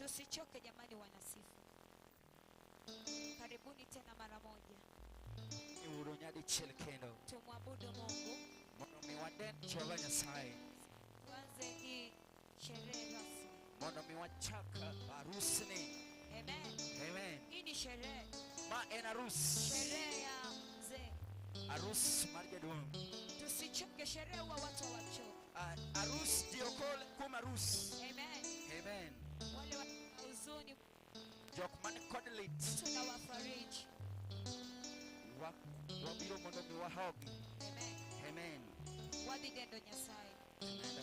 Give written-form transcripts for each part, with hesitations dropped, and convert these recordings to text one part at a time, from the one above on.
Tusichoke jamani, wanasifa. Karibuni tena mara moja. Uru nyadichiel kendo. Tumwabudu Mungu. Mondo mi wadend Jehova Nyasaye. Tuanze hii sherehe rasmi. Mondo mi wachak arusni. Amen. Amen. Hii ni sherehe. Ma en arus. Sherehe ya mzee. Arus mar jaduong'. Tusichoke, sherehe huwa watu hawachoki. Arus ji ok ol kuom arus. Amen. Amen. Wale wa huzuni Jok man kod lit tunawafariji. Wabiro mondo mi wahogi. Amen. Amen. Wadhi dendo Nyasaye. Tunaenda.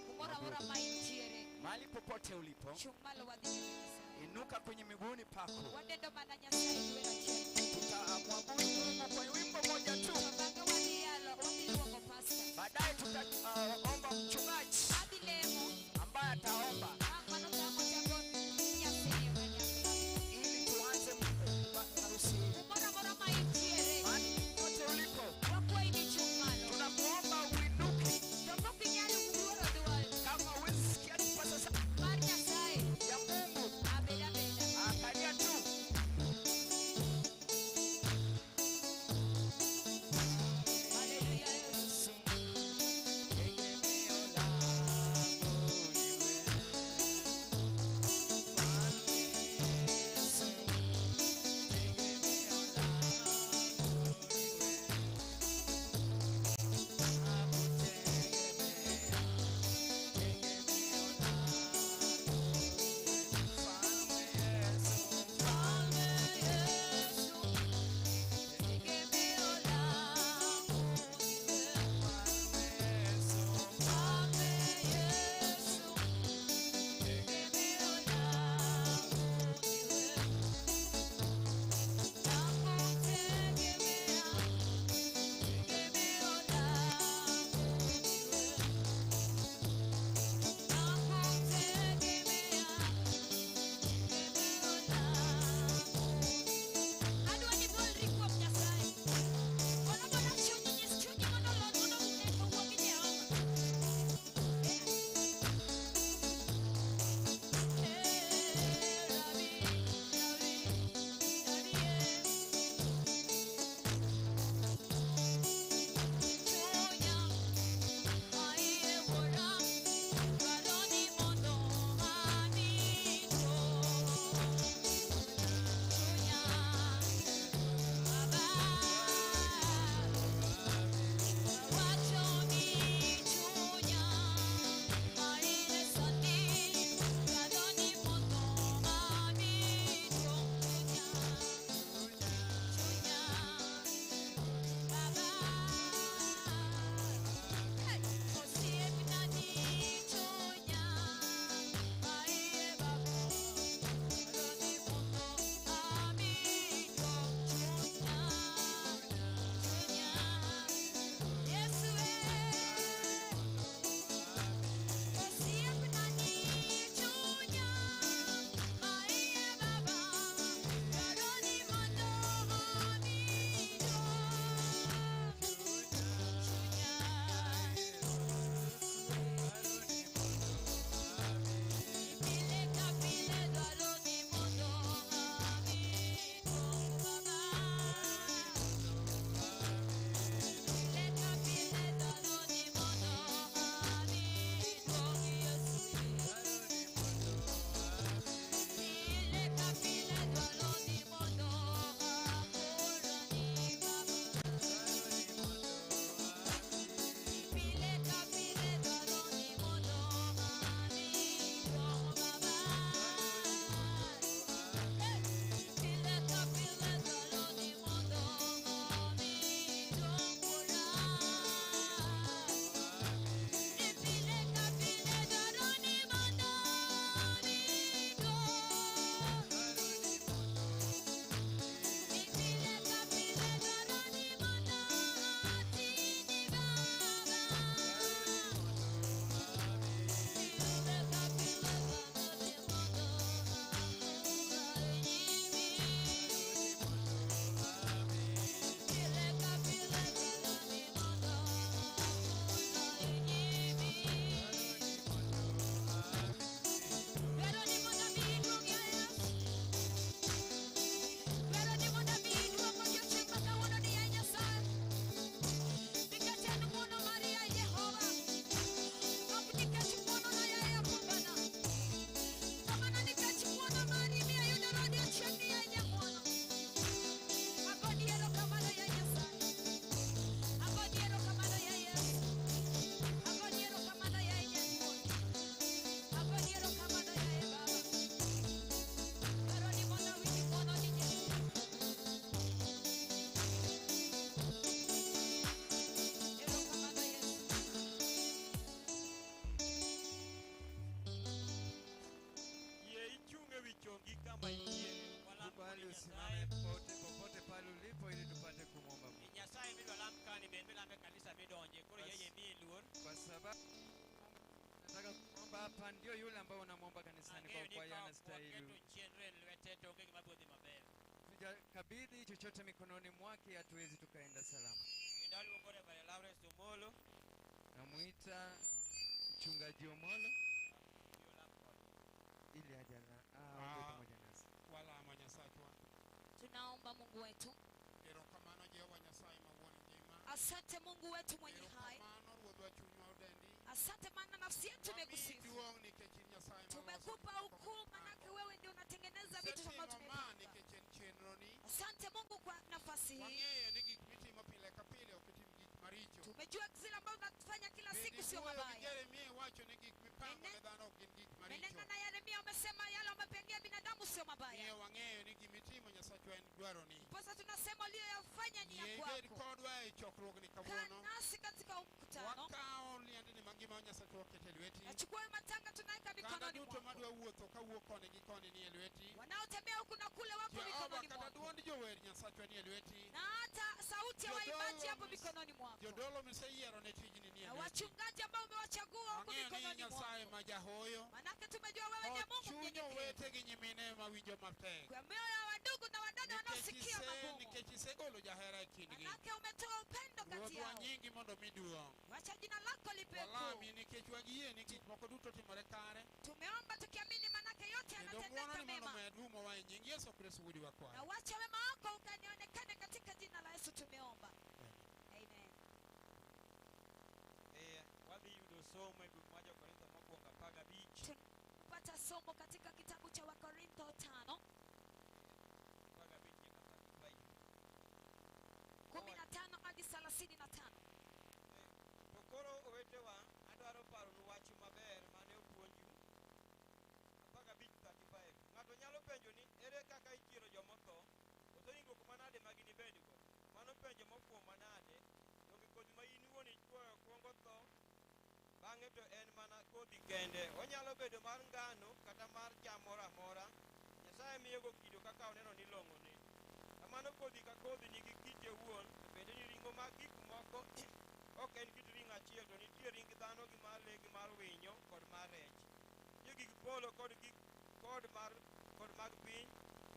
Kumoro amora ma intiere. Mahali popote ulipo, Chung' malo wadhi dendo Nyasaye. Inuka kwenye miguuni pako. Wadendo mana Nyasaye gi wer achiel. Tutamwabudu Mungu kwa wimbo moja tu. To bang'e wadhi yalo, wadhi luongo pasta. Baadaye tutaomba mchungaji Adhi lemo. ambaye ataomba Bang' mano to wachago nyasi kanyakla. ili tuanze harusi. Kumoro amora ma intiere. Mahali popote ulipo, Wakwayi ni chung' malo. tunakuomba uinuke. To kok inyal luoro dwol Kama huwezi sikia kipaza sauti mar Nyasaye, ya Mungu, abed abeda. angalia tu. Haleluya. Yesu, tegemeo langu ni wewe. Usimame popote popote pale ulipo ili tupate kumwomba Mungu. Nyasaye midwa lam kani bende milame kanisa midonje koro Bas. yeye miye luor. Kwa sababu nataka kuomba hapa ndio yule ambao unamwomba kanisani Ang'eyo kwa ni kuwa yeye ka ok anastahili. waketo chenro e lwete to onge gima biro dhi maber. Tujakabidhi chochote mikononi mwake, hatuwezi tukaenda salama. Kendo aluongo Reverend Lawrence Omolo Namuita mchungaji Omolo obiro lam kodwa. ili aje aombe Ah. pamoja nasi. Walamo Nyasachwa. Tunaomba Mungu wetu. Erokamano Jehova Nyasaye ma wuon ngima. Asante Mungu wetu mwenye hai. Erokamano Ruodhwa chunywa odendi. Asante maana nafsi yetu Wamiyi imekusifu. duong' nikech in Nyasaye maloso Tumekupa gik moko ukuu mipango. manake wewe ndio unatengeneza vitu Isetimo ambavyo ma tumepanga. nikech en chenroni. Asante Mungu kwa nafasi hii. Wang'eyo ni gik mitimo pile ka pile ok itim gik maricho. Tumejua zile ambazo unafanya kila Bende siku sio iwuoyo gi mabaya. Jeremia iwacho ni gik mipango Mene- ne dhano ok gin gik maricho. Menena na Yeremia umesema yale umepangia binadamu sio mabaya. Miyo wang'eyo ni gimitimo Nyasachwa en dwaroni. Ndiposa tunasema uliyoyafanya ni ya Yie ibed kwako. kodwa e chokruogni Kaa kawuono. nasi katika huu mkutano. Wakawo liendni mangima Nyasachwa oketo e lweti. Nachukua matanga tunaweka Oganda mikononi duto mwako. madwa wuotho kawuok koni gi koni ni e lweti. Wanaotembea huku na kule wapo Jehova mikononi kata mwako. duond jower Nyasachwa ni e lweti. Na hata sauti ya waimbaji hapo mikononi mwako. Jodolo miseyiero ne tijni ni e Na lweti. wachungaji ambao umewachagua huko Ang'eyo ni mikononi Nyasaye mwako. ma jahoyo. Manake tumejua wewe ndiye Ho Mungu chuny mnyenyekevu. owete gi nyimine mawinjo matek. Kwa mioyo ya wadugu na wadada Nikech wanaosikia magumu. nikech isegolo jahera e kindgi. Manake umetoa upendo kati Ruodhwa yao. nyingi mondo mi duong'. Wacha jina lako lipewe Walami kuu. nikech wagiyie ni gik moko duto timore kare. Tumeomba tukiamini manake yote Kendo yanatendeka ng'wononi mondo mema. omed umowa e nying Yesu Kristo wuodi Na wakwayo. wacha wema wako ukanionekane katika jina la Yesu tumeomba. Amen. Wadhi yudo somo e buk mar Jo-Korintho mokwongo 15 Kupata somo katika kitabu cha Wakorintho 5 15 nyaka 35. 15 hadi 35. To koro owetewa, adwaro paronu wach maber mane opuonju 15:35. Ng'ato nyalo penjo ni ere kaka ichiero jomotho? Koso ringruok manade ma ginibedgo? Mano penjo mofuwo manade. Donge kodhi ma in iwuon ichwoyo kwongo tho, bang'e to en mana kodhi kende. Onyalo bedo mar ngano kata mar cham moro amora. Nyasaye miyogo kido kaka oneno ni long'one. Kamano kodhi ka kodhi nigi kite owuon, to bende ni ring'o mag gik moko ok en kit ring'o achiel, to nitie ring dhano gi mar le gi mar winyo kod mar rech. Nitie gik polo kod gik kod mar kod mag piny.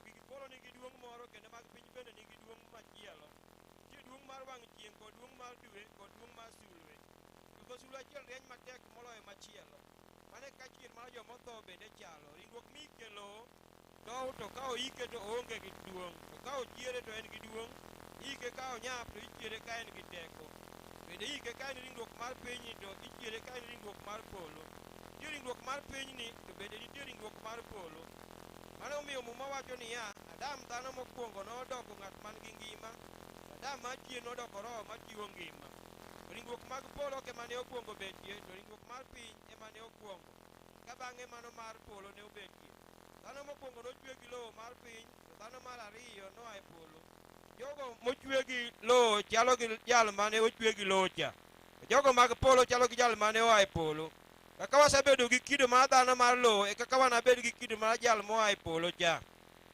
To gik polo nigi duong' moro kendo mag piny bende nigi duong' machielo. Nitie duong' mar wang' chieng' kod duong' mar dwe kod duong' mar sulwe. Chutho sulwe achiel rieny matek moloyo machielo. Mano e kaka chier mar jomotho bende chalo. Ringruok miike lowo tow to ka oike to oonge gi duong', to ka ochiere to en gi duong'. Iike ka onyap to ichiere ka en gi teko. Bende iike ka en ringruok mar pinyni to ichiere ka en ringruok mar polo. Nitie ringruok mar pinyni to bende nitie ringruok mar polo. Mano omiyo Muma wacho niya, Adam dhano mokwongo nodoko ng'at man gi ngima, to Adam machien nodoko roho machiwo ngima. To ringruok mag polo ok ema ne okwongo betie, to ringruok mar piny ema ne okwongo, ka bang'e mano mar polo ne obetie. Dhano mokwongo nochwe gi lowo mar piny, to dhano mar ariyo noa e polo. Jogo mochwe gi lowo chalo gi jal mane ochwe gi lowo cha. To jogo mag polo chalo gi jal mane oa e polo. Kaka wasebedo gi kido mar dhano mar lowo, e kaka wanabed gi kido mar jal moa e polo cha.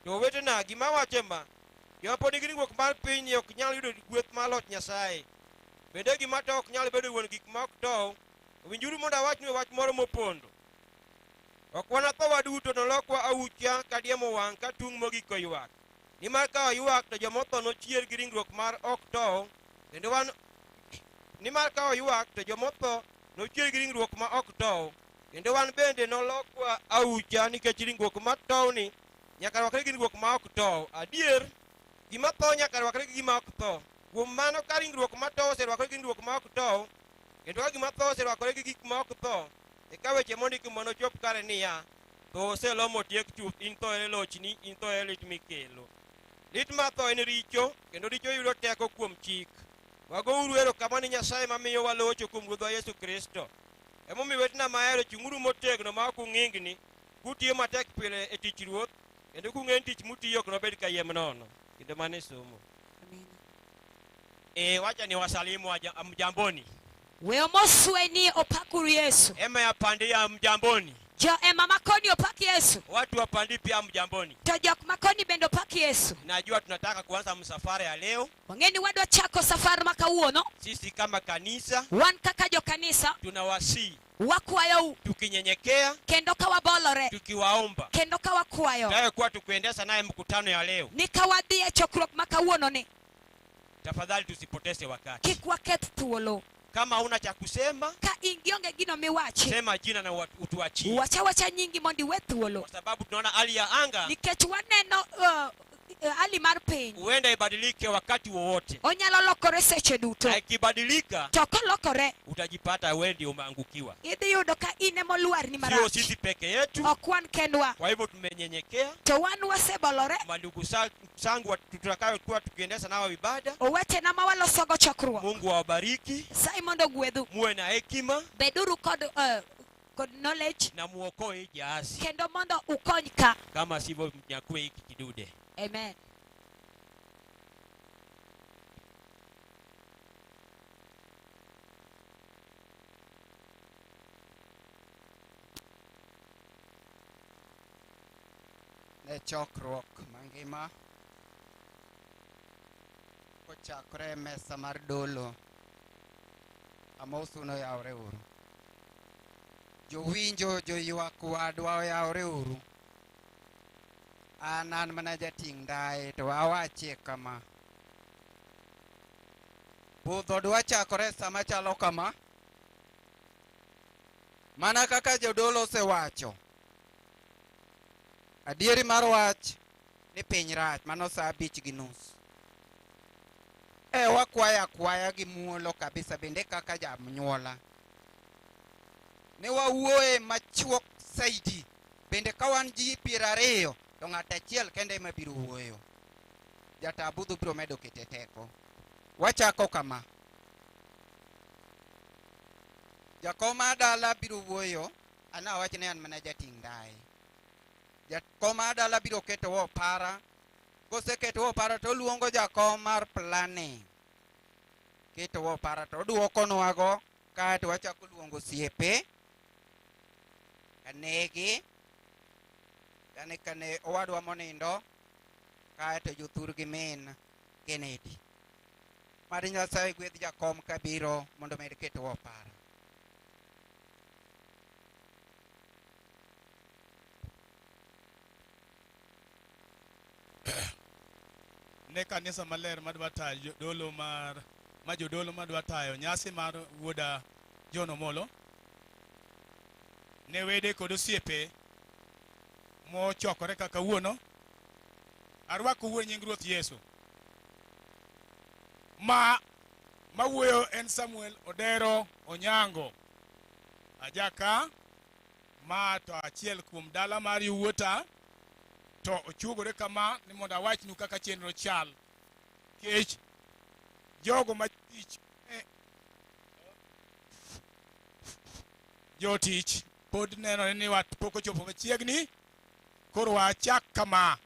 To owetena, gima awacho ema, joma pod nigi ringruok mar pinyni ok nyal yudo gweth mar loch Nyasaye. Bende gima tow ok nyal bedo wuon gik ma ok tow. Winjuru mondo awachnu wach moro mopondo. Ok wanatho waduto, nolokwa aucha ka diemo wang' ka tung' mogik oywak. Nimar ka oywak to jomotho nochier gi ringruok mar ok tow, kendo wan nimar ka oywak to jomotho nochier gi ringruok ma ok tow, kendo wan bende nolokwa aucha nikech ringruok ma towni nyaka rwakre gi ringruok ma ok tow. Adier, gima tho nyaka rwakre gi gima ok tho. Kuom mano ka ringruok ma tow oserwakore gi ringruok ma ok tow, kendo ka gima tho oserwakore gi gik ma ok tho, eka weche mondiki mondo ochop kare niya, tho oselo motiek chuth, in tho ere lochni, in tho ere lit mikelo. Lit mar tho en richo, kendo richo yudo teko kuom chik. Wagouru erokamano ni Nyasaye mamiyo walocho kuom Ruodhwa Yesu Kristo. Emomiyo wetena mahero, chung'uru motegno ma ok ung'ingni, kutiyo matek pile e tich Ruoth, kendo kung'eyo ni tich mutiyo ok nobed kayiem nono. Kendo mano e somo. Amen. Wacha ni wasalimu mjamboni. We omoswe ni opakuru Yesu. Ema ya pandi ya mjamboni. Jo ema makoni opak Yesu. Watu wa pandi pia mjamboni. To jok makoni bende opak Pak Yesu. Najua tunataka kuanza msafara ya leo. Wang'e ni wadwa chako safar ma kawuono. Sisi kama kanisa Wan kaka jokanisa tunawasihi wakwayou tukinyenyekea, kendo ka wabolore tukiwaomba kendo ka wakwayo tutakayokuwa tukiendesha naye mkutano ya leo, ni ka wadhi e chokruok ma kawuono ni tafadhali tusipoteze wakati. kik waketh thuolo. Kama huna cha kusema, Ka in gionge gino miwachi, sema jina na utuachie, wacha wacha nyingi mondo iwe thuolo kwa sababu tunaona hali ya anga nikech waneno hali mar piny huenda ibadilike wakati wowote, onyalo lokore seche duto na ikibadilika to kolokore utajipata wewe ndio umeangukiwa, idhi yudo ka in emolwarni sio marach sisi peke yetu. ok wan kendwa Kwa hivyo tumenyenyekea, to wan wasebolore mandugu zangu tutakayokuwa tukiendesha nao ibada. owetena ma walosogo chokruok Mungu awabariki, Nyasaye mondo ogwedhu muwe na hekima beduru kod knowledge na muokoe hii jahazi, kendo mondo ukony ka kama sivyo mnyakue hiki kidude. Amen. Ne chokruok mangima kochakore e mesa mar dolo amosu noyawre uru jowinjo joywak wadwa oyawre uru an mana jating' ndaye to awachie kama budho dwa chakore sama chalo kama mana kaka jodolo osewacho adieri mar wach ni piny rach mano saa 5:30 wakwaya akwaya gi muolo kabisa bende kaka jamnyuola ne wawuoye machuok saidi bende ka wan ji 20 to ng'at achiel kende ema biro wuoyo jatabudho biro medo kete teko wachako kama jakom mar dala biro wuoyo an awach ni an mana jating' ndaye jakom mar dala biro ketowa opara koseketowa opara to oluongo jakom mar planning ketowa opara to oduokonwago kaeto wachako luongo osiepe kanegi kane owadwa monindo kaeto jothur gi min Kennedy mad Nyasaye gwedh jakom kabiro mondo med ketowa opara. Ne kanisa maler madwa tayo jodolo mar ma jodolo madwa tayo nyasi mar wuoda John Omolo ne wede kod osiepe mochokore kaka kawuono arwakou e nying Ruoth Yesu. Ma mawuoyo en Samuel Odero Onyango ajaka ma to achiel kuom dala mar Yuwuota to ochuogore kama ni mondo awachnu kaka chenro chal kech jogo ma tich jotich pod nenore ni wat pok ochopo machiegni koro wachak kama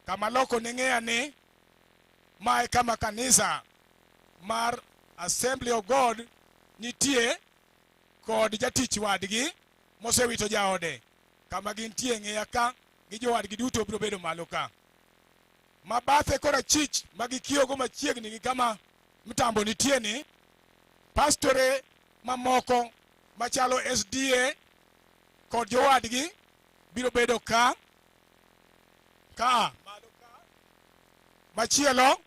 kama loko ne ng'eya ni mae kama kanisa mar Assembly of God nitie kod jatich wadgi mosewito jaode kama gintie ng'eya ka gi jowadgi duto biro bedo malo ka mabathe korachich ma gikiewogo machiegni gi kama mtambo nitie ni pastore mamoko machalo SDA kod jowadgi biro bedo ka malo ka machielo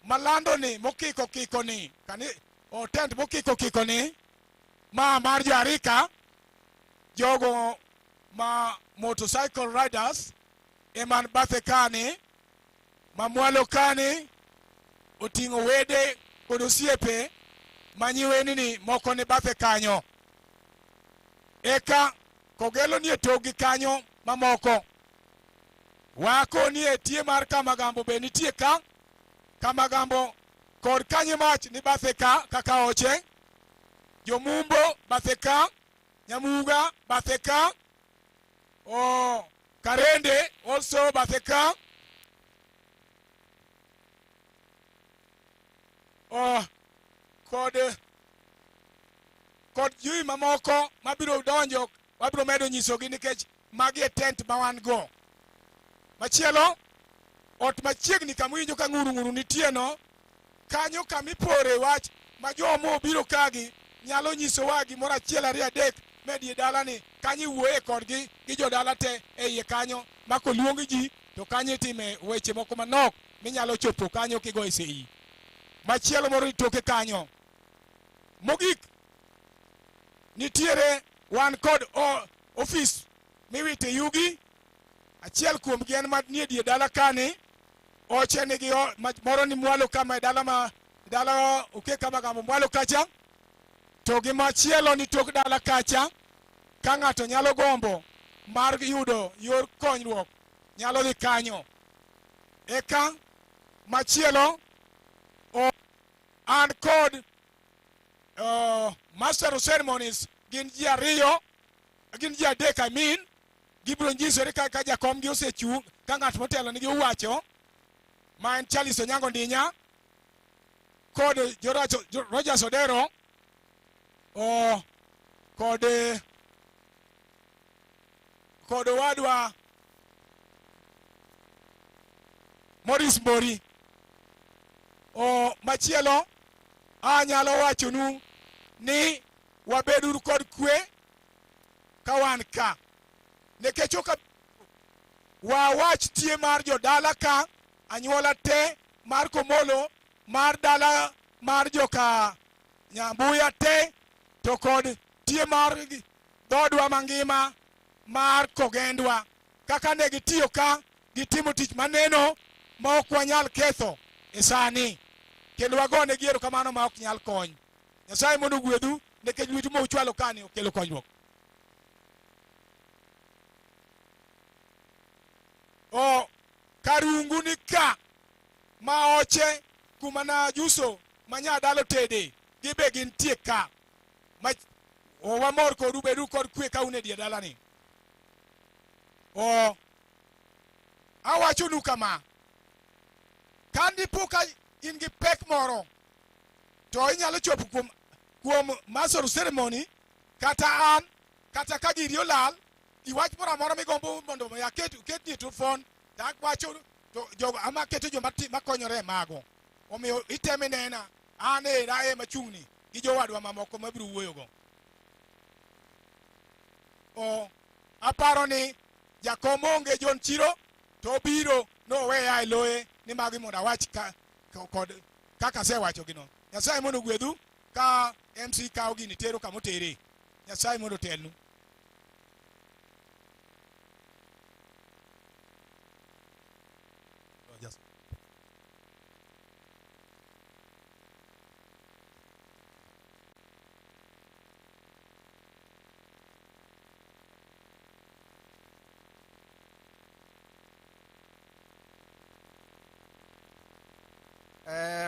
malando ni mokiko kiko ni kani o tent mokiko kiko ni ma mar jo Arika jogo ma motorcycle riders eman bathe kani mamwalo kani oting'o wede kod osiepe manyiweni moko ni bathe kanyo eka kogelo nie tokgi kanyo mamoko wako nie tie mar Kamagambo be nitie ka Kamagambo kod Kanyimach ni bathe ka kaka oche Jomumbo bathe ka Nyamuga bathe ka o Karende also bathe ka o kod ji mamoko mabiro donjo wabiro medo nyisogi nikech magi e tent ma wan go. Machielo Ot machiegni kama uwinjo ka ng'uru ng'uru nitie no, kanyo kama ipore wach ma joma obiro kagi nyalo nyisowa gimoro achiel ariyo adek medie dalani. Kanyo iwuoye kodgi gi jodala te e iye kanyo ma koluong ji to kanyo itime weche moko manok minyalo chopo kanyo kigoyo sei. Machielo moro itoke kanyo. Mogik, nitiere wan kod ofis miwite yugi. Achiel kuomgi en manie die dala kani, oche nigi moro ni mwalo kama e dala ma dala oke kama gamo mwalo kacha, to gi machielo ni tok dala kacha. Ka ng'ato nyalo gombo mar yudo yor konyruok nyalo dhi kanyo. Eka machielo an kod master of ceremonies gin ji ariyo, gin ji adek, I mean, gibiro nyisore ka jakom gi osechung', ka ng'at motelo nigi owacho ma en Charles Onyango Ndinya kod Rogers Odero kod owadwa Maurice Mbori. Machielo anyalo wachonu ni wabeduru kod kwe ka wan ka, nikech ok wawach tie mar jodala ka anyuola te mar Komolo mar dala mar joka Nyambuya te, to kod tie mar dhodwa mangima mar Kogendwa, kaka ne gitiyo ka gitimo tich maneno ma ok wanyal ketho e sani, kendo wagonegi erokamano ma ok nyal kony. Nyasaye mondo ogwedhu nikech lwetu ma uchwalo kani okelo konyruok. Karungu ni ka ma oche kuma na juso ma nyadalo tede gibe gintie ka. Wamor kodu, bedu kod kwe ka un e dier dalani. Awachonu kama, ka dipo ka in gi pek moro to inyalo chopo kuom master ceremony kata an kata ka giri olal, iwach moro amora migombo mondo aketni e phone to awacho to jogo ama keto joma makonyore e mago. Omiyo iteme nena an era e machung'ni gi jowadwa mamoko mabiro wuoyogo. Aparo ni jakom onge John Chiro to obiro noweya e loye ni magi mondo awach ka kod kaka asewacho gino. Nyasaye mondo ogwedhu ka MC kawo gini tero kama otere. Nyasaye mondo otelnu.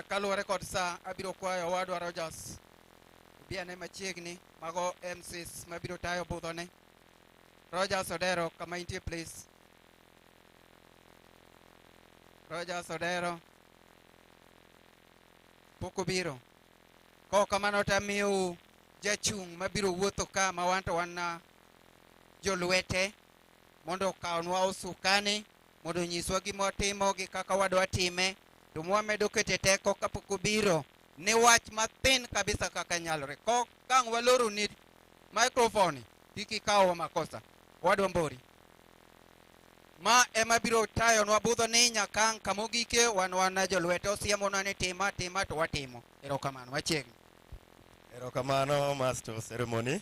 Kaluwore kod sa, abiro kwayo owadwa Rogers obi ane machiegni. Mago MCs mabiro tayo budhone. Rogers Odero, kama intie please. Rogers Odero pok obiro. Kok kamano to amiyou jachung' mabiro wuotho ka ma wan to wan jolwete mondo okawnwa osukani mondo onyiswa gima watimo gi kaka wadwa time, to mwamedo kete teko kapok obiro ni wach mathin kabisa kaka nyalore. Kok kang' waloro ni microphone kik ikawwa makosa. Wadwa Mbori ma ema biro tayonwa budho ni nyaka ang' kamogike. Wan wan jolwete, osiemonwa ni tima tima to watimo. Erokamano, machiegni. Erokamano master of ceremony.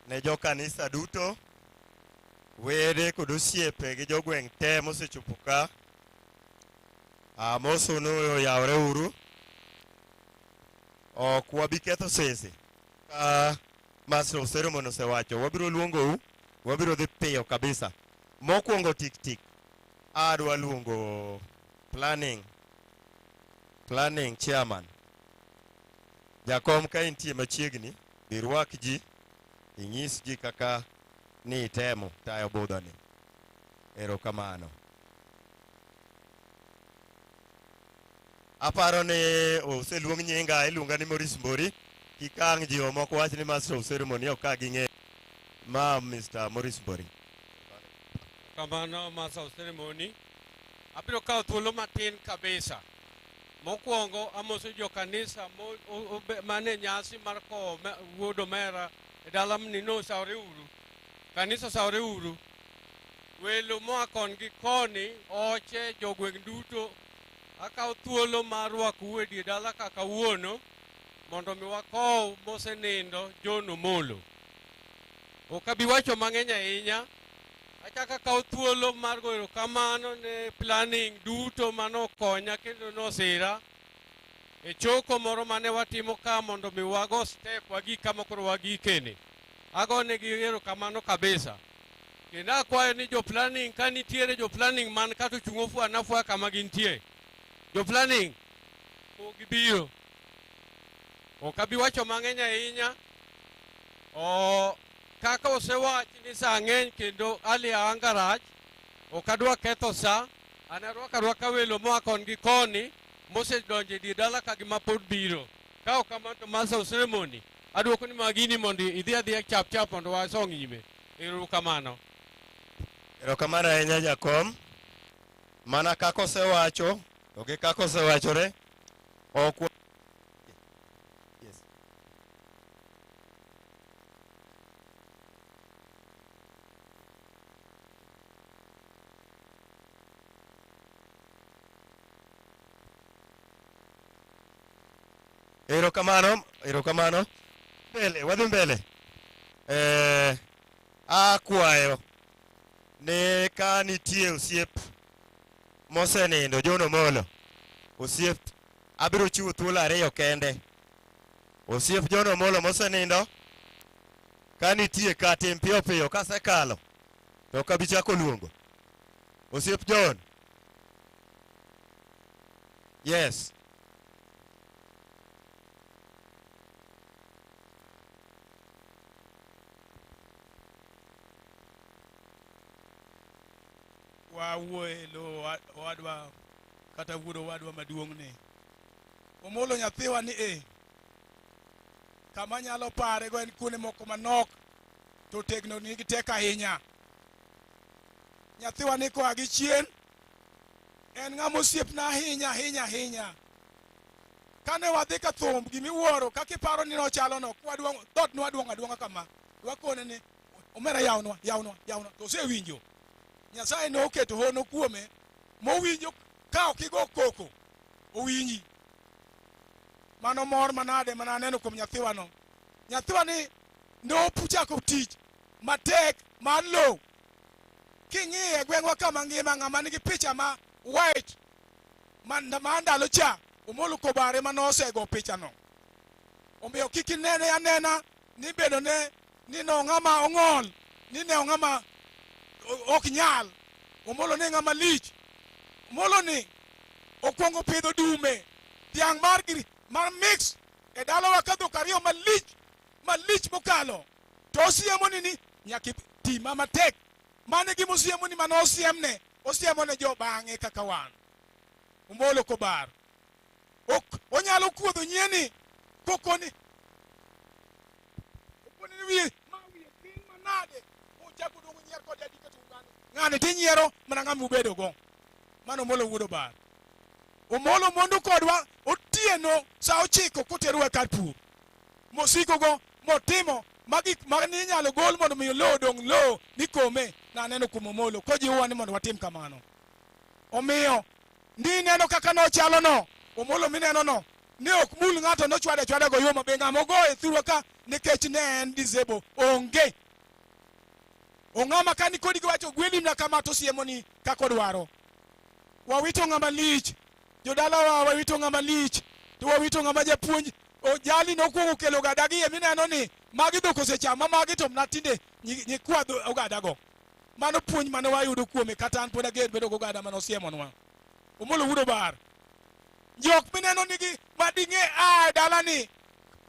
Ne jo kanisa duto, wede kod osiepe gi jogweng' te mosechopo ka, amosonu oyawre uru. Ok wabi ketho sese. Ka master of ceremony osewacho, wabiro luongou, wabiro dhi piyo kabisa. Mokwongo tik tik, adwa luongo planning chairman. Jakom ka intie machiegni, bi rwak ji, inyis ji kaka ni itemo tayo budhoni. Erokamano. Aparo ni oseluong nyinga, iluonga ni Maurice Mbori. Kik ang' ji moko wach ni master of ceremony ok ka ging'e. Ma Mr. Maurice Mbori. Erokamano Master of Ceremony. Abiro kawo thuolo matin kabisa. Mokwongo amoso jokanisa mane nyasi mar kowo wuod omera e dala ni osawore uru. Kanisa osawore uru. Welo moa kon gi koni, oche, jogweng' duto. Akawo thuolo mar rwakou e dier dala ka kawuono mondo mi wakow mosenindo John Omolo. Ok abi wacho mang'eny ahinya. Achako akawo thuolo mar goyo erokamano ne planning duto manokonya kendo nosira e choko moro mane watimo ka mondo mi wago step wagik kama koro wagikeni. Agonegi erokamano kabisa. Kendo akwayo ni jo planning ka nitiere jo planning man ka to chung' ofwana afwaya kama gintie. Jo planning pok gibiro. Ok abi wacho mang'eny ahinya. O kaka osewach ni sa ng'eny kendo hali ya anga rach, ok adwa ketho sa. An arwako arwaka welo moa kon gi koni mosedonjo e dier dala ka gi mapod biro. Ka ok kamano to Master of Ceremony, adwoko ni magini mondo idhi adhiya chap chap mondo wasong nyime. Erokamano. Erokamano ahinya jakom. Mana kaka osewacho to gi kaka osewachore, ok Yes. Erokamano, erokamano. Mbele, wadhi mbele. Akwayo ni ka nitie osiep mosenindo John Omolo, osiep abiro chiwo thuolo ariyo kende. Osiep John Omolo mosenindo ka nitie ka tim piyo piyo kasekalo to ok abi chako luongo. Osiep John. Yes. Wawuoye lo owadwa kata wuod owadwa maduong' ni. Omolo nyathiwa ni e. Kama nyalo pare go en kuonde moko manok to tegno nigi tek ahinya. Nyathiwa ni koa gi chien en ng'ama osiepna ahinya ahinya ahinya. Kane wadhi ka thum gimiwuoro kaka iparo ni nochalo no kwadwong'o dhoot nwadwong'o adwong'a kama wakone ni omera yawnwa yawnwa yawnwa to osewinjo. Nyasaye noketo hono kuome mowinjo ka ok igo koko owinji. Mano mor manade mana aneno kuom nyathiwano. Nyathiwa ni nochako tich matek mar lowo. King'iye e gweng'wa kama ngima ng'ama nigi picha ma white ma ndalo cha Omolo Kobare ma nosego pichano. Omiyo kik inene anena ni bedo ne ni no ng'ama ong'ol ni ne ng'ama ok nyal. Omolo ne ng'ama lich. Omolo ni okwongo pidho dume dhiang' mar mar mix e dalawa ka dhok ariyo malich malich mokalo to osiemo ni ni nyaka tima matek. Mano e gima osiemo ni mane osiemne osiemo ne jo bang'e kaka wan. Omolo Kobar ok onyalo kuodho nyieni kokoni okoni ni wiye ma wiye tin manade ochako duogo nyier kode adika to ung'ano ng'ani tinyiero mana ng'ama ubedo go. Mano Omolo wuod Obar. Omolo mondo kodwa otieno sa 9 koterowa kar pur mosiko go motimo magik ma ninyalo gol mondo mi lowo odong' lowo nikome naneno kuom Omolo kojiwowa ni mondo watim kamano. Omiyo ndi neno kaka nochalo no Omolo mineno no ne ok mul ng'ato nochwade achwada go yo mabe ng'ama ogoye thurwa ka nikech ne en disable onge. Ong'ama ka nikodi giwacho gweli mna kama to siemo ni kaka odwaro. Wawito ng'ama lich. Jodalawa wawito ng'ama lich. To wawito ng'ama japuonj. Jali nokwongo kelo ogada gi mineno ni magi dhok osechama magi to mna tinde nyikwa ogadago. Mano puonj mane wayudo kuome kata an pod ager bedo gogada mane osiemonwa. Omolo wuod Obar. Jok mineno nigi mading'e a e dalani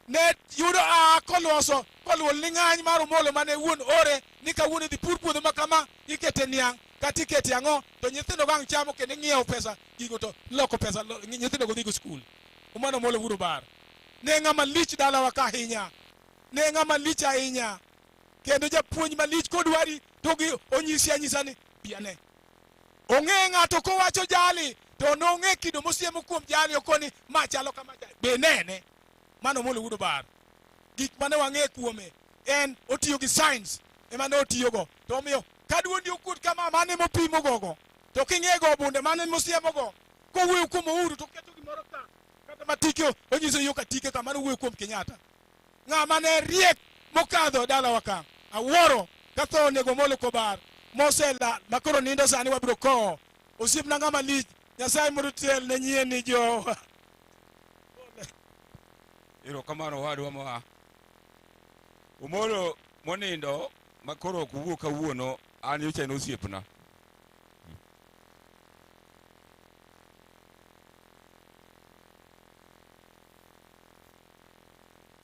ne yudo a koloso koluwo ling'any mar Omolo mane wuon ore ni kawuono idhi pur puodho ma kama ikete niang' kata ikete ang'o to nyithindo go ang' chamo kendo ing'iewo pesa gigo to loko pesa nyithindo go dhigo skul. Omano Omolo wuod Obar. Ne ng'ama lich dalawa ka ahinya. Ne ng'ama lich ahinya. Kendo japuonj malich kodwari to gi onyisi anyisa ni tabia ne. Ong'e ng'ato kowacho jali to nong'e kido mosiemo kuom jali okoni ma chalo kama be nene. Mano Omolo Wuod Obar. Gik mane wang'e kuome en otiyo gi science ema ne otiyogo. To omiyo ka duondi okuot kama mane mopimo gogo to king'e go bunde mane mosiemo go kowuoyo kuom Uhuru to keto gimoro ka kata matike onyiso yo ka tike kama nowuoyo kuom Kenyatta. Ng'ama ne riek mokadho dalawa ka awuoro ka tho onego Omolo Kobar moselal makoro nindo sani wabiro kowo osiepna ng'ama lich Nyasaye mondo otel ne nyieni jowa. Erokamano owadwa ma Omolo monindo makoro ok wuo kawuono an nyocha en osiepna.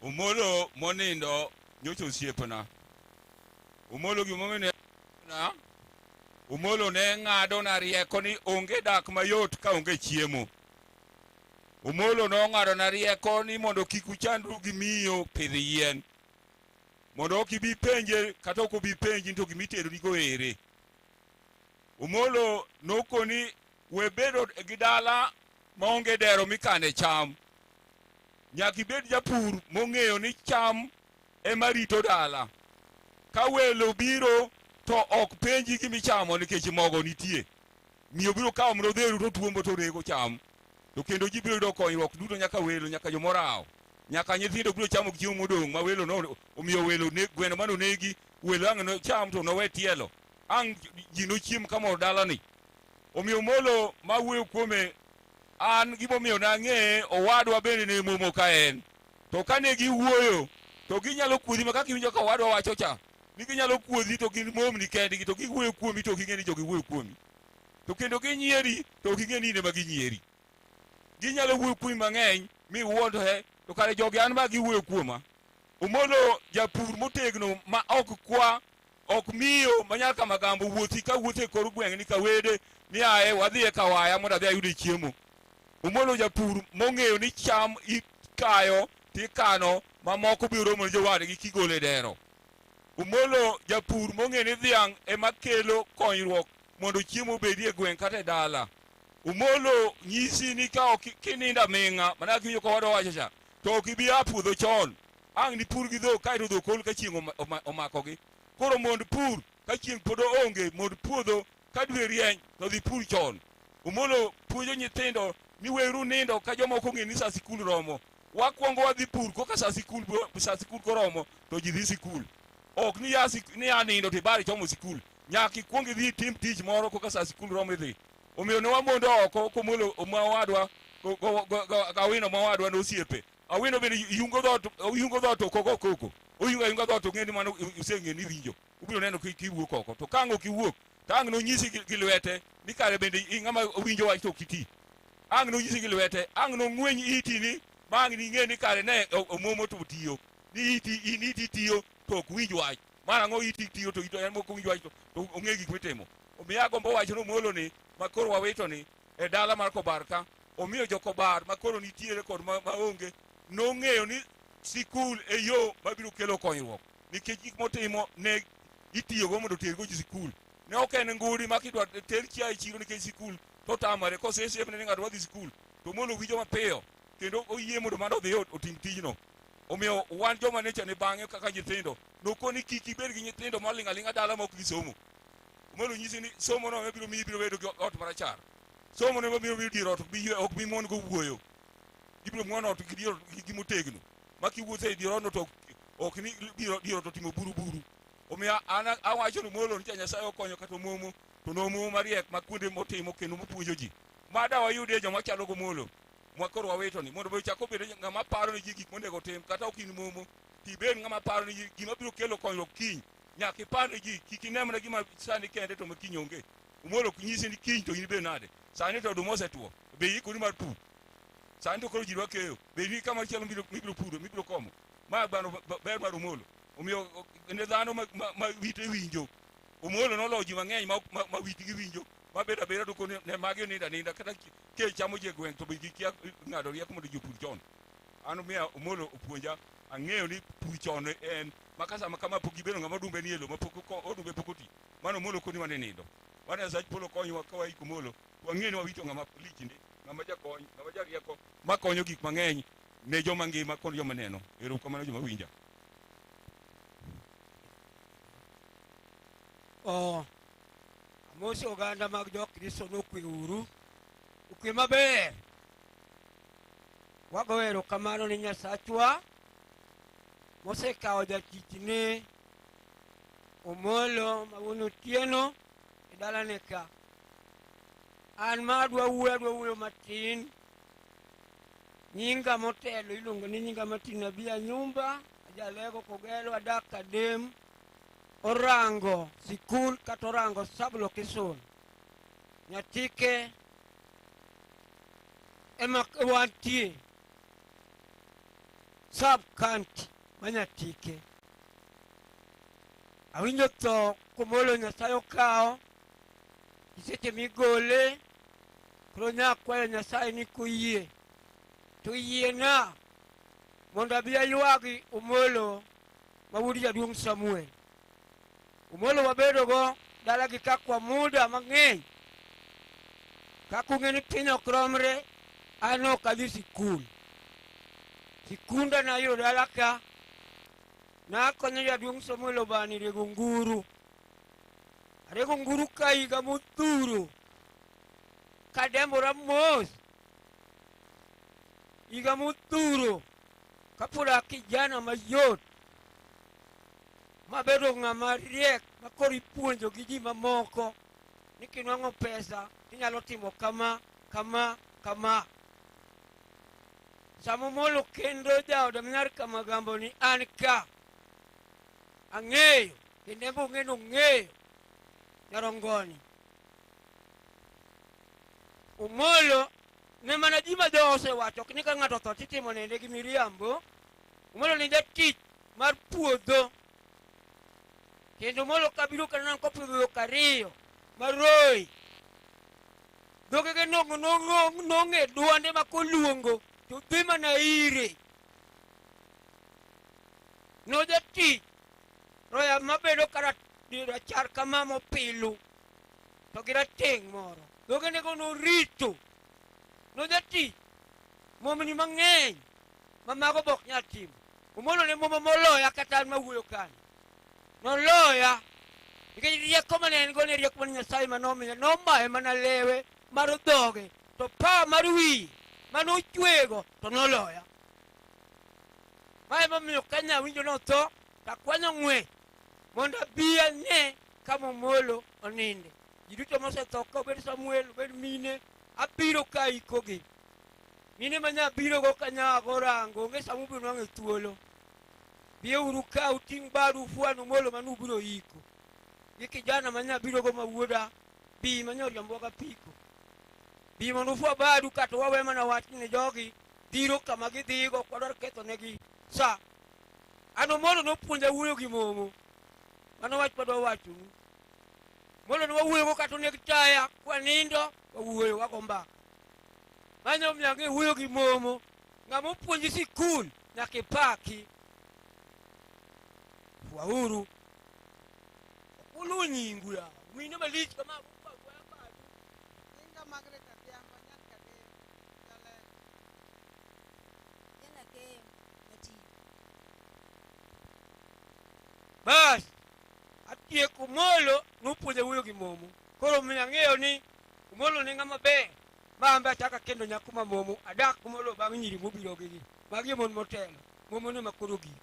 Omolo monindo nyocha osiepna. Omolo gimomiyo na Omolo ne ng'ado na rieko ni onge dak mayot ka onge chiemo. Omolo nong'ado na rieko ni mondo kik uchandru gi miyo pidh yien. Mondo ok ibi penje kata ok obi penji to gimitedo nigo ere. Omolo nokoni we bedo gi dala maonge dero mikane cham. Nyaka ibed japur mong'eyo ni cham ema rito dala. Ka welo biro to ok penji gimichamo nikech mogo nitie. Miyo biro kawo mondo odheru to tuombo to rego cham. To kendo ji biro yudo konyruok duto nyaka welo nyaka jomorawo. Nyaka nyithindo biro chamo chiemo modong' ma welo no omiyo welo ne gweno mane onegi welo ang' nocham to nowe tielo. Ang' ji nochiem kamoro dalani. Omiyo Omolo mawuoyo kuome an gimomiyo nang'eye owadwa bende ne momo ka en. To kane giwuoyo to ginyalo kuodhi ma kaka iwinjo ka owadwa wacho cha ni ginyalo kuodhi to gin momni kendgi to giwuoyo kuomi to ok ing'e ni jogi wuoyo kuomi. To kendo ginyieri to ok ing'e ni in ema ginyieri. Ginyalo wuoyo kuomi mang'eny mi iwuond he to kare jogi an ma giwuoyo kuoma. Omolo japur motegno ma ok kwa ok miyo manyar kamagambo wuothi ka wuotho e kor gweng' ni kawede ni aye wadhi e kawaya mondo adhi ayude chiemo. Omolo japur mong'eyo ni cham ikayo tikano mamoko biro romo ne jowadgi kigolo e dero. Omolo japur mong'eyo ni dhiang' ema kelo konyruok mondo chiemo obedi e gweng' kata e dala. Omolo nyisi ni ka ok kinindo aming'a mana kaka iwinjo ka owadwa wacho cha to ok ibi a puodho chon. Ang' nipur gi dhok kaeto dhok ol ka chieng' omakogi. Koro mond pur ka chieng' pod onge mond puodho ka dwe rieny to dhi pur chon. Omolo puonjo nyithindo ni weuru nindo ka jomoko ong'e ni sa sikul romo. Wakwongo wadhi pur koka sa sikul sa sikul koromo to ji dhi sikul. Ok ni ya ni ya nindo to ibar ichomo sikul. Nyaka ikwong idhi itim tich moro koka sa sikul romo idhi. Omiyo ne wamondo oko komolo owadwa Awino mawadwa nosiepe. Awino bende yungo dhoot oyungo dhoot ok ogo koko. Oyungo ayunga dhoot ong'e ni mano useng'e ni winjo. Ubiro neno kiwuok oko. To ka ang' ok iwuok to ang' nonyisi gi lwete ni kare bende ng'ama winjo wach to ok iti. Ang' nonyisi gi lwete, ang' nong'weny iti ni ma ang' ning'e ni kare ne omomo to tiyo. Ni iti in iti tiyo to ok winj wach. Mar ang'o iti tiyo to en mok winj wach to ong'e gik mitimo. Omiyo agombo wacho ni Omolo ni ma koro wawito ni e dala mar Kobar ka omiyo jo Kobar ma koro nitiere kod maonge nong'eyo ni sikul e yo mabiro kelo konyruok nikech gik motimo ne itiyogo mondo otergo ji sikul. Ne ok en ngudi ma kidwa ter chiaye e chiro nikech sikul to otamore kosesiemne ni ng'ato wadhi sikul to Omolo winjo mapiyo kendo oyie mondo mano odhi otim tijno. Omiyo wan joma ne ni bang'e kaka nyithindo nokoni kik ibed gi nyithindo moling' aling'a dala ma ok gisomo. Omolo nyisi ni somo no ema biro miyi ibiro bedo gi ot marachar. Somo no ema biro miyo dier ot ok bi mon go wuoyo. Ibiro muono ot gi dier ot gi motegno. Ma kiwuotho e dier odno to ok ni dier ot otimo buru buru. Omiyo an awacho ni Omolo ni Nyasaye okonyo kata omomo to nomomo mariek ma kuonde motimo kendo mopuonjo ji. Mada wayudie joma chalo gi Omolo ma koro wawito ni mondo ochak obed ng'ama paro ne ji gik monego otim kata ok in momo tibed ng'ama paro ne ji gima biro kelo konyruok kiny. Nyaka ipar ne ji kik ine mana gima sani kende to ma kiny onge. Omolo ok nyisi ni kiny to in ibed nade. Sani to oduma osetuo be iikori mar pur. Sani to koro ji dwa keyo be in kama chielo mibiro puro mibiro komo. Ma bano ber mar Omolo. Omiyo ne dhano ma wite winjo. Omolo noloyo ji mang'eny ma witgi winjo mabedo abeda to koni ne magi nindo aninda kata kech chamo ji e gweng' to be gikia ng'ado rieko mondo ji opur chon. An omiyo Omolo opuonja ang'eyo ni pur chon en ma ka sama kama pok ibedo ng'ama odumbe ni e lowo ma pok odumbe pok oti. Mano Omolo koni wane nindo. Wan Nyasach polo konywa ka waiko Omolo. Wang'e ni wawito ng'ama lich ndi, ng'ama jakony, ng'ama jarieko, makonyo gik mang'eny ne joma ngima kod joma neno. Erokamano joma winja. Oh, amoso oganda mag jo-Kristo nokwe uru. Okwe maber. Wago erokamano ni Nyasachwa mosekawo jatichne Omolo ma wuon Otieno e dalane ka. An ma adwa wuoyo, adwa wuoyo matin. Nyinga motelo iluongo ni nyinga matin Abia Nyumba, ajalego Kogelo, adak Kadem, Orango sikul kata Orango sub location. Nyatike ema wantie sub county ma Nyatike. Awinjo tho Komolo Nyasaye okawo seche migole, koro nyakwayo Nyasaye ni koyie to yiena mondo abi aywagi Omolo ma wuod jaduong' Samuel. Omolo wabedogo dalagi ka kwa muda mang'eny. Kaka ung'e ni piny ok romre, an ok adhi sikul. Sikunda nayudo dala ka, nakonyo jaduong' Samuel Obani rego nguru. Arego nguru ka higa modhuro, kadembora mos. Higa modhuro, kapod a kijana mayot, mabedo ng'ama riek, makoro ipuonjo gi ji mamoko ni kinwang'o pesa tinyalo timo kama, kama, kama. Sama Omolo kendo jaoda mar Kamagambo ni an ka, ang'eyo, kendo en be ong'e ni ong'eyo Nyarongoni. Omolo ne mana ji ma jo osewacho, ok ni ka ng'ato otho titimo nende gi miriambo. Omolo ni jatich mar puodho. Kendo Omolo kabiro kaneno kopidho dhok ariyo maroi. Dhogege nong'e duonde ma koluongo to dhi mana ire. No jatich roya mabedo kara rachar kama mopilu to gi rateng' moro. Dhogenego norito. No jatich momni mang'eny ma mago be ok nyal timo. Omolo ne momo moloya kata an mawuoyo kani. Noloya nikech rieko mane en go ne rieko mane Nyasaye manomiye, nomaye mana lewe mar dhoge to power mar wiye mane ochwego to noloya. Ma emomiyo ka nyawinjo notho to akwanyo ng'wech mondo abi ane kama Omolo oninde. Ji duto mosetho ka obed Samuel, obed mine, abiro ka ikogi. Mine ma nyabirogo ka nyago rango, onge sama ubiro nwang'e thuolo. Biuru ka uting' badu ufwan Omolo mane ubiro iko. Gi kijana ma nyabirogo ma wuoda, bi ma nyoriembo ga apiko. Bi mondo ufwa badu kata wawe mana wach ni jogi dhiro kama gidhigo, ok wadwar ketho negi sa. An Omolo nopuonja wuoyo gi momo. Mano wach madwa wachonu. Omolo ne wawuoyogo kata oneg taya, kwanindo, wawuoyo, wago mbaka. Mano omiyo ang'e wuoyo gi momo. Ng'ama opuonji sikul nyaka ipaki. Fwauru. Ok uluw nyingu yawa. Mine malich kama Nyinga Margaret Adhiambo, nyar Kadem, Jaler. Jana Keyo, Mati. Bas, atieko Omolo nopuonja wuoyo gi momo. Koro omiyo ang'eyo ni Omolo ne ng'ama ber. Ma an be achako akendo nyako ma momo, adak Omolo bang' nyiri mobiro gi gi. Magi e mon motelo, momo ne ma koro gik.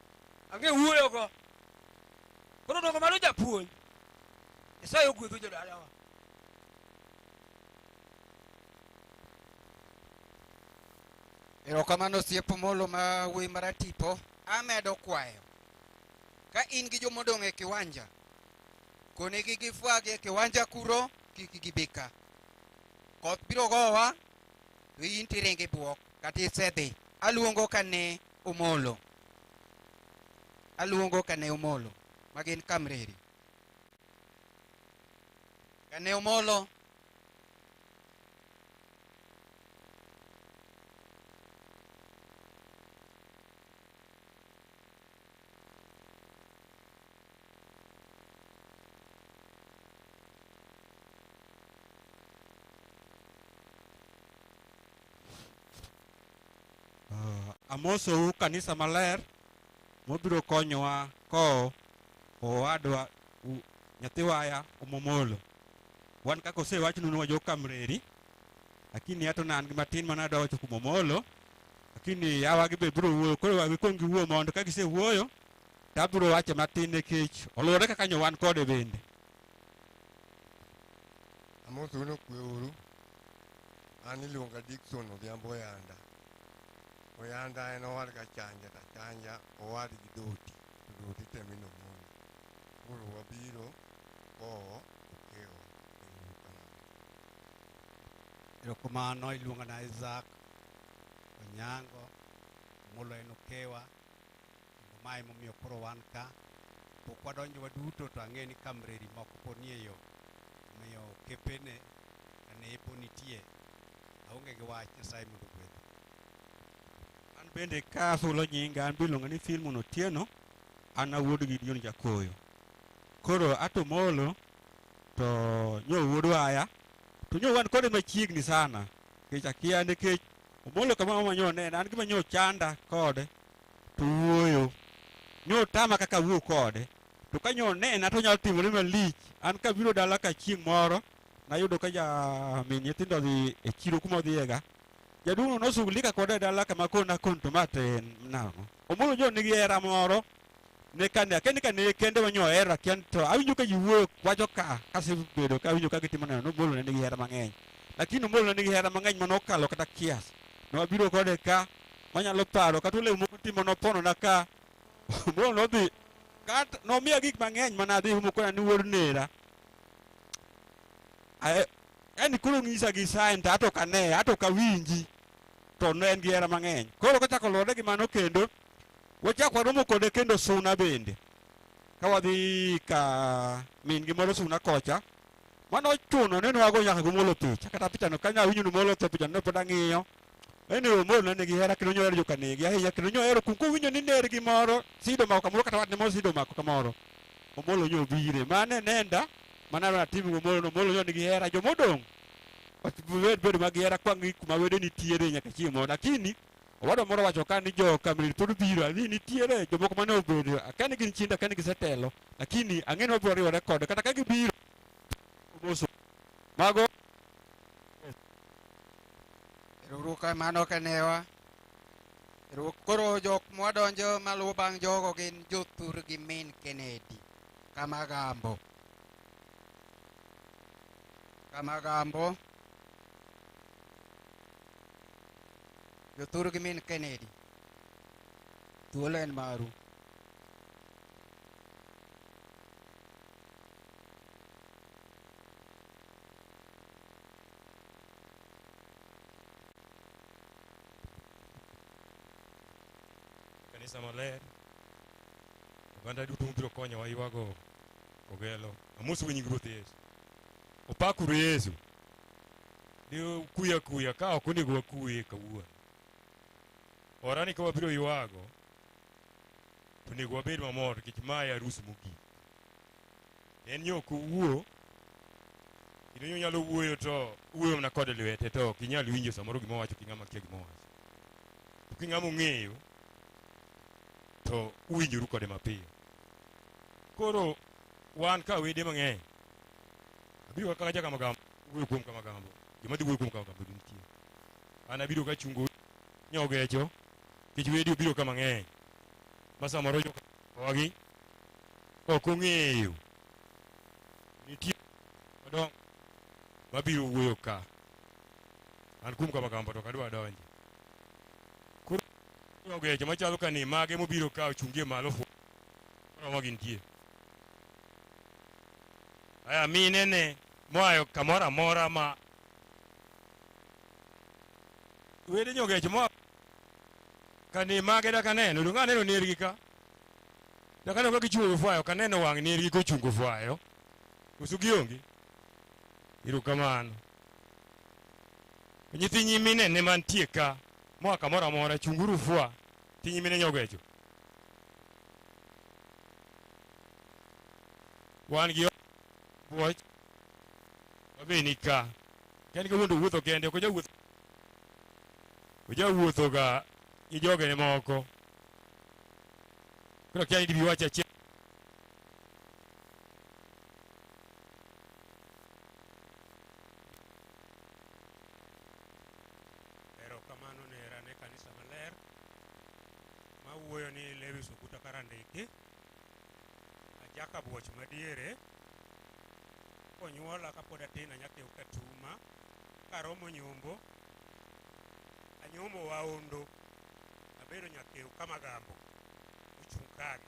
Ang'e wuoyogo. Koro dongo mano japuonj. Nyasaye ogwedho jodalawa. Erokamano osiep Omolo ma wuoyi maratipo. Amedo kwayo. Ka in gi jomodong' e kiwanja, konegi gifwagi e kiwanja kuro, kik gibi ka. Koth biro gowa, to in tiringo ibuok, kata isedhi. Aluongo kane Omolo. Aluongo kane Omolo, ma gin Kamreri. Kane Omolo. Amosou kanisa maler mobiro konyowa kowo owadwa nyathiwaya Omomolo. Wan kaka osewachnu ni wajo Kamreri, lakini ato ne an gi matin mane adwa wacho kuom Omolo, lakini yawa gi be biro wuoyo, koro wa gikuong giwuo mondo ka gisewuoyo to abiro wacho matin nikech oluwore kaka nyo wan kode bende. Amosou ni kwe uru. An iluonga Dickson Odhiambo Oyanda. Oyanda en owadgi Chanja to Chanja owadgi Doti, to Doti to min Omolo. Koro wabiro kowo okewa. Erokamano, iluonga na Isaac Onyango, Omolo en okewa, kendo mae emomiyo koro wan ka. Pok wadonjo waduto to ang'e ni Kamreri moko pod nie yo, omiyo okepene kanepo nitie, aonge gi wach. Nyasaye mondo ogwedhu. An bende ka ahulo nyinga, an be iluonga ni Philemon Otieno, an awuod Gideon Jakoyo. Koro ato Omolo to nyo wuod waya, to nyo wan kode machiegni sana, nikech akia nikech Omolo kama mama nyo nene, an gima nyo chanda kode to wuoyo. Nyo tama kaka awuo kode. To ka nyo nena to nyalo timore malich. An kabiro dala ka chieng' moro, nayudo ka jamin nyithindo odhi e chiro kuma odhiyega. Jaduong' no nosugulika kode e dala kama kona kon to ma to en nang'o. Omolo nyo nigi hera moro ne kane akia ni kane kende ma nyo ohero akia ni to awinjo ka ji wuoyo wacho ka kasebedo ka awinjo ka gitimo neno ni Omolo ne nigi hera mang'eny. Lakini Omolo ne nigi hera mang'eny manokalo kata kiasi. Ne wabiro kode ka manyalo paro kata olemo moko timo noponona ka. Omolo nodhi kata nomiya gik mang'eny mane adhi humo kona ni wuod nera. Yani koro ng'isa gi sign to ato ok ane, ato ok awinji. To ne en gi hera mang'eny. Koro kochako luwore gi mano kendo, wachak waromo kode kendo Suna bende. Ka wadhi ka min gi moro Suna kocha, mano ochuno ni nwago nyaka gi Omolo picha. Kata pichano kanyo awinjo ni Omolo tho, pichano ne pod ang'iyo. Anyway, Omolo ne nigi hera kendo nyohero jokanegi ahinya, kendo nyohero kum kowinjo ni nergi moro sido omako kamoro kata watne moro sido omako kamoro. Omolo nyo bire. Mane nenda, mano natim gi Omolo no. Omolo nyo nigi hera. Jomodong' ok bed bedo mag hera kwang'i kuma wede nitiere nyaka chieng' moro. Lakini owadwa moro wacho ka ni jo Kamreri pod biro, adhi nitiere jomoko mane obedo, akia ni gin chinda, akia ni gisetelo, lakini ang'e ni wabiro riwore kode kata ka gibiro. Omoso. Mago. Ero kamano kanewa. Ero koro jok mwadonjo maluwo bang' jogo gin jothur gi min Kennedy. Kamagambo. Kamagambo. Jothur gi min Kennedy. Thuolo en maru. Kanisa maler, oganda duto mobiro konyowa ywago Ogelo. Amosou nying Ruoth Yesu. Opakuru Yesu. Ni kuya kuya ka ok onego wakuye kawuono. Ora ni ka wabiro ywago, to onego wabed mamor nikech mae arus mogik. En nyo ok owuo, kendo nyo nyalo wuoyo to wuoyo mana kod lwete to ok inyal winjo samoro gima owacho ki ng'ama kia gima owacho. To ki ng'ama ong'eyo, to uwinjoru kode mapiyo. Koro wan ka wede mang'eny, abiro kaka jakamagambo, wuoyo kuom Kamagambo, joma dhi wuoyo kuom Kamagambo nitie. An abiro ka chungo nyogecho, nikech wede obiro ka mang'eny, ma samoro jogi ok ong'eyo. Nitie madongo mabiro wuoyo ka. An kuom Kamagambo to ok adwa donjo. Koro nyogecho machalo ka ni mage mobiro ka ochungie malo moromo gintie. Aya mine ne moayo kamoro amora ma wede nyogecho moa kani mage dak aneno, donge aneno nergi ka. Dak aneno ka gichungo fwayo, ok aneno wang' nergi kochungo fwayo. Koso gionge? Erokamano. Nyithi nyimine ne mantie ka moa kamoro amora chunguru fwa ti nyimine nyogecho. Wan gi buoch mabe ni ka. Ka en kawuono to wuotho kende, ok oja wuotho. Oja wuotho ga gi jogene moko. Koro akia ni dibi wach achiel. Erokamano nera ne kanisa maler mawuoyo ni Lewis Oguta Karandiki ajaka buoch madiere konyuola kapod atin anyakew katuma karomo nyombo anyombo waondo abedo nyakew kamagambo ochung' kare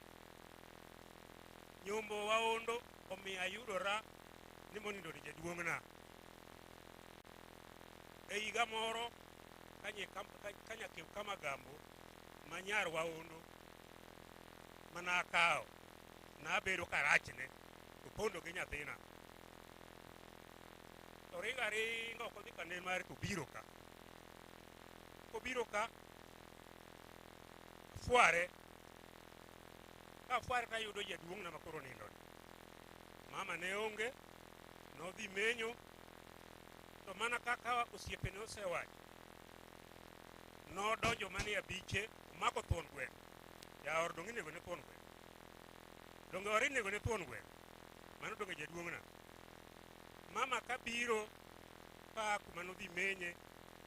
nyombo waondo omiyo ayudora ni monindo ni jaduong'na e higa moro kanyakew kamagambo manyar waondo mana akawo nabedo karachne to pondo gi nyathina to ringo aringa ok odhi kanen mare to biro ka kobiro ka fware ka fware tayudo jaduong'na makoro nindoni mama ne onge nodhi menyo to mana kaka osiepene osewacho nodonjo mana e abiche omako thuon gweno jaor donge inego ne thuon gweno donge or inego ne thuon gweno mano donge jaduong'na mama kabiro ka kuma nodhi menye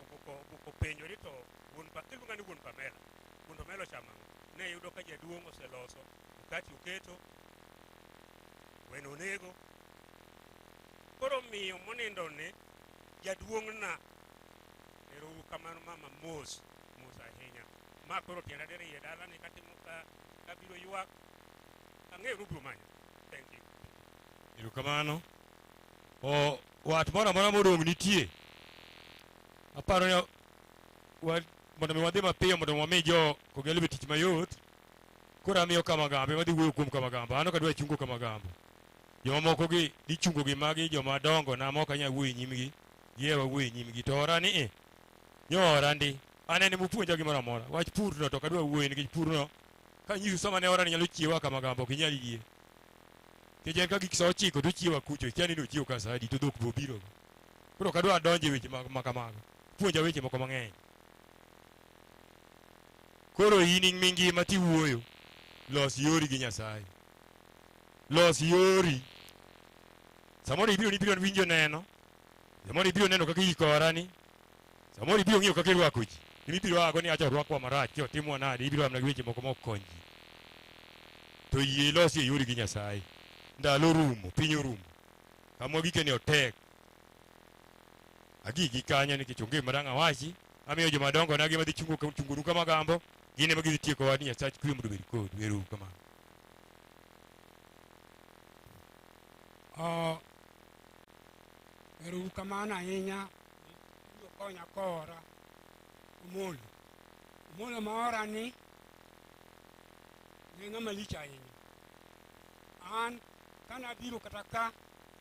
obuko penjo ni to wuon pa iluonga ni wuon Pamela wuon Pamela ochamo ang'o ne yudo ka jaduong' oseloso mkati oketo gweno onego koro miyo monindo ni jaduong'na ero uru kamano mama mos mos ahinya ma koro tienda diriye dalani katimo ka kabiro ywak ang'eyo ni ubiro manya thank you. Erokamano. O wat moro amora modong' nitie. Aparo ni mondo mi wadhi mapiyo mondo wami jo Kogelo be tich mayot. Koro amiyo Kamagambo ema dhi wuoyo kuom Kamagambo. An ok adwa chungo Kamagambo. Jomamoko gi dhi chungo gi magi joma dongo na mok anyal wuoyo e nyimgi. Gihero wuoyo e nyimgi. To ora ni e. Nyo ora ndi. An en mupuonja gimoro amora. Wach pur no to ok adwa wuoyo nikech pur no kanyisu sama ne ora ni nyalo chiewa Kamagambo ok inyal yie. Nikech en ka gik sa 9 to chiewa kucho ikia ni nochiew ka sa adi to dhok be obiro. Koro ok adwa donjo e weche ma kamago. Puonja weche moko mang'eny. Koro in mingima tiwuoyo, los yori gi Nyasaye. Los yori. Samoro ibiro ni ibiro winjo neno. Samoro ibiro neno kaka iko orani. Samoro ibiro ng'iyo kaka irwako ji. Ibiro ago ni acha orwakwa marach, otimwa nade, ibiro amna gi weche moko mok kony ji. To yie ilos yori gi Nyasaye. Ndalo rumo, piny orumo. Kama gikeni otek. Agigi kanyo nikech onge gima dang' awachi. Amiyo joma dongo na gima dhi chungo chungonu Kamagambo. Gin ema gidhi tieko wach ni Nyasach kwe mondo obed kodu. Ero uru kamano. Ero uru kamano ahinya ibiro konya koora Omolo. Omolo ma ora ni ne ng'ama lich ahinya. An kanabiro kata ka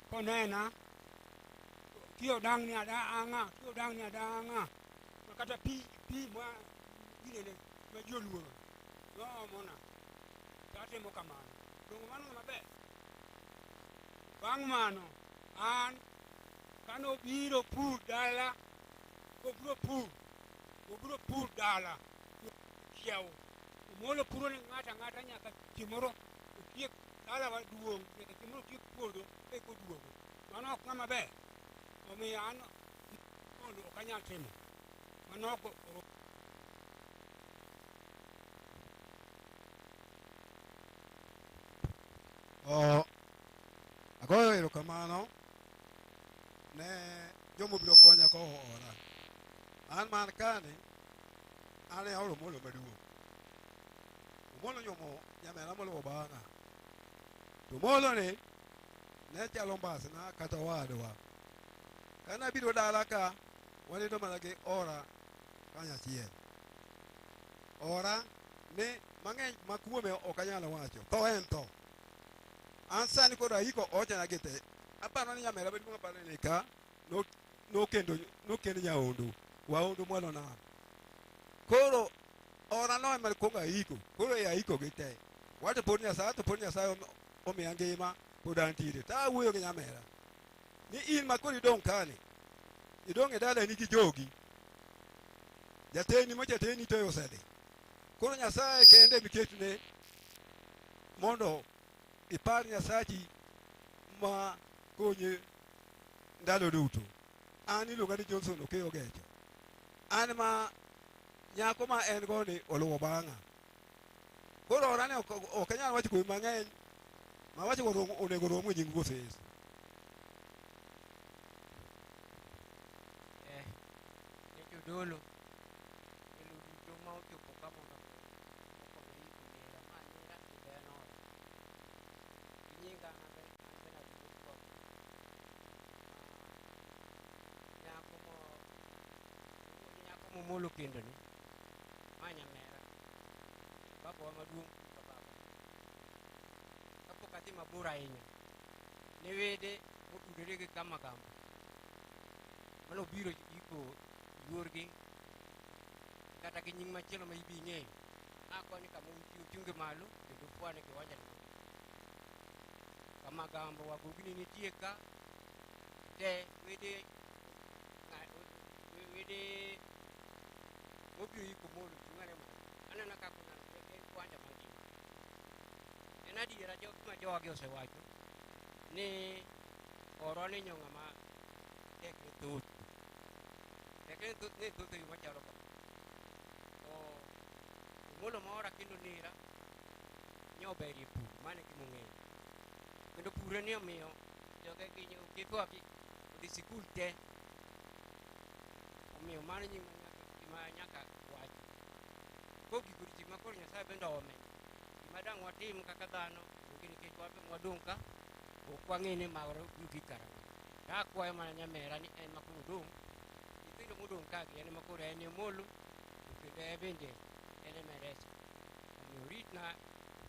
konena kiodang' ni adang'a kiodang' ni adang'a ma kata pi pi ma ginene ma ji oluoro noomona to atimo kamano. Donge mano ng'ama ber? Bang' mano an kanobiro pur dala kobiro pur obiro pur dala kiewo Omolo puro ne ng'ato ang'ata nyaka chieng' moro otiek dalawa duong' nyaka chieng' moro otiek puodho eka oduogo. Mano ok ng'ama ber. Omiyo an mondo ok anyal timo. Mano ok Agoyo erokamano ne jomobiro konya kowo ora. An man kani, an e aoro Omolo maduong'. Omolo nyuomo nyamera moluwo bang'a. To Omolo ni ne chalo mbasna kata owadwa. Kanabiro dala ka, wanindo mana gi ora kanyachiel. Ora ni mang'eny ma kuome ok anyal wacho. Tho en tho. An sani koro aiko ochana gi te. Aparo ni nyamera maduong' aparo ni ka nokendo nyaondo. Waondo mwalo nam. Koro ora no ema kuongo aiko. Koro e aiko gi te. Wacho pod Nyasaye to pod Nyasaye omiya ngima pod antiere. To awuoyo gi nyamera. Ni in ma koro idong' kani. Idong' e dalani gi jogi. Jateni mochateni to osedhi. Koro Nyasaye kende miketne mondo ipar Nyasachi ma konyi ndalo duto. An iluonga ni Johnson Okeyo Gecho. An ma nyako ma en go ni oluwo bang'a. Koro orane ok anyal wacho kuom mang'eny ma wacho go onego rom e nying Ruoth Yesu. Ne jodolo welo duto ma ochopo ka mondo okony iko nera ma nera kendo en ode. Gi nyinga an be an be naduogo nyako mo nyako momolo kendoni ma nyamera babawa maduong' ka baba. Kapok adhi mabor ahinya ne wede motudore gi Kamagambo manobiro iko yuorgi kata gi nying machielo ma ibi ing'eyo akoni kama untie ochunge malo kendo fwane kiwanja ni. Kamagambo wagogni nitie ka te wede wede mobiro iko molo chung'ane malo aneno kaka en kiwanja mangima. En adiera gima jowagi osewacho ni oro ni nyo ng'ama tekre thoth. Tekre thoth ne thoth e yo machalo kama. To Omolo mora kendo nera nyoberie pur mano e gima ong'eyo. Kendo pure ni omiyo joge gi nyithwa gi odhi sikul te. Omiyo mano nying gima nyaka wachi. Kogik odiochieng' ma koro Nyasaye bende omenyo. Gima dang' watim kaka dhano onge nikech wan be mwadong' ka ok wang'e ni mawar biro gik karang'o. To akwayo mana nyamera ni en ma koro odong', nyithindo modong' ka gi en ema koro en e Omolo to kendo en bende en ema resa. Omiyo oritna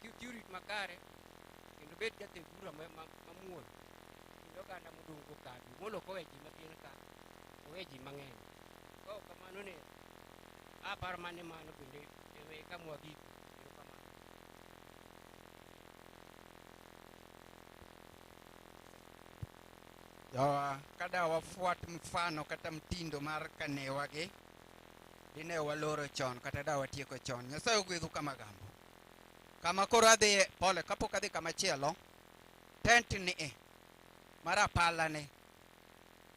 chiw rit makare kendo bed jathek bura mamuol kendo oganda modong' go ka. Omolo ok owe ji matin ka, owe ji mang'eny. Ka ok kamano ne aparo mana ni mano bende e kama wagiko. Erokamano. Yawa, kada wafuat mfano kata mtindo mar kanewagi, dine waloro chon kata da watieko chon. Nyasaye ogwedhu Kamagambo. Kama koro adhiye, pole, kapok adhi kama chielo, tent ni e, mar apala ni,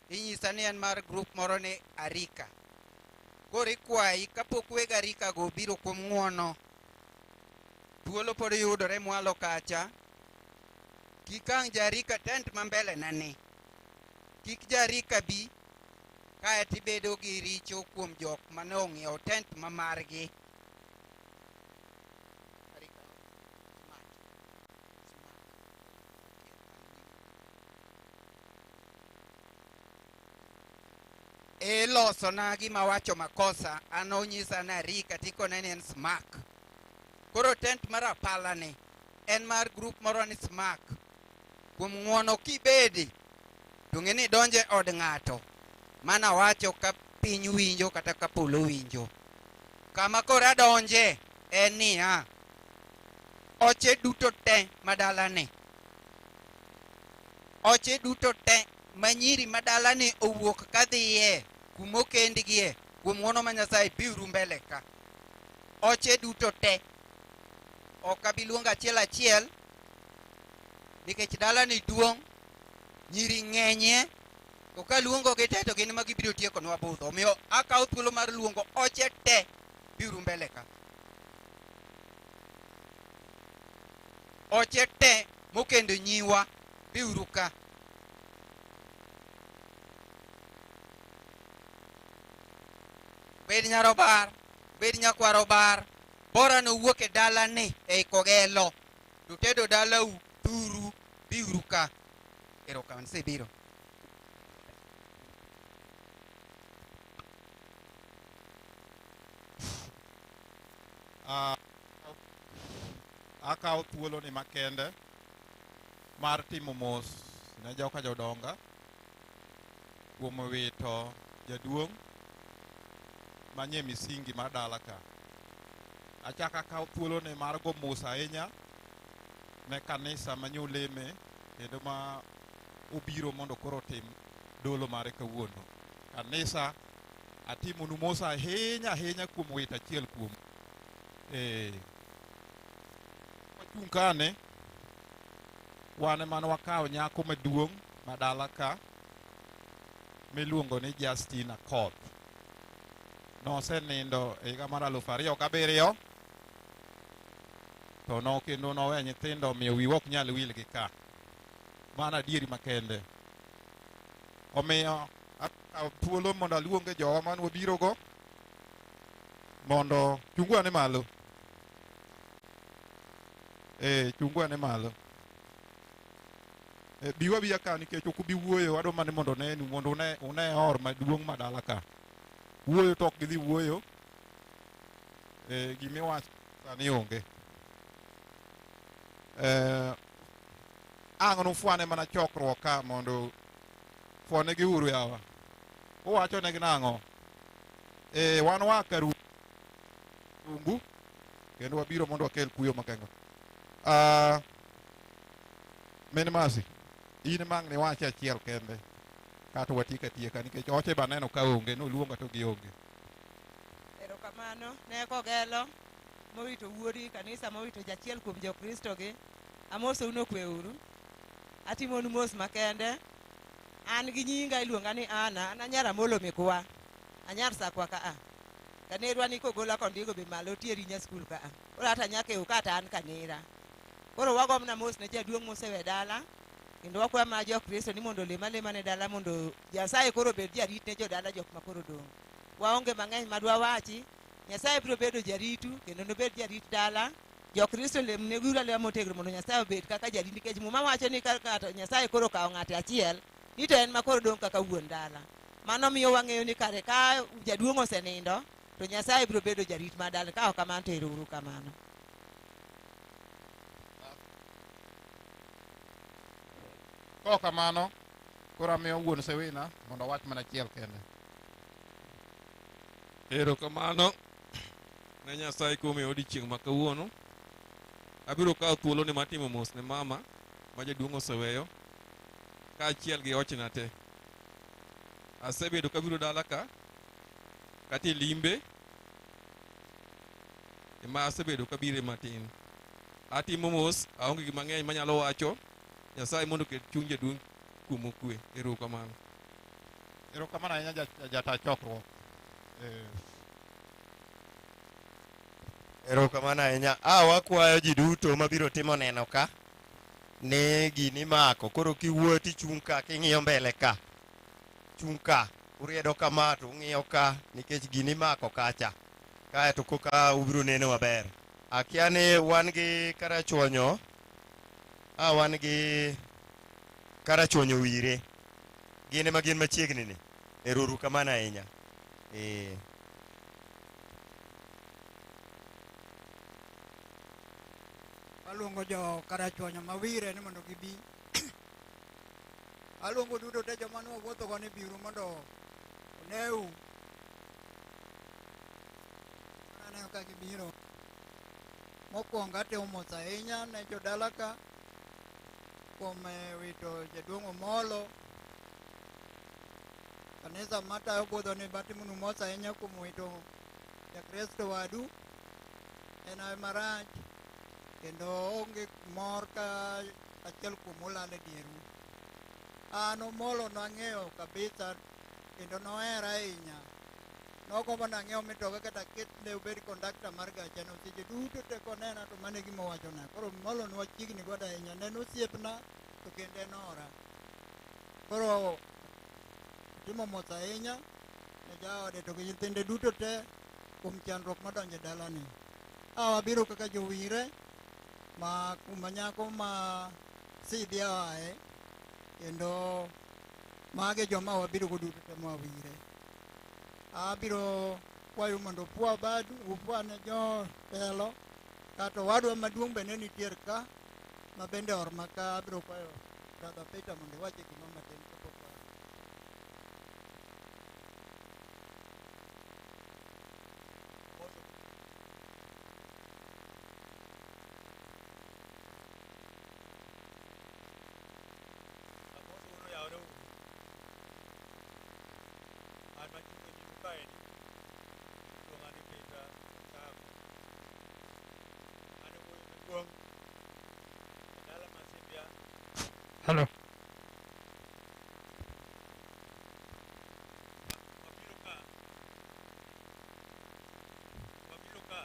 inyisa ni en mar group moro ni Arika. Koro ikwayi kapok weg Arika go obiro kuom ng'uono, thuolo pod yudore mwalo kacha, kik ang' ja Arika tent ma mbele na ni. Kik ja Arika bi, kae tibedo gi richo kuom jok mane ong'iewo tent ma margi. Ilosona gima wacho makosa, an onyisa ni Arika tikone ni en Smack. Koro tent mar apala ni en mar group moro ni Smack. Kuom ng'uono kibedi, to ng'e ni donje od ng'ato. Mana wacho ka piny winjo kata ka polo winjo. Kama koro adonje en niya, oche duto te madalani, oche duto te ma nyiri madalani owuok kadhiye kumokendgie kuom ng'uono ma Nyasaye biuru mbele ka. Oche duto te ok abi luongo achiel achiel nikech dalani duong', nyiri ng'enyie, to kaluongogi te to gin ema gibiro tiekonwa budho. Omiyo akawo thuolo mar luongo oche te biuru mbele ka. Oche te mokendo nyiwa biuru ka. Bed nyarobar, bed nyakwar obar, bora nowuok e dalani ei Kogelo, to tedo dalau thuru biuru ka. Erokamano, isebiro. Akawo thuolo ni makende mar timo mos ne joka jodonga kuom wito jaduong' manie misingi mar dala ka. Achako akawo thuolo ni mar go mos ahinya ne kanisa manyoleme kendo ma obiro mondo koro otim dolo mare kawuono. Kanisa atimonu mos ahinya ahinya kuom wito achiel kuom. Wachung' kane wan ema wakawo nyako maduong' madala ka miluongo ni Justina Akoth. Nosenindo e higa mar 2007 to no kendo nowe nyithindo omiyo wiwa ok nyal wil gi ka. Mano adieri makende. Omiyo akawo thuolo mondo aluonge jowa mane wabirogo mondo chungu ane malo. Chungu ane malo. Biwa biya ka nikech ok ubi wuoyo, wadwa mana ni mondo onenu, mondo une or maduong' madala ka. Wuoyo to ok gidhi wuoyo. Gimiwacho sani onge. Ang' nufwane mana chokruok ka mondo fwanegi uru yawa. Uwacho negi nang'o? Wan waa Karungu kendo wabiro mondo wakel kuyo makengo. Min Masi, in mang' ni wache achiel kende kato watiek atieka nikech oche be aneno ka onge, noluonga to gionge. Erokamano ne Kogelo mowito wuodi kanisa mowito jachiel kuom jokristo gi. Amosou nokweuru. Atimonu mos makende. An gi nyinga iluonga ni Ana, an anyar Amolo Mikwa. Anyar Sakwa ka a. Kanerwa ni Kogola Kondigo be malo tieri nya skul ka a. Koro ata nyakeu kata an kanera. Koro wagomna mos ne jaduong' mosewe dala. Kendo wakwayo mana jokristo ni mondo olem alema ne dala mondo Nyasaye koro obed jarit ne jodala jok ma koro odong'. Waonge mang'eny madwa wachi. Nyasaye biro bedo jaritu kendo nobed jarit dala. Jokristo lemnegiuru alema motegno mondo Nyasaye obed kaka jarit nikech Muma wacho ni ka ng'ato Nyasaye koro okawo ng'ato achiel ni to en ma koro dong' kaka wuon dala. Mano miyo wang'eyo ni kare ka jaduong' osenindo to Nyasaye biro bedo jarit mar dala. Ka ok kamano to ero uru kamano. Kok kamano, koro amiyo wuon Sewina mondo owach mana achiel kende. Erokamano ne Nyasaye kuom miyo odiechieng' ma kawuono. Abiro kawo thuoloni mar timo mos ne mama ma jaduong' oseweyo kaachiel gi ochna te. Asebedo kabiro dala ka kata e limbe ema asebedo kabire matin. Atimo mos, aonge gi mang'eny manyalo wacho. Nyasaye mondo oket chuny jaduong' kuom okwe. Erokamano. Erokamano ahinya jata chokruok. Erokamano ahinya. Wakwayo ji duto mabiro timo neno ka ni gini mako. Koro kiwuoyo tichung' ka king'iyo mbele ka. Chung' ka. Uriedo kama to ung'iyo ka nikech gini mako kacha. Kaeto koka ubiro neno maber. Akia ni wan gi karachuonyo. Wan gi karachuonyo wire. Gin ema gin machiegni ni. Ero kamano ahinya. Aluongo jo karachuonyo mawire ni mondo gibi. Aluongo duto te joma ne wawuothogo ni biuru mondo oneu. Aneno ka gibiro. Mokwongo atimo mos ahinya ne jodala ka kuom wito jaduong' Omolo. Kanisa matayo budho ni batimonu mos ahinya kuom wito jakristo wadu. En hawi marach kendo onge mor ka achiel kuom olal e dieru. An Omolo nang'eyo kabisa kendo nohera ahinya. Nogombo nang'iew mitoka kata aketne obed kondakta mar gacha no. Seche duto te konena to mano e gima owachona. Koro Omolo ne wachiegni godo ahinya. Ne en osiepna to kendo en ora. Koro timo mos ahinya ne jaode to gi nyithinde duto te kuom chandruok madonjo e dalani. Wabiro kaka jowire ma kuma nyako ma Sidhia oaye kendo mage joma wabiro go duto te mwawire. Abiro kwayo mondo upwa badu, upwa ne jotelo kata owadwa maduong' be ne nitiere ka ma bende orma ka. Abiro kwayo Brother Peter mondo iwache gima matin kapok wa. An machung' e nyimu kaeni iluonga ni Peter Osako. Hello. Wabiro ka.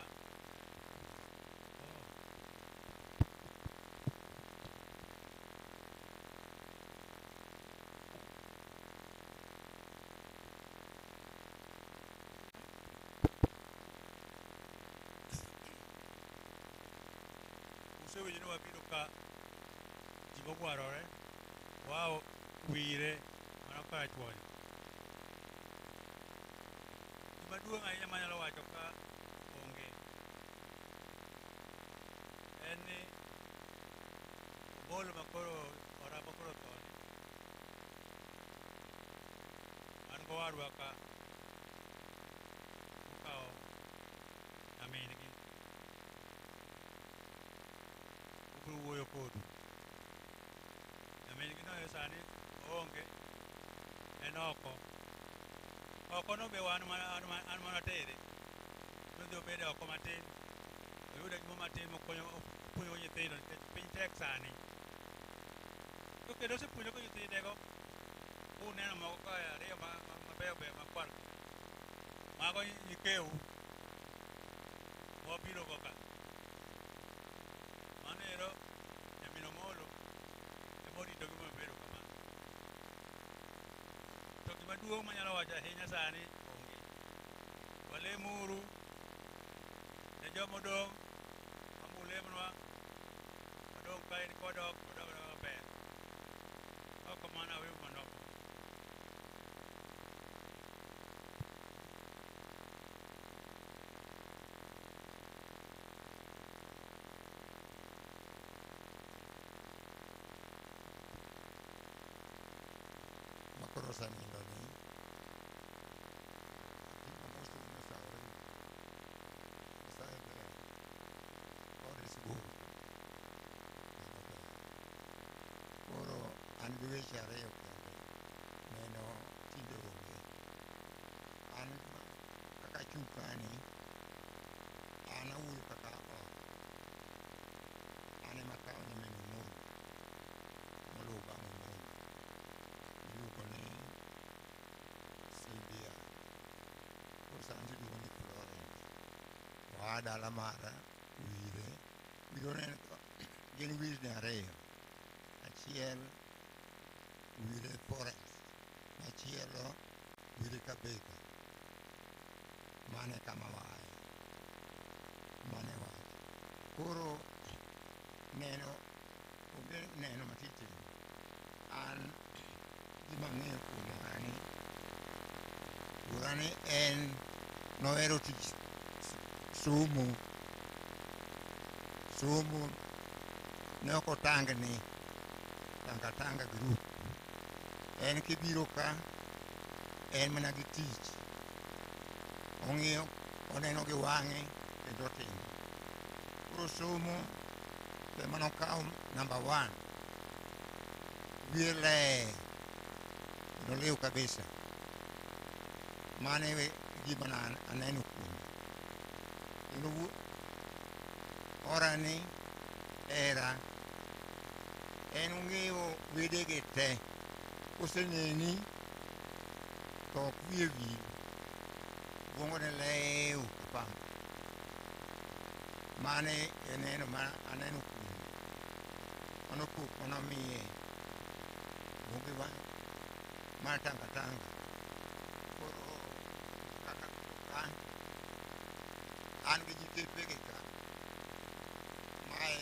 Usewinjo ni wabiro ka ji mogwarore wao wire mana karachuonyo. Gima duong' ahinya manyalo wacho ka onge en ni Omolo makoro ora makoro thoni an gowadwa ka okawo nyamin gi obiro wuoyo kodu. Nyamin gi no sani oonge, en oko. Oko no be wan mana an mana tere. Nodhi obede oko matin, oyude gimo matin mokonyo opuonjogo nyithindo nikech piny tek sani. To kendo osepuonjogo nyithindego, uneno moko ka ariyo mabeyo beyo makwar. Mago nyikeu mwabiro go ka. Mano ero nyamin Omolo emoritogi mobedo kamano. To gima duong' manyalo wacho ahinya sani onge. Walemuru ne jomodong' amulemnwa wadong' kae kodok wadok maber. Ka ok kamano aweyo manok. Makoro osenindo ni atimo mos mosawore. Nyasaye ber. God is good. Koro an gi weche ariyo kende. Neno tinde onge. An kaka achung' kani, an awuoyo kaka ot. An ema akawo nyamin Omolo moluwo bang' Omolo. Iluongo ni Sylvia. Koro sani iluongo ni Florence. Oa dala mara Wire. Wire gin wirni ariyo. Achiel Wire Forest, machielo Wire Kabeka. Mano e kama waaye. Mano e wach. Koro neno onge neno matitimo. An gima ang'eyo kuom wuora ni en nohero tich somo. Somo ne ok otangni tanga tanga group. En kibiro ka en mana gi tich. Ong'iyo, oneno gi wang'e kendo otimo. Koro somo to ema nokawo namba 1. Wiye ler kendo liw kabisa. Mano e gima aneno kuome. Kendo orani hera en ong'eyo wedege te. Koseneni to ok wiye wil. Obwongone lew ka pamba. Mano e neno ma aneno kuome. Mano pok manomiye. Onge mar tanga tanga. Koro kaka ka an gi nyithindegi ka. Mae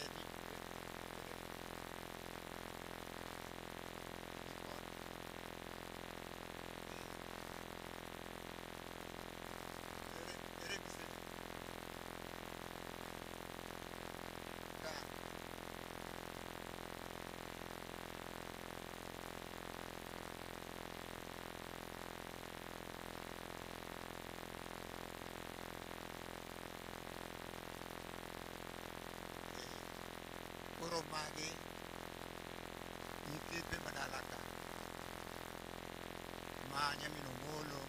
Koro magi nyithinde madala ka ma nyamin Omolo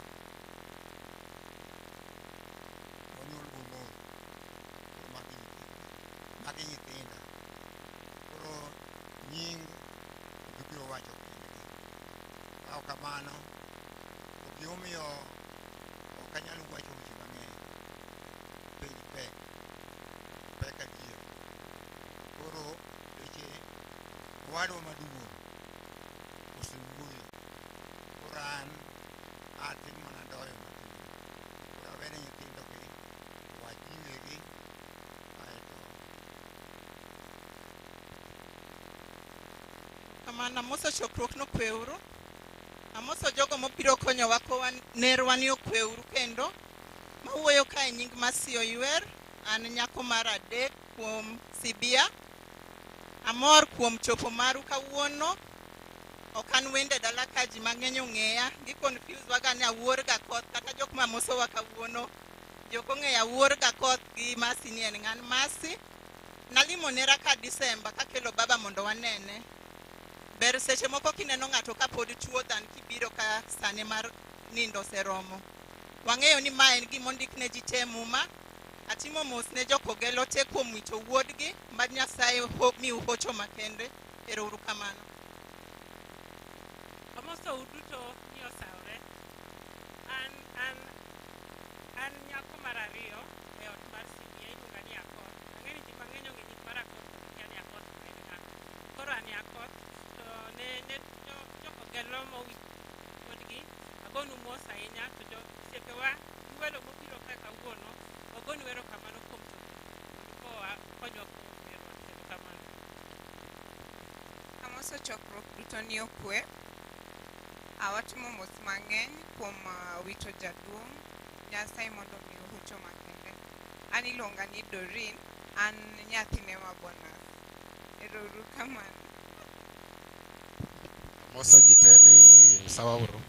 onyuol go Omolo. Koro magi nyithinda, magi nyithinda. Koro nying gi wacho kendgi. Ka ok kamano, to gimomiyo ok anyal wacho weche mang'eny. Penj pek, pek adier. Koro weche owadwa maduong' osewuoyo. Koro an atin mana doyo matin. Koro awene nyithindogi owach giwegi aeto Kamano amoso chokruok nokweuru. Amoso jogo mobiro konyowa kowa nerwa ni okweuru kendo. Mawuoyo ka e nying Mercy Oywer, an nyako mar adek kuom Sibia. Amor kuom chopo maru kawuono. Ok an wende dala ka ji mang'eny ong'eya. Gi confuse waga ni awuor ga koth kata jok mamosowa kawuono. Jok ong'eyo awuor ga koth gi Mercy ni en ng'an Mercy. Nalimo nera ka Disemba kakelo baba mondo wanene. Ber seche moko kineno ng'ato kapod tuo than kibiro ka sane mar nindo oseromo. Wang'eyo ni ma en gima ondik ne ji te e muma. Atimo mos ne jokogelo te kuom wito wuodgi mad Nyasaye miu hocho makende. Ero uru kamano. Amosou duto ni osawore. An an an nyako mar ariyo e ot mar Sibia iluonga ni Akoth. Ang'e ni ji mang'eny ong'e nying mar Akoth to gikia ni Akoth to en ng'a. Koro an e Akoth to ne ne jo jokogelo mowit wuodgi agonu mos ahinya to jo osiepewa gi welo mobiro ka kawuono wagonu erokamano kuom chopo mondo kowa konywa kuom merwa. Erokamano. Amoso chokruok duto ni okwe. Awatimo mos mang'eny kuom wito jaduong' Nyasaye mondo omiu hocho makende. An iluonga ni Doreen, an nyathine ma Bonas. Ero uru kamano. Amoso ji te ni sawa uru.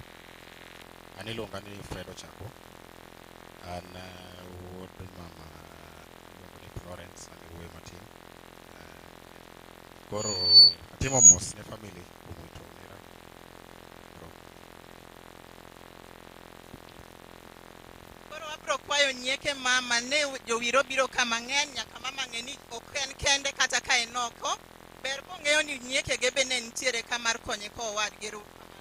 An iluonga ni Fred Ochako. An wuod mama iluongo ni Florence, an e wuoyi matin. Koro atimo mos ne family kuom wito nera. Koro wabro kwayo nyieke mama ne jowiro biro ka mang'eny nyaka mama ng'e ni ok en kende kata ka en oko. Ber kong'eyo ni nyiekege be ne nitiere ka mar konye ko owadgi. Ero uru kamano.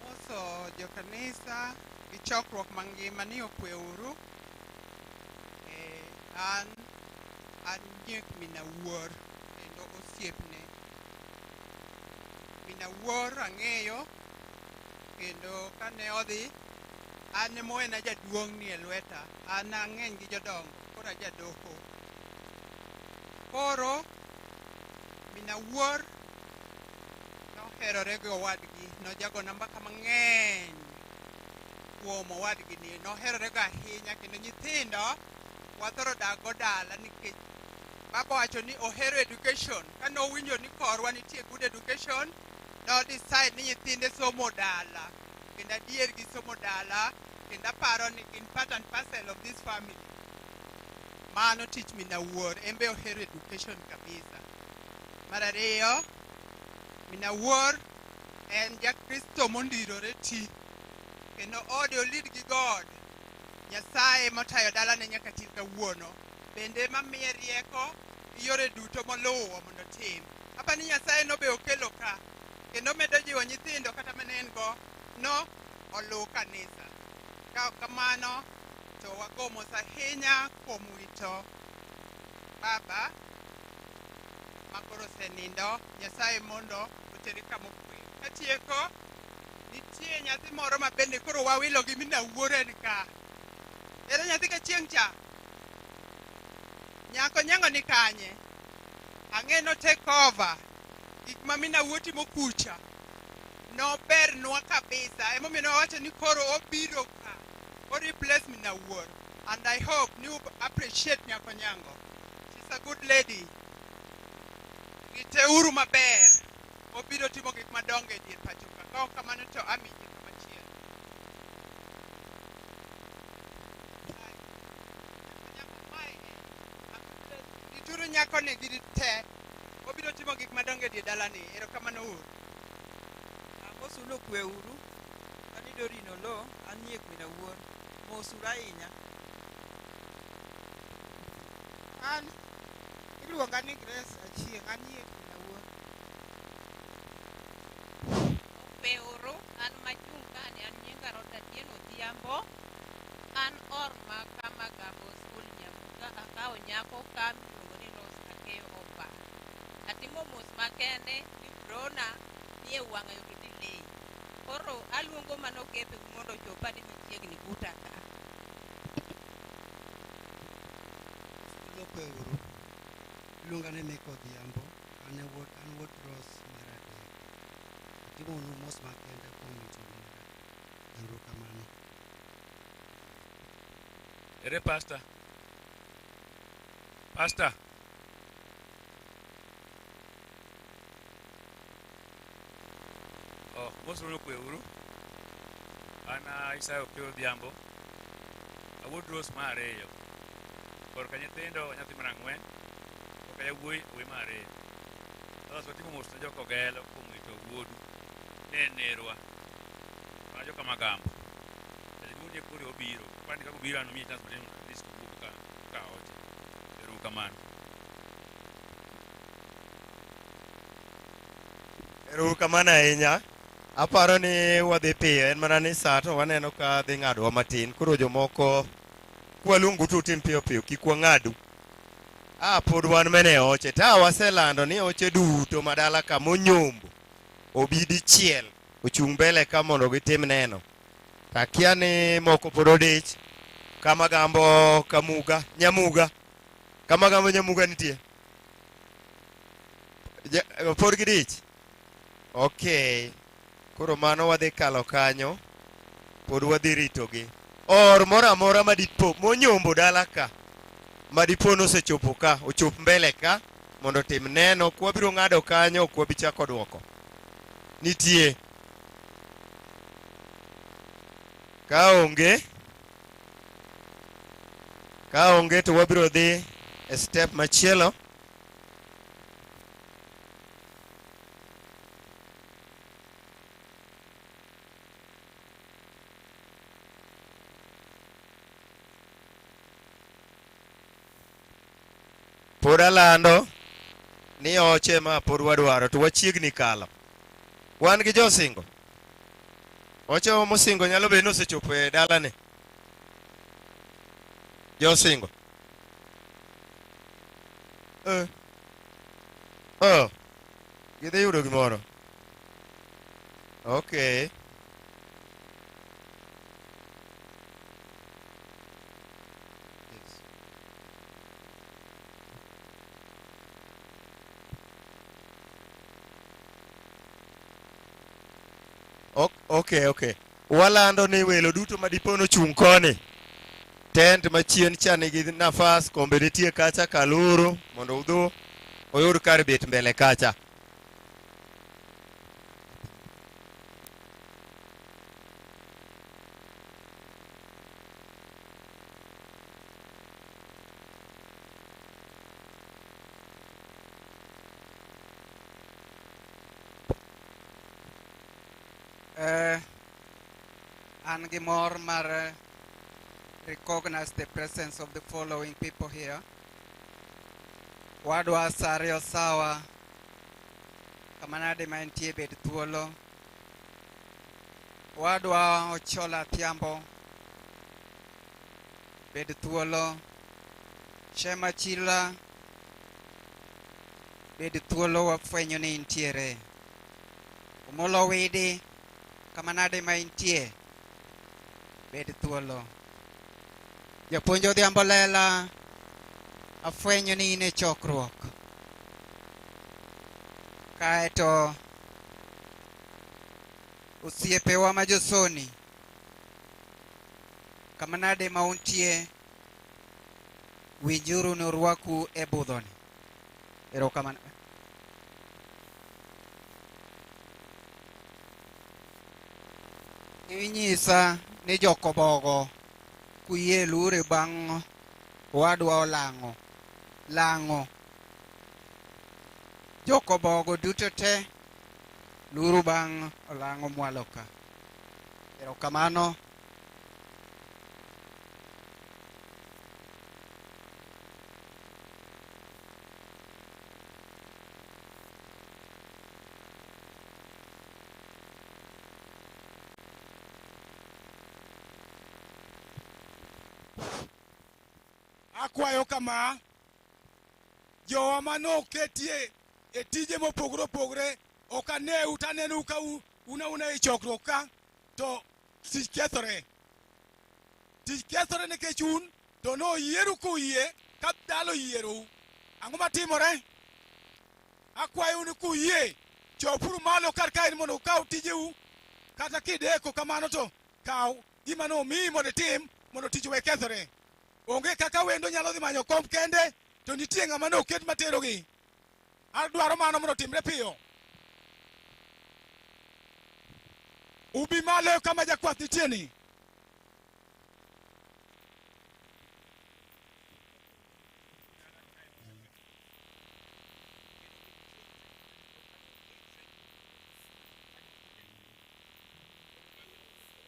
Amoso jokanisa gi chokruok mangima ni okweuru. An an nyiek minawuor kendo osiepne. Minawuor ang'eyo kendo kane odhi an emowena jaduong' ni e lweta. An ang'eny gi jodongo koro ajadoho. Koro minawuor noherore gi owadgi, nojagona mbaka mang'eny kuom owadgi ni. Noherore go ahinya kendo nyithindo wathoro dak go dala nikech baba wacho ni ohero education. Kane owinjo ni korwa nitie good education, no decide ni nyithinde somo dala. Kendo adier gisomo dala, kendo aparo ni gin part and parcel of this family. Mano tich minawuor, en be ohero education kabisa. Mar ariyo, minawuor en jakristo mondirore ti. Kendo ode olid gi God. Nyasaye motayo dalane nyaka chil kawuono. Bende mamiye rieko gi yore duto moluwo mondo otim. Apa ni Nyasaye no be okelo ka. Kendo medo jiwo nyithindo kata mane en go no oluw kanisa. Ka ok kamano to wago mos ahinya kuom wito baba makoro osenindo. Nyasaye mondo otere kama okwe. Katieko, nitie nyathi moro ma bende koro wawilo gi minawuor en ka. Ere nyathi ka chieng' cha? Nyako nyango ni kanye? Ang'e no take over. Gik ma minawuor timo kucha nobernwa kabisa. Emomiyo nawacho ni koro obiro ka. O replace minawuor. And I hope you appreciate Nyako Nyango. She's a good lady. Riteuru maber. Obiro timo gik madongo e dier pacho ka. Ka ok kamano to amije kamachielo. Rituru nyakoni gi te. Obiro timo gik madongo e dier dalani. Erokamano uru. Amosu nokwe uru. An Doreen Oloo, an nyiek min awuor. Mos uru ahinya. An Iluonga ni Grace Achieng', an nyiek min Awuor. Okweuru, an machung' kani an nyinga Rhoda Atieno Odhiambo. An or ma Kamagambo School Nyamuga, akawo nyako ka miluongo ni Rose Akeyo Opa. Atimo mos makende ni brona ni e wang'ayo to delay. Koro aluongo mano kepe mondo ochop ane machiegni buta ka. Okweuru. Iluonga ni Mika Odhiambo. An e wuod, an wuod Rose mar adek. Atimonu mos makende kuom wito nera. Erokamano. Ere pastor? Pastor. Oh, mos runo kweuru. An Isaiah Opiyo Odhiambo. Awuod Rose mar ariyo. Korka nyithindo, nyathi mar ang'wen. Korka yawuoyi, wuoyi mar ariyo. Sasa watimo mos ne joka Ogelo kuom wito wuodu. Ne en nerwa. Mana joka Magambo. Jaduong' ne koro obiro. Apani kaka obiro an omiye chance matin mondo at least owuog ka oche. Erokamano. Erokamano ahinya. Aparo ni wadhi piyo, en mana ni sa to waneno ka dhi ng'adowa matin. Koro jomoko kwaluongu to utim piyo piyo, kik wang'adu. Ah, pod wan mene e oche. Ta waselando ni oche duto madala ka monyombo obi dichiel ochung' mbele ka mondo gitim neno. Takia ni moko pod odich. Kamagambo Kamuga, Nyamuga. Kamagambo Nyamuga nitie. Pod gidich? Okay. Koro mano wadhi kalo kanyo. Pod wadhi ritogi. Or moro amora madipo monyombo dala ka madipo nosechopo ka ochop mbele ka mondo otim neno kwabiro ng'ado kanyo ok wabi chako dwoko. Nitie. Ka onge to wabiro dhi e step machielo. Pod alando ni oche ma pod wadwaro to wachiegni kalo. Wan gi josingo. Oche mosingo nyalo bedo ni osechopo e dalane. Josingo. Oh. Gidhi yudo gimoro. Okay. Okay, okay. Walando ni welo duto ma dipo nochung' koni. Tent machien cha nigi nafas, kombe nitie kacha, kaluru mondo udhu oyud kar bet mbele kacha. An gi mor mar recognize the presence of the following people here. Wadwa Sario Sawa, kamanade ma entie bed thuolo. Wadwa Ochola Thiambo, bed thuolo. Shema Chila, bed thuolo wafwenyo ni intiere. Omolo Widi, kamanade ma intie, bed thuolo. Japuonj Odhiambo Lela, afwenyo ni in e chokruok. Kaeto osiepewa ma josoni, kamanade ma untie, winjuru ni orwaku e budhoni. Erokamano. Inyisa ni jokobogo kuyie lure bang' owadwa olang'o. Lang'o. Jokobogo duto te luru bang' olang'o mwalo ka. Erokamano. Akwayo kama, jowa manoketie e tije mopogore opogore, ok aneu to anenou ka una e chokruok ka, to tich kethore. Tich kethore nikech un to noyieru kuyie ka dala oyierou. Ang'o matimore? Akwayou ni kuyie, chopuru malo kar kaeni mondo ukaw tijeu. Kata kideko kamano to kaw gima nomiyi mondo itim mondo tich owe kethore. Onge kaka wendo nyalo dhi manyo kom kende to nitie ng'ama noket materogi. Adwaro mano mondo otimre piyo. Ubi malo kama jakwath nitie ni.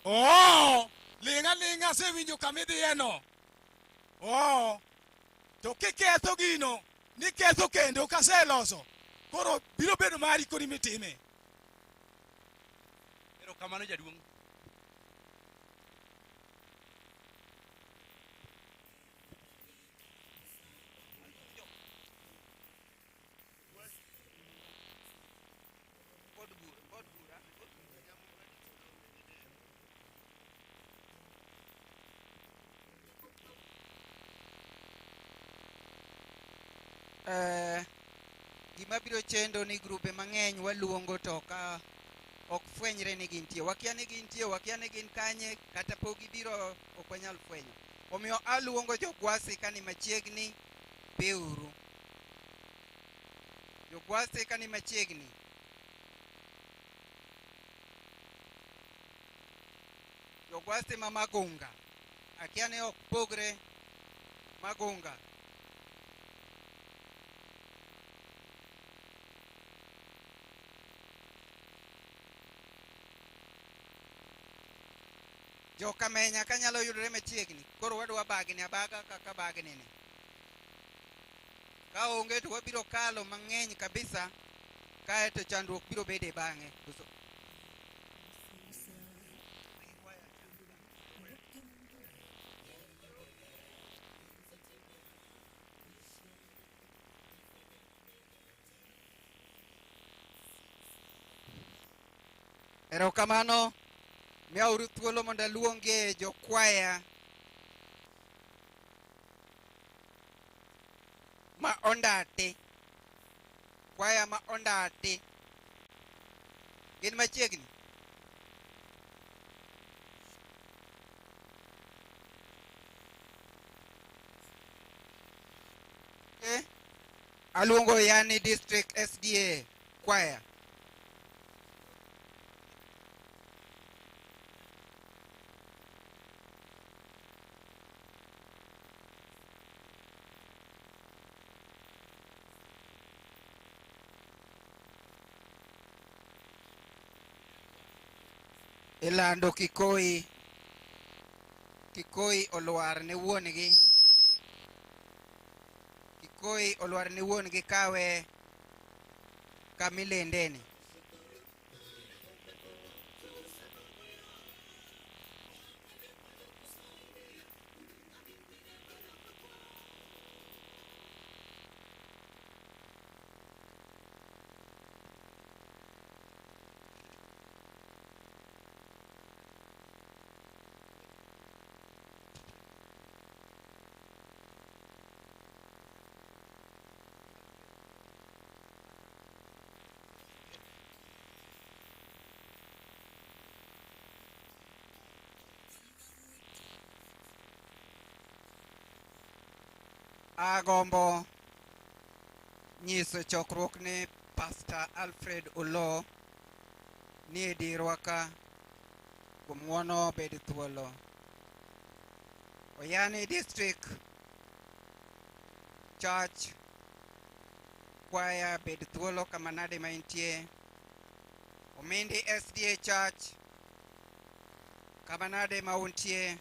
Oh, ling'a ling'a asewinjo kama idhiyeno. Oh, to kiketho gino, niketho kendo kaseloso. Koro biro bedo mari kori mitime. Erokamano jaduong'. Gima biro chendo ni grube mang'eny waluongo to ka ok fwenyre ni gintie. Wakia ni gintie, wakia ni gin kanye, kata pok gibiro ok wanyal fwenyo. Omiyo aluongo jogwasi kani machiegni, biuru. Jogwasi kani machiegni. Jogwasi ma Magunga. Akia ni ok pogre Magunga. Jokamenya kanyalo yudore machiegni, koro wadwa bagni abaga kaka bagni ni. Ka onge to wabiro kalo mang'eny kabisa, kaeto chandruok biro bede bang'e. Erokamano. Miyauru thuolo mondo aluongie jokwaya ma Ondati. Kwaya ma Ondati. Gin machiegni. Aluongo Yani District SDA Choir. Ilando Kikoi, Kikoi olwar ne wuon-gi. Kikoi olwar ne wuon-gi kawe kamilendeni. Agombo nyiso chokruok ne Pastor Alfred Oloo ni e dirwa ka kuom ng'uono bed thuolo. Oyani District Church Choir bed thuolo kama nade ma intie. Omindi SDA Church kama nade ma untie,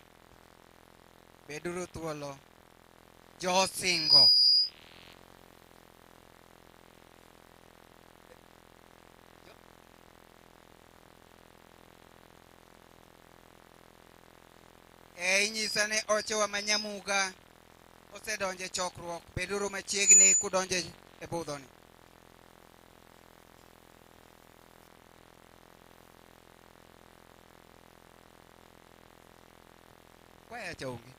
beduru thuolo. Josingo. Inyisa ne ochewa manyamuga osedonjo e chokruok, beduru machiegni kudonjo e budhoni. Kwaya cha onge.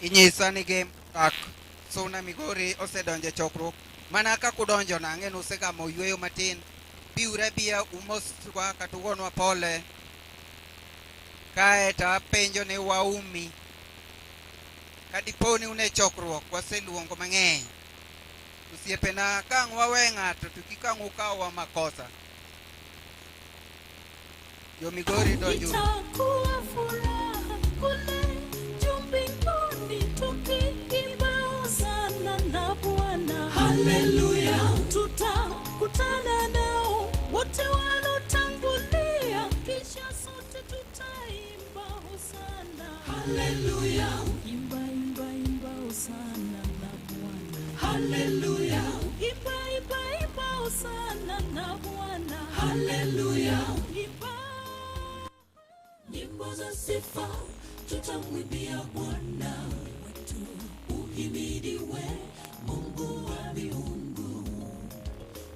Inyisa ni gem dak Suna Migori osedonjo e chokruok. Mana kaka udonjo no, ang'e ni usegamo yweyo matin. Biuru abiya umoswa kata ugonwa pole. Kae to apenjo ni waumi. Ka dipo ni un e chokruok, waseluongo mang'eny. Osiepena, ka ang' wawe ng'ato to kik ang' ukawwa makosa. Jo Migori donjuru. Itakuwa furaha kule juu mbinguni tukiimba hosana na Bwana. Haleluya. Tutakutana nao wote walotangulia, kisha sote tutaimba hosana. Haleluya. Imba, imba, imba hosana na Bwana. Haleluya. Imba, imba, imba hosana na Bwana. Haleluya. Imba nyimbo za sifa tutamwimbia Bwana wetu, uhimidiwe Mungu wa miungu,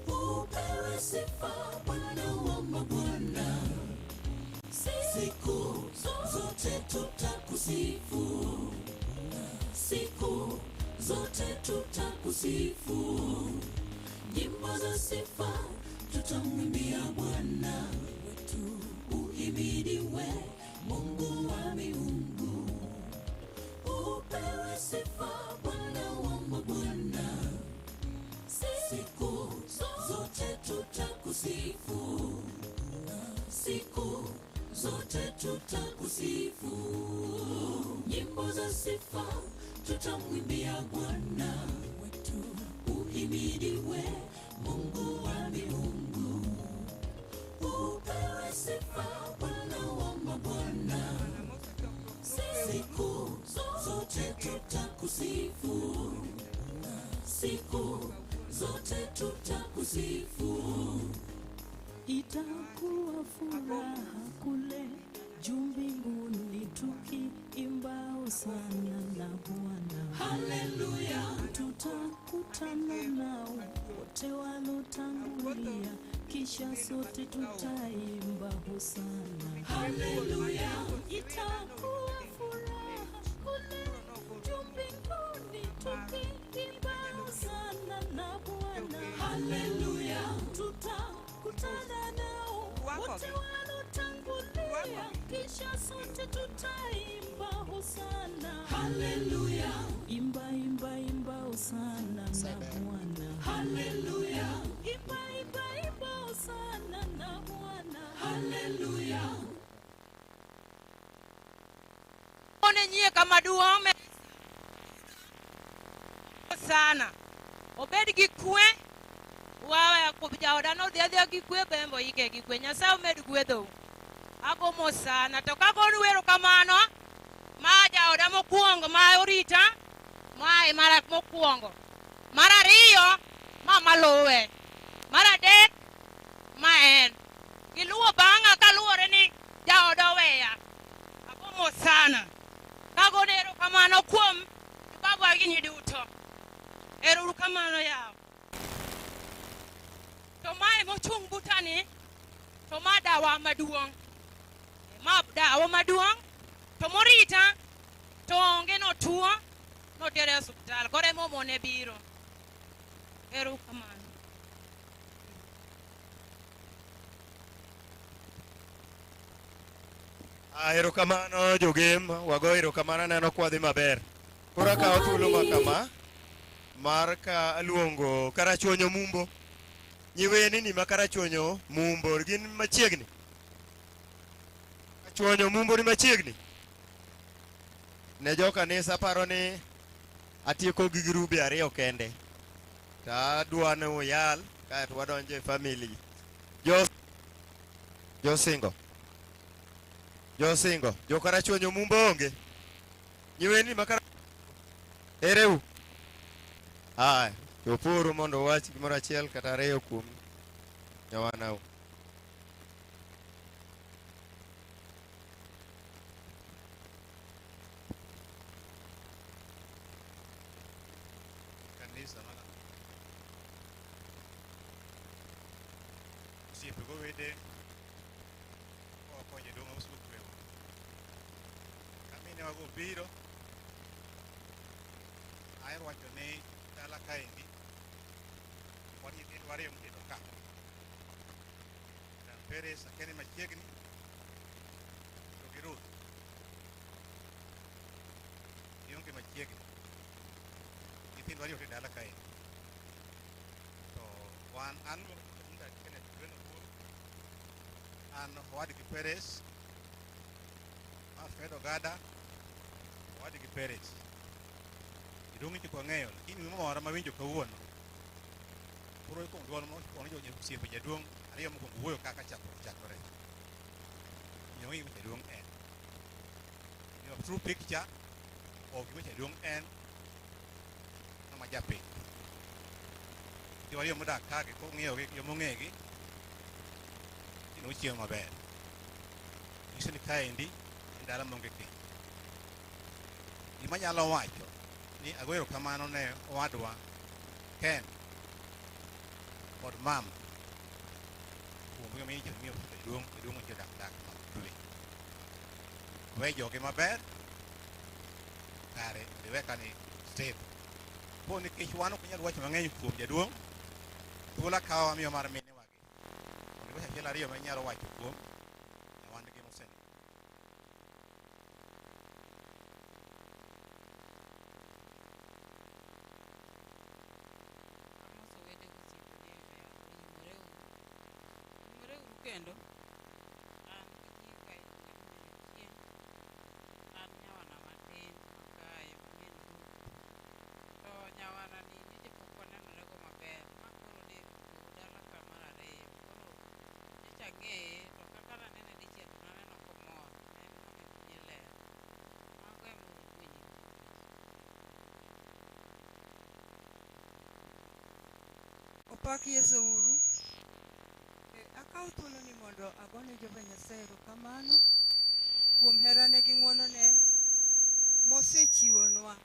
upewe sifa Bwana wa mabwana, siku zote tutakusifu, siku zote tutakusifu, nyimbo za sifa tutamwimbia Bwana wetu, uhimidiwe Mungu wa miungu, upewe sifa Bwana wa mabwana, siku zote tutakusifu, siku zote tutakusifu, nyimbo za sifa tutamwimbia Bwana wetu, uhimidiwe Mungu wa miungu, upewe sifa Bwana wa mabwana, siku zote tutakusifu, siku zote tutakusifu. Itakuwa furaha kule juu mbinguni tukiimba hosana na Bwana. Haleluya. Tutakutana nao wote walotangulia, kisha sote tutaimba hosana. Haleluya. Itakuwa furaha kule juu mbinguni tukiimba hosana na Bwana. Haleluya. Tutakutana nao wote walotangulia, kisha sote tutaimba hosana. Haleluya. Imba, imba, imba hosana na Bwana. Haleluya. Imba, imba, imba hosana na Bwana. Haleluya. One nyie kama duong' sana. Obed gi kwe. Wawe jaoda nodhi adhiya gi kwe bembo ike gi kwe. Nyasaye omed gwedhou. Agomo sana. To kagonu erokamano, ma jaoda mokwongo ma orita, mae mara mokwongo. Mar ariyo, ma maluwe. Mar adek, ma en. Giluwo bang'a kaluwore ni jaoda oweya. Ago mos sana. Kagone erokamano kuom baba gini duto. Ero uru kamano yawa. To mae mochung' butani to ma dawa maduong'. Ma dawa maduong' to morita to onge notuo notere e osiptal koro ema omone biro. Ero kamano. Ah, erokamano jogem, wago erokamano aneno kwadhi maber. Koro akawo thuolo ma kama mar ka aluongo Karachuonyo Mumbo. Nyiwenini ma Karachuonyo Mumbo gin machiegni. Karachuonyo Mumbo ni machiegni. Ne jo kanisa paro ni atieko gi grube ariyo kende. To adwa ni uyal kaeto wadonjo e family. Jo Josingo. Josingo. Jo Karachuonyo Mumbo onge. Nyiweni ma Kara Ereu. Aya, chopuru mondo uwach gimoro achiel kata ariyo kuom nyawanau. Kanisa mana osiepe gowede koa jaduong' Ausuo Kwewo. Ka minewa go biro, ahero wacho ni dala kaendi wan nyithindo ariyo mobedo ka. Madam Peres akia ni machiegni to gi Ruth gionge machiegni. Nyithindo ariyo te dala kaendi. To wan an Kenneth Gweno Opolo, an owadgi Peres, ma Fred Ogada, owadgi Peres. Jaduong' nyocha ok wang'eyo, lakini gimoro mawinjo kawuono, koro kuom duol mokwongo jo osiepe jaduong' ariyo mokwongo wuoyo kaka chakruok chakore. Omiyo wang'eyo gima jaduong' en. Omiyo true picture of gima jaduong' en ng'ama japiny. Jo ariyo modak kagi kong'iyogi jomong'egi gin ochiemo maber. Nyiso ni kaendi en dala maonge kech. Gima anyalo wacho ni ago erokamano ne owadwa Ken kod mama kuom gima miyo jaduong' jaduong' odak dak makwe. We jogi maber kare iwe ka ni stable. Po nikech wan ok wanyal wacho mang'eny kuom jaduong', thuolo akawa amiyo mar minewagi mondo iwach achiel ariyo ma inyalo wacho kuom nyawandgi mosenindo. Amoso wede gosiepe ni oyimore uru. Oyimore uru kendo. An gi nyinga iluonga ni Mary Ochieng'. An nyawana matin makayo ma min Ruth. To nyawana ni nyocha pok wanenore go maber. Ma koro ne oduogo dala ka mar ariyo. Koro nyocha ang'eye to kaka nanene dichiel to naneno komor. Ne en ng'ama chunye ler. Mago ema wuonyi. Opak Yesu uru. Akawo thuoloni mondo agone Jehova Nyasaye erokamano kuom herane gi ng'wonone mosechiwonwa.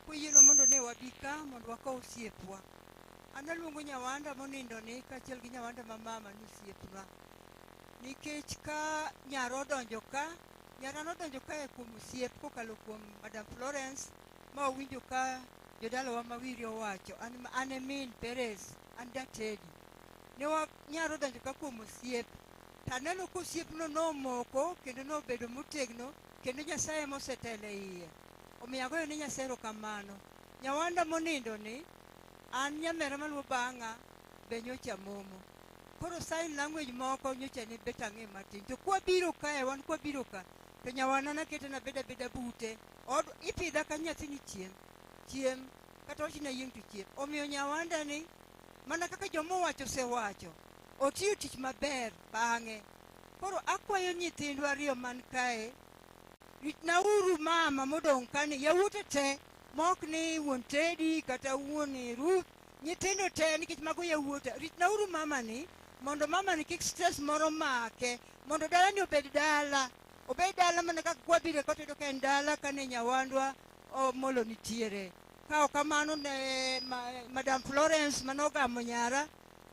Koyienwa mondo ne wabi ka mondo wakow osiepwa. An aluongo nyawanda monindoni kaachiel gi nyawanda ma mama ni osiepna. Nikech ka nyara odonjo ka, nyara nodonjo kae kuom osiep kokalo kuom Madam Florence ma owinjo ka jodalawa ma Wiri owacho, an e min Perez, an datedi. Ne wa nyara odonjo ka kuom osiep, to aneno ka osiepno nomoko kendo nobedo motegno kendo Nyasaye mosetelo e iye. Omiyo agoyo ne Nyasaye erokamano. Nyawanda monindo ni, an nyamera maluwo bang'a be nyocha momo. Koro sign language moko nyocha ne bet ang'e matin. To kwabiro kae, wan kwabiro ka, to nyawana nakete nabeda beda bute. Od, ipidha ka nyathi ni chiem, chiem, kata wach ni ayieng' to chiem. Omiyo nyawanda ni, mana kaka joma owacho osewacho, otiyo tich maber bang'e. Koro akwayo nyithindwa ariyo man kae, ritnauru mama modong' kani, yawuote te, mok ni wuon Teddy kata wuon Ruth, nyithindo te nikech mago yawuota. Ritnauru mama ni Mondo mama ni kik stress moro make. Mondo dala ni obed dala. Obed dala mana kaka kwabire kote yudo ka en dala kane nyawandwa Omolo nitiere. Ka ok kamano ne Madam Florence manogamo nyara.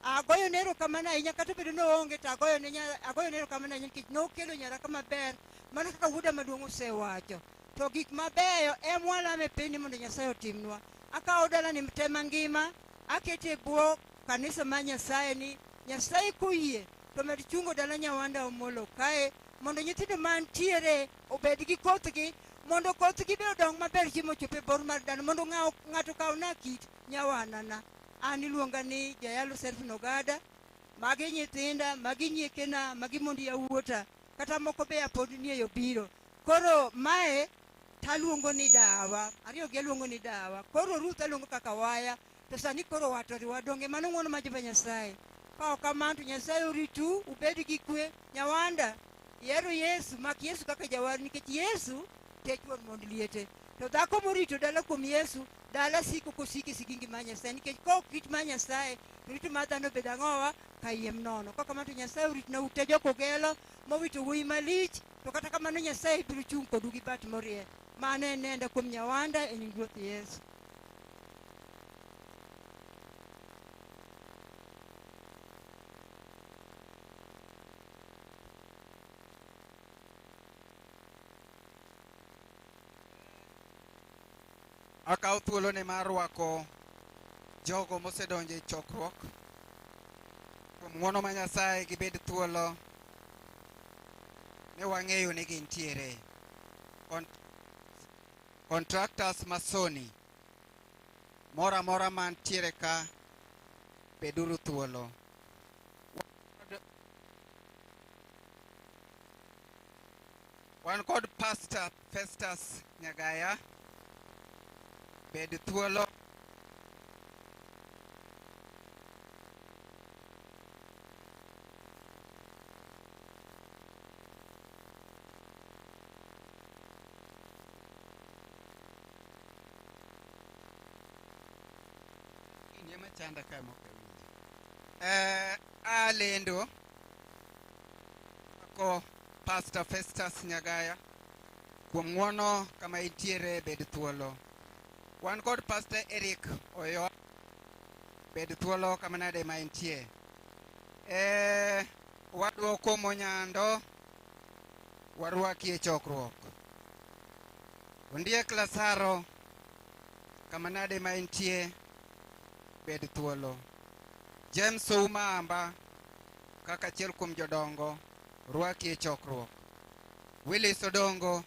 Agoyo ne erokamano ahinya kata obedo ni oonge to agoyo ne erokamano ahinya nikech nokelo nyara kama ber mana kaka wuoda maduong' osewacho. To gik mabeyo ema walamo e piny mondo Nyasaye otimnwa. Akawo dalani te mangima akete e bwo kanisa mar Nyasaye ni Nyasaye koyie to med chungo dala Nyawanda Omolo kae mondo nyithindo mantiere obed gi kothgi mondo kothgi be odong maber chiemo ochopo e bor mar dhano mondo ng'ato okawna kit nyawanana. An iluonga ni Jayalo Serfin Ogada. Magi nyithinda, magi nyiekena, magi mond yawuota, kata moko be apod nie yo biro. Koro mae taluongo ni dawa, ariyo gi aluongo ni dawa. Koro Ruth aluongo kaka waya, to sani koro watoriwa donge mano ng'wono mar Jehova Nyasaye. Ka ok kamano to Nyasaye oritu, ubed gi kwe. Nyawanda, ihero Yesu, mak Yesu kaka jawar nikech Yesu tech wuon mond liete. To dhako morito dala kuom Yesu, dala siko kosiki sigingi mar Nyasaye nikech ka ok rit mar Nyasaye, to rito mar dhano bedo ang'owa kayiem nono. Ka kamano to Nyasaye oritna ute jokogelo mowito wuoyi malich, to kata kamano Nyasaye biro chung' kodu gi bat morie. Mano en nenda kuom Nyawanda e nying Ruoth Yesu. Akawo thuoloni mar rwako jogo mosedonjo e chokruok. Kuom ng'wono ma Nyasaye gibed thuolo ne wang'eyo ni gintiere. Contractors Masoni moro amora mantiere ka beduru thuolo. Wan kod Pastor Festus Nyagaya. Bed thuolo. Chanda ka mok awinji. Alendo ko Pastor Festus Nyagaya kuom ng'wono kama intiere bed thuolo. Wan kod Pastor Eric Oyo bed thuolo kama nade ma intie. Wadwoko Monyando warwaki e chokruok. Ondiek Lazaro kama nade ma intie bed thuolo. James Ouma Amba kaka achiel kuom jodongo rwaki e chokruok. Willis Odongo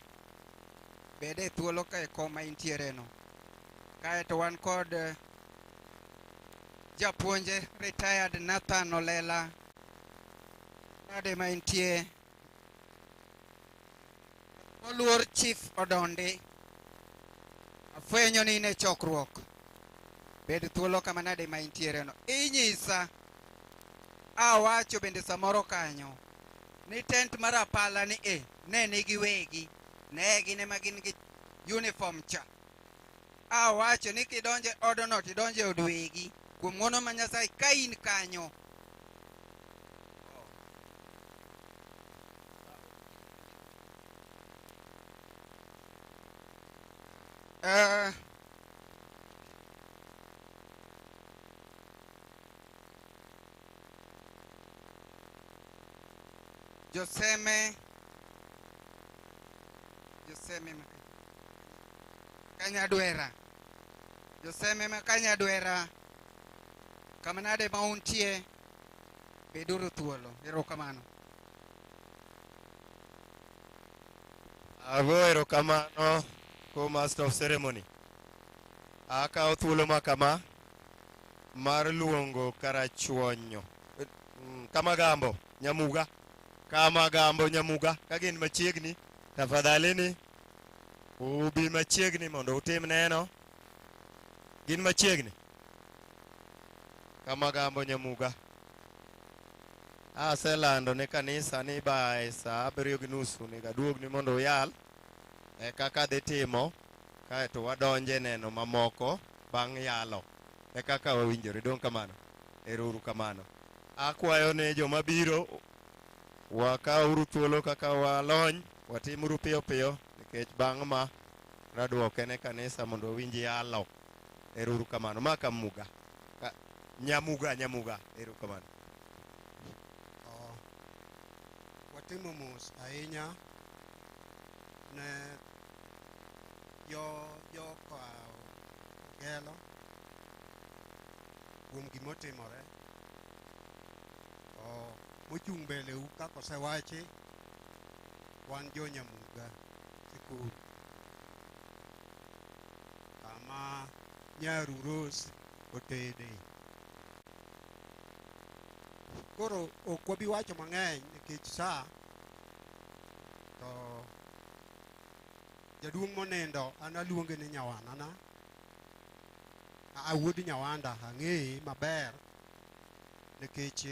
bed e thuolo ka e koma intiere no. Kaeto wan kod japuonje retired Nathan Olela nade ma intie. Oluor Chief Odondi afwenyo ni in e chokruok. Bed thuolo kama nade ma intiere no. Inyisa awacho bende samoro kanyo ni tent mar apala ni e ne nigi wegi ne gin ema gin gi uniform cha. Awacho ni kidonje odno tidonje od wegi kuom ng'wono ma Nyasaye ka in kanyo. Joseme Kanyadwera. Joseme ma Kanyadwera kama nade ma untie beduru thuolo. Erokamano. Ago erokamano ko Master of Ceremony. Akawo thuolo ma kama mar luongo Karachuonyo Kamagambo Nyamuga. Kamagambo Nyamuga ka gin machiegni tafadhali ni ubi machiegni mondo utim neno. Gin machiegni. Kamagambo Nyamuga. Aselando ne kanisa ni by saa 7:30 onego aduogni mondo uyal e kaka dhi timo kaeto wadonje neno mamoko bang' yalo e kaka wawinjore. Dong' kamano. Ero uru kamano. Akwayo ne joma biro wakawuru thuolo kaka walony, watimuru piyo piyo nikech bang' ma raduoke ne kanisa mondo wawinj yalo. Ero uru kamano. Ma Kamuga. Nyamuga, Nyamuga. Ero kamano. Watimo mos ahinya ne jo Ogelo kuom gimotimore. Mochung' mbele u kaka osewachi, wan jo Nyamuga sikul kama nyaru Rose otede. Koro ok wabi wacho mang'eny nikech sa to jaduong' monindo an aluonge ni nyawanana, wuod Nyawanda ang'eye maber nikech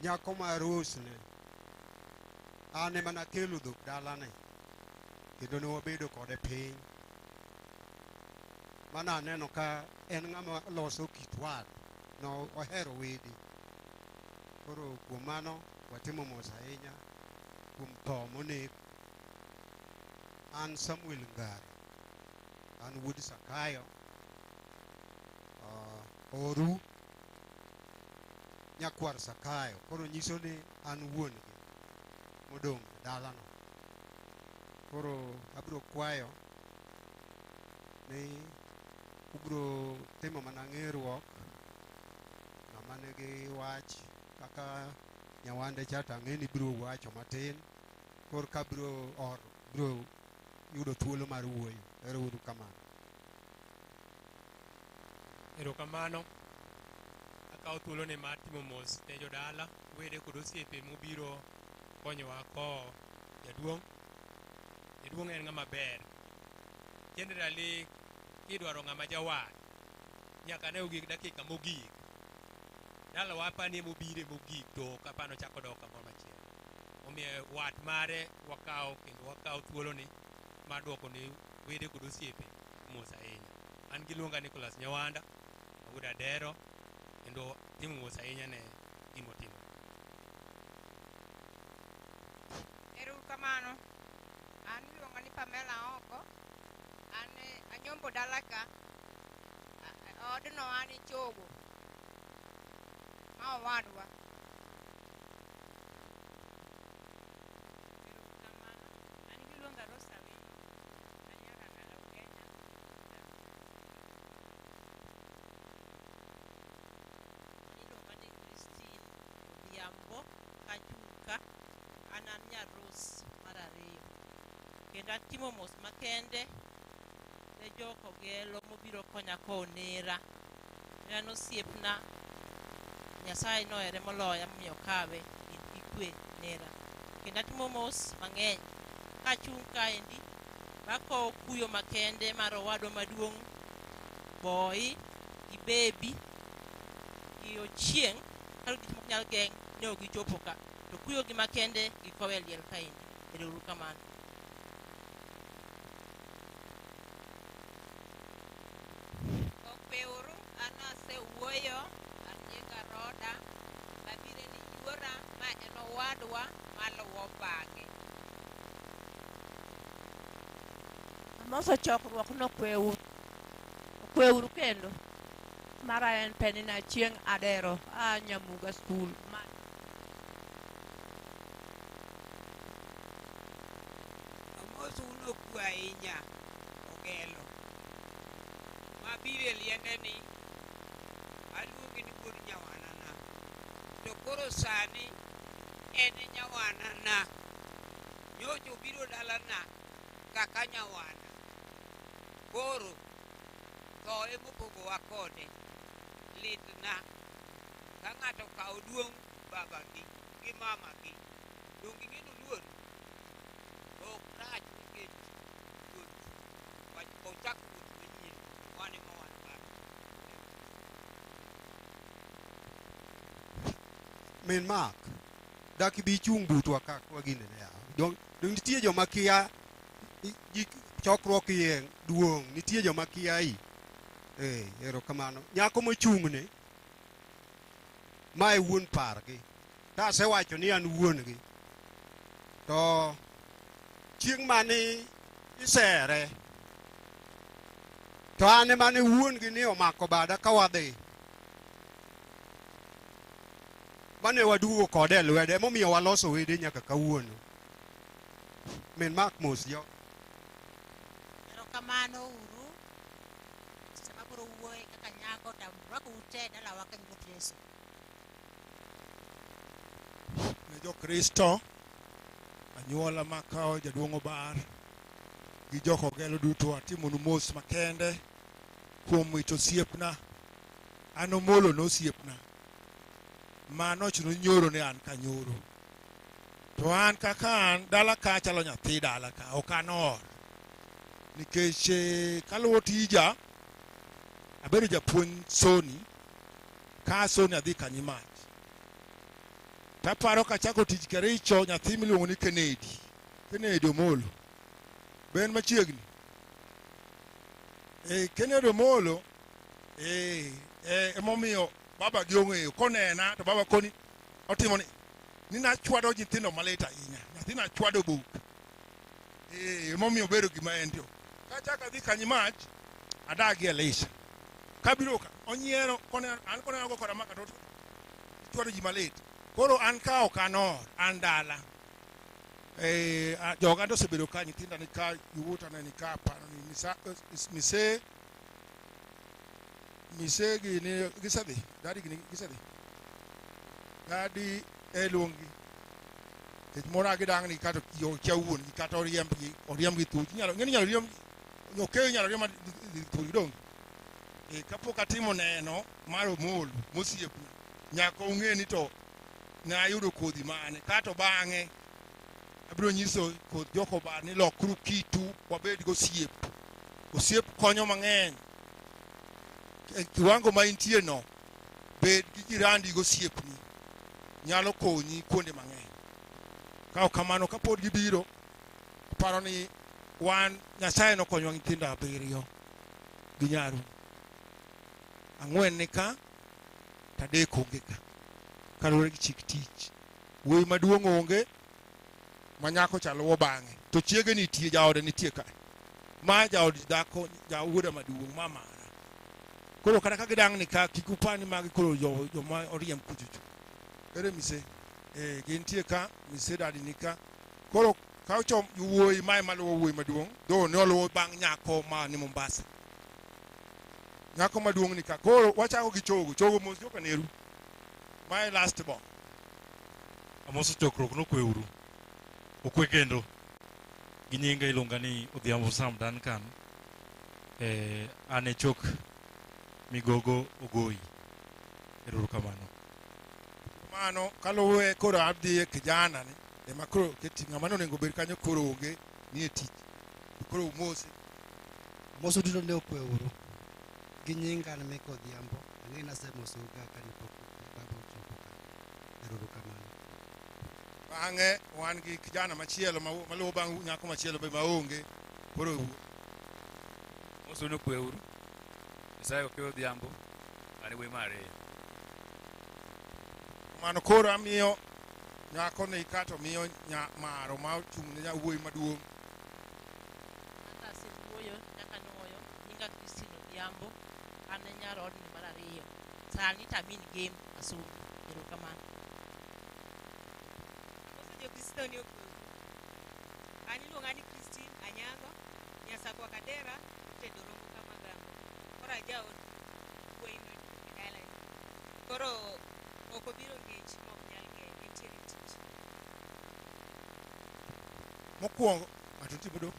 nyako ma Rose ne an ema nakelo dhok dalane kendo ne wabedo kode piny mana aneno ka en ng'ama loso kit wat no ohero wede. Koro kuom mano watimo mos ahinya kuom tho moneg. An Samuel Ngare, an wuod Sakayo, oru nyakwar Sakayo. Koro nyiso ni an wuon gi modong' e dalano. Koro abiro kwayo ni ubiro timo mana ng'eruok ng'ama nigi wach kaka Nyawande cha to ang'e ni biro wacho matin, korka biro or biro yudo thuolo mar wuoyo. Ero uru kamano. Erokamano. Akawo thuoloni mar timo mos ne jodala, wede kod osiepe mobiro konyowa kowo jaduong'. Jaduong' en ng'ama ber. Generally, kidwaro ng'ama jawar, nyaka ne ogik dakika mogik. Dalawa apani mobire mogik to ok apani ochako dok kamoro machielo. Omiyo wat mare wakawo kendo wakawo thuoloni mar duoko ne wede kod osiepe mos ahinya. An giluonga Nicholas Nyawanda, awuod Adero, kendo timo mos ahinya ne gimotimo. Ero kamano. An iluonga ni Pamela Oko. An anyombo dala ka. Odno an ichogo. Ma owadwa. An giluonga Rosa Awino. An nyar Rangala Ugenya. Iluonga ni Christine Odhiambo Kachung' ka. An nyar Rose mar ariyo. Kendo atimo mos makende ne jok Ogelo mobiro konya kowo nera. En osiepna, Nyasaye nohere moloya momiyo okawe gi kwe nera. Kendo atimo mos mang'eny kachung' kaendi bakowo kuyo makende mar owadwa maduong' Boy gi Baby gi Ochieng' kar gik mok nyal geng' ne ok gichopo ka. To kuyo gi makende gikowe e liel kaendi. Ero uru kamano. Okweuru, an asewuoyo, an nyinga Roda, mabiro ni yuora ma en owadwa maluwo bang'e. Amoso chokruok no kweuru. Kweuru kendo. Mara en Penina Achieng' Adero, a Nyamuga School. Amoso uno kwe ahinya, Ogelo. Mabiro e liende ni, aluongi ni wuod nyawanana. To koro sani en nyawanana. Nyocha obiro dalana kaka nyawana. Koro tho emopogowa kode. Litna ka ng'ato okawo duong' babagi gi mamagi. Donge ing'e ni oluor? Ok rach nikech wuoth ochak wuoth manyien. Wan ema wan bang'e. Min Mark, dak ibi ichung' butwa ka kwa ginene ya. Dong nitie joma kia ji chokruok iye duong', nitie joma kia i. Erokamano. Nyako mochung'ne Ma e wuon pargi. To asewacho ni an wuon-gi. To chieng' mane isere, to an ema ne wuon-gi ni omako bada ka wadhi. Mane waduogo kode e lwedo, emomiyo waloso wede nyaka kawuono. Min Mark mos jo. Erokamano uru. Seche mabiro wuoye kaka nyako to arwako ute e dalawa ka nying Yesu. Ne Jokristo, anyuola makawo jaduong' Obar gi jok Ogelo duto atimonu mos makende kuom wito osiepna. An Omolo ne osiepna ma nochuno nyoro ne an ka nyoro. To an kaka an dala ka achalo nyathi dala ka ok an or. Nikech kaluwo tija abedo japuonj Sony ka Sony adhi Kanyimach. Taparo kachako tich Kericho nyathi miluongo ni Kennedy. Kennedy Omolo. Be en machiegni? Kennedy Omolo emomiyo baba gi ong'eyo konena to baba koni otimo ni nachwado nyithindo malit ahinya. Nyathi nachwado buk. Emomiyo obedo gima en to. Kachako adhi Kanyimach adak gi Elisha. Kabiro ka onyiero koneno an koneno go koda maka to chwado ji malit. Koro an ka ok an or, an dala. Joga to osebedo ka nyithinda ni ka, yawuota ne ni ka, paro ni mise mise gi ni gisedhi, dadi gi ni gisedhi. Dadi e luongi. Nikech moro a gidang' ni kata yo kia wuon gi kata oriembgi, oriembgi thuch. Inyalo ng'eni inyalo riemb okeyo inyalo riemb dhi thuch dong. Kapok atimo neno mar Omolo mosiepna, nyaka ung'e ni to ne ayudo kodhi mane. Kato bang'e abiro nyiso koth jok Obar ni lokru kitu wabed gosiep. Osiep konyo mang'eny. E kiwango ma intie no, bed gi jirandi gosiepni nyalo konyi kuonde mang'eny. Ka ok kamano kapod gibiro, aparo ni wan Nyasaye nokonyowa gi nyithindo 7 gi nyaru. 4 ni ka, to 3 onge ka. Kaluwore gi chik tich. Wuoyi maduong' onge, ma nyako cha luwo bang'e. To chiege nitie, jaode nitie ka. Ma jaod dhako, jawuoda maduong' ma mara. Koro kata ka gidang' ni ka, kik upar ni magi koro joma oriemb kuchocho. Ere mise? Gintie ka, mise dadi ni ka. Koro ka ochom wuoyi mae maluwo wuoyi maduong', though ne oluwo bang' nyako ma ni Mombasa. Nyako maduong' ni ka. Koro wachako gi chogo, chogo mos joka neru. Mae last born. Amoso chokruok nokweuru. Okwe kendo. Gi nyinga iluonga ni Odhiambo Sam Duncan. An e chok Migogo Ogoi. Erokamano. Mano kaluwe koro adhi e kijana ni ema koro keti ng'ama nonego bed kanyo koro onge ni e tich. Koro umose. Amoso duto ne okweuru. Gi nyinga an Mika Odhiambo. Ang'e ni asemosou ga kane pok baba ochopo ka. Erokamano. Bang'e wan gi kijana machielo maluwo bang' nyako machielo be maonge. Koro Amoso ni okweuru. Nyasaye okwe Odhiambo. An e wuoyi mar ariyo. Mano koro amiyo nyako ni kato miyo nya maro ma ochung' ne wuoyi maduong'. Kaka asewuoyo, nyaka nuoyo, nyinga Christine Odhiambo, an e nyar odni mar ariyo. Sani to amin game asomo. Erokamano. Amoso Jokristo ni okweuru. An iluonga ni Christine Anyango, Nyasakwa Kadera, otedo rombo Kamagambo. Koro ajaod wuoyi maduong' e dalani. Koro ok obiro ngech ma ok nyal geng'e, entiere tich. Mokwongo, ng'ato nitie modong'?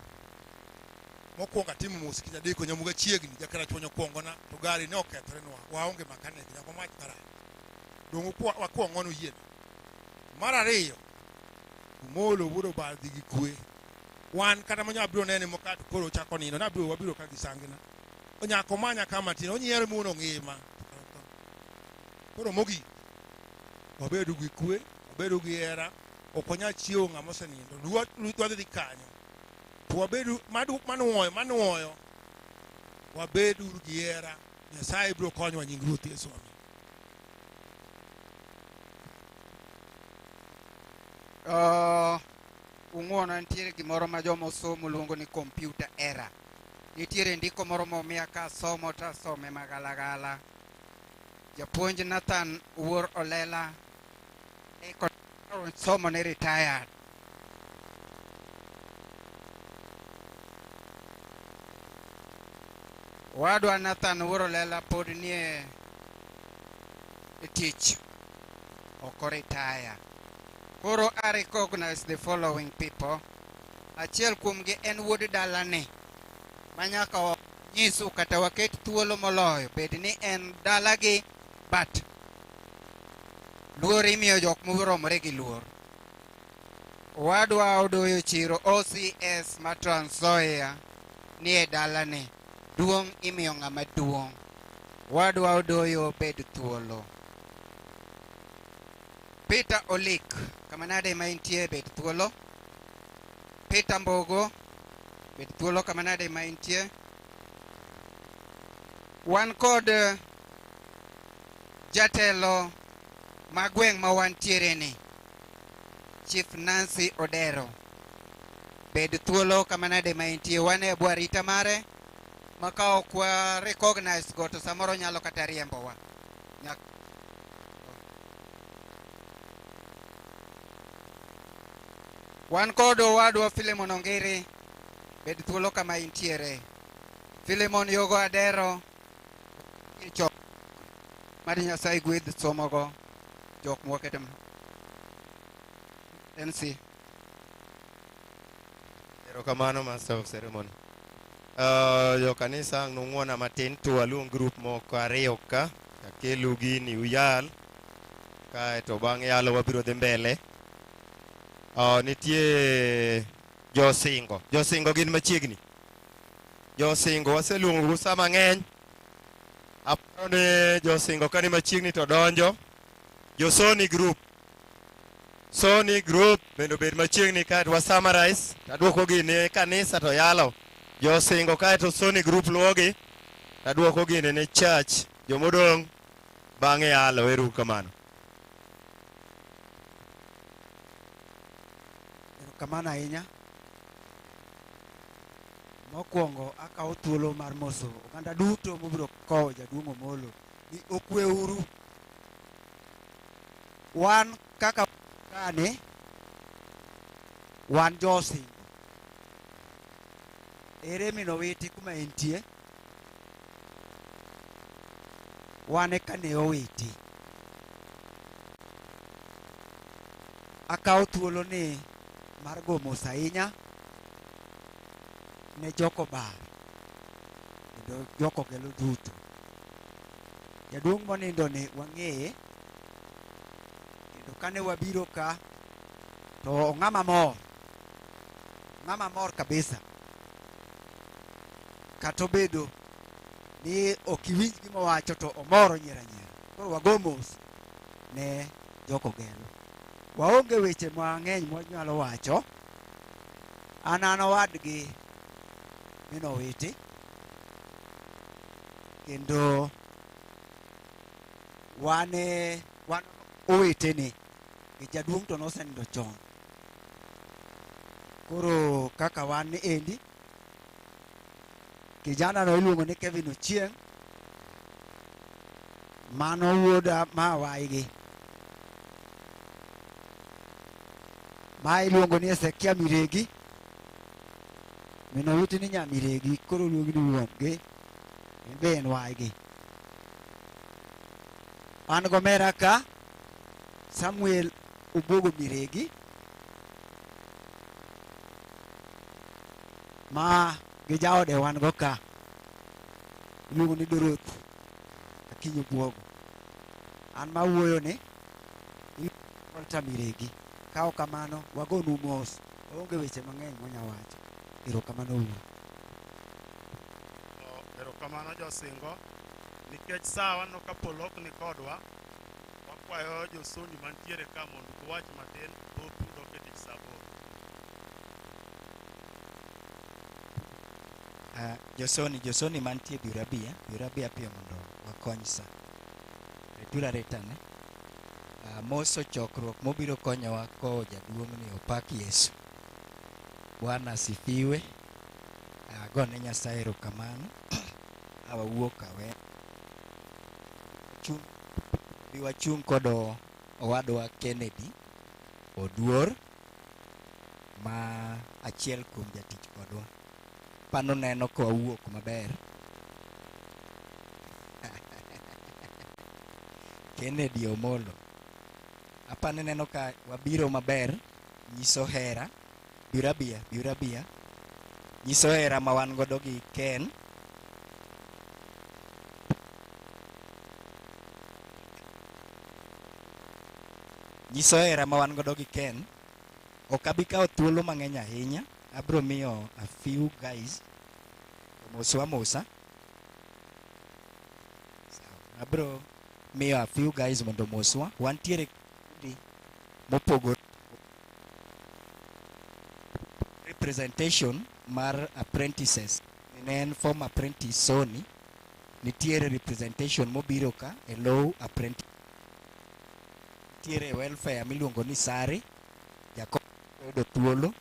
Mokwongo atimo mos kiny adeko nyamuga chiegni, jakarachuonyo okwongona, to gari ne okethore nwa, waonge makanik, nyaka wamach garaj. Dong' wakwong ng'ono yiena. Mar ariyo, Omolo wuod Obar dhi gi kwe. Wan kata manya abiro nene mokato koro ochako nindo, nabiro wabiro ka gi sangina. Onyako manya kama tin, onyiero muono ngima. Koro mogik, wabedo gi kwe, wabedo gi hera, ok wanyal chiewo ng'ama osenindo. Dwa dhi kanyo. To wabedu, madu, manuoyo, manuoyo. Wabedu gi hera. Nyasaye biro konyowa nying Ruoth Yesu. Amen. Ung'uono nitiere gimoro ma joma osomo luongo ni computer error. Nitiere ndiko moro momiya ka somo to asome magalagala. Japuonj Nathan Wuor Olela eko somo ne retired. Wadwa Nathan Wuor Olela pod nie e tich, ok retire. Koro I recognize the following people. Achiel kuomgi en wuod dalane ma nyaka nyisu kata waket thuolo moloyo bed ni en dalagi, but luor imiyo jok moromore gi luor. Owadwa Odoyo Chiro OCS ma Trans Nzoia ni e dalane. Duong' imiyo ng'ama duong'. Wadwa Odoyo bed thuolo. Peter Olik, kama nade ma intie bed thuolo. Peter Mbogo, bed thuolo kama nade ma intie. Wan kod jatelo ma gweng' ma wantiere ni, Chief Nancy Odero. Bed thuolo kama nade ma intie. Wan e bwo arita mare ma ka ok wa recognize go to samoro nyalo kata riembowa. Wan kod owadwa Philemon Ongiri, bed thuolo kama intiere. Philemon Yogo Adero, mad Nyasaye gwedh somogo jok mwaketo MC. Erokamano Master of Ceremony. Jo kanisa ang' nung'uona matin to waluong group moko ariyo ka akelu gini uyal kaeto bang' yalo wabiro dhi mbele. Nitie josingo. Josingo gin machiegni. Josingo waseluongo sa mang'eny. Aparo ni josingo kani machiegni to donjo. Josoni group. Sony group bende obed machiegni kaeto wa summarize. Taduoko gini e kanisa to yalo. Josingo kaeto Sony group luwogi. Taduoko gini ne church. Jomodong' bang'e yalo. Ero kamano. Erokamano ahinya. Mokwongo akawo thuolo mar moso oganda duto mobiro kowo jaduong' Omolo ni okweuru. Wan kaka kane wan josingo. Ere min Owiti kuma entie? Wan e kane Owiti. Akawo thuolo ni mar go mos ahinya ne Jokobar kendo Jokogelo duto. Jaduong' monindo ni wang'eye kendo kane wabiro ka to ong'ama mor, ng'ama mor kabisa. Kata obedo ni ok iwinj gima owacho to omor onyiero anyiera. Koro wago mos ne Jokogelo. Waonge weche mang'eny mwanyalo wacho. An owadgi min Owiti kendo wan owetene gi jaduong' to nosenindo chon. Koro kaka wan ni endi, kijana no iluongo ni Kevin Ochieng', mano wuoda ma waigi. Ma iluongo ni Ezekia Miregi. Min Owiti ni nya Miregi, koro luongi ni wuon gi, en be en waigi. An gomera ka Samuel Obogo Miregi ma gi jaode wan go ka iluongo ni Dorothy Akinyi Obuogo. An ma wuoyo ni Walter Miregi. Ka ok kamano wagonu mos, waonge weche mang'eny mwanya wacho. Erokamano uru. Erokamano josingo, nikech sawa no kapolo ok ni kodwa, wakwayo josoni mantiere ka mondo giwach matin thoth dok e tich sa aboro. Josoni mantie biuru abia piyo mondo wakony sa. Returu arita ne. Amoso chokruok mobiro konyowa kowo jaduong'ni opak Yesu. Bwana asifiwe. Agone Nyasaye erokamano. Awawuok awe. Chung, bi wachung' kod owadwa Kennedy Oduor ma achiel kuom jatich kodwa. Pano neno ka wawuok maber. Kennedy Omolo. Apani neno ka wabiro maber, nyiso hera. Biura bia. Nyiso hera ma wan godo gi Ken. Nyiso hera ma wan godo gi Ken. Ok abi kawo thuolo mang'eny ahinya. Abro miyo a few guys omoswa mosa. Abro miyo a few guys mondo omoswa. Wantiere kundi mopogore. Representation mar apprentices. Ne en former apprentice Sony. Nitiere representation mobiro ka e low apprentice. Nitiere welfare miluongo ni Sari. Jakom oyudo thuolo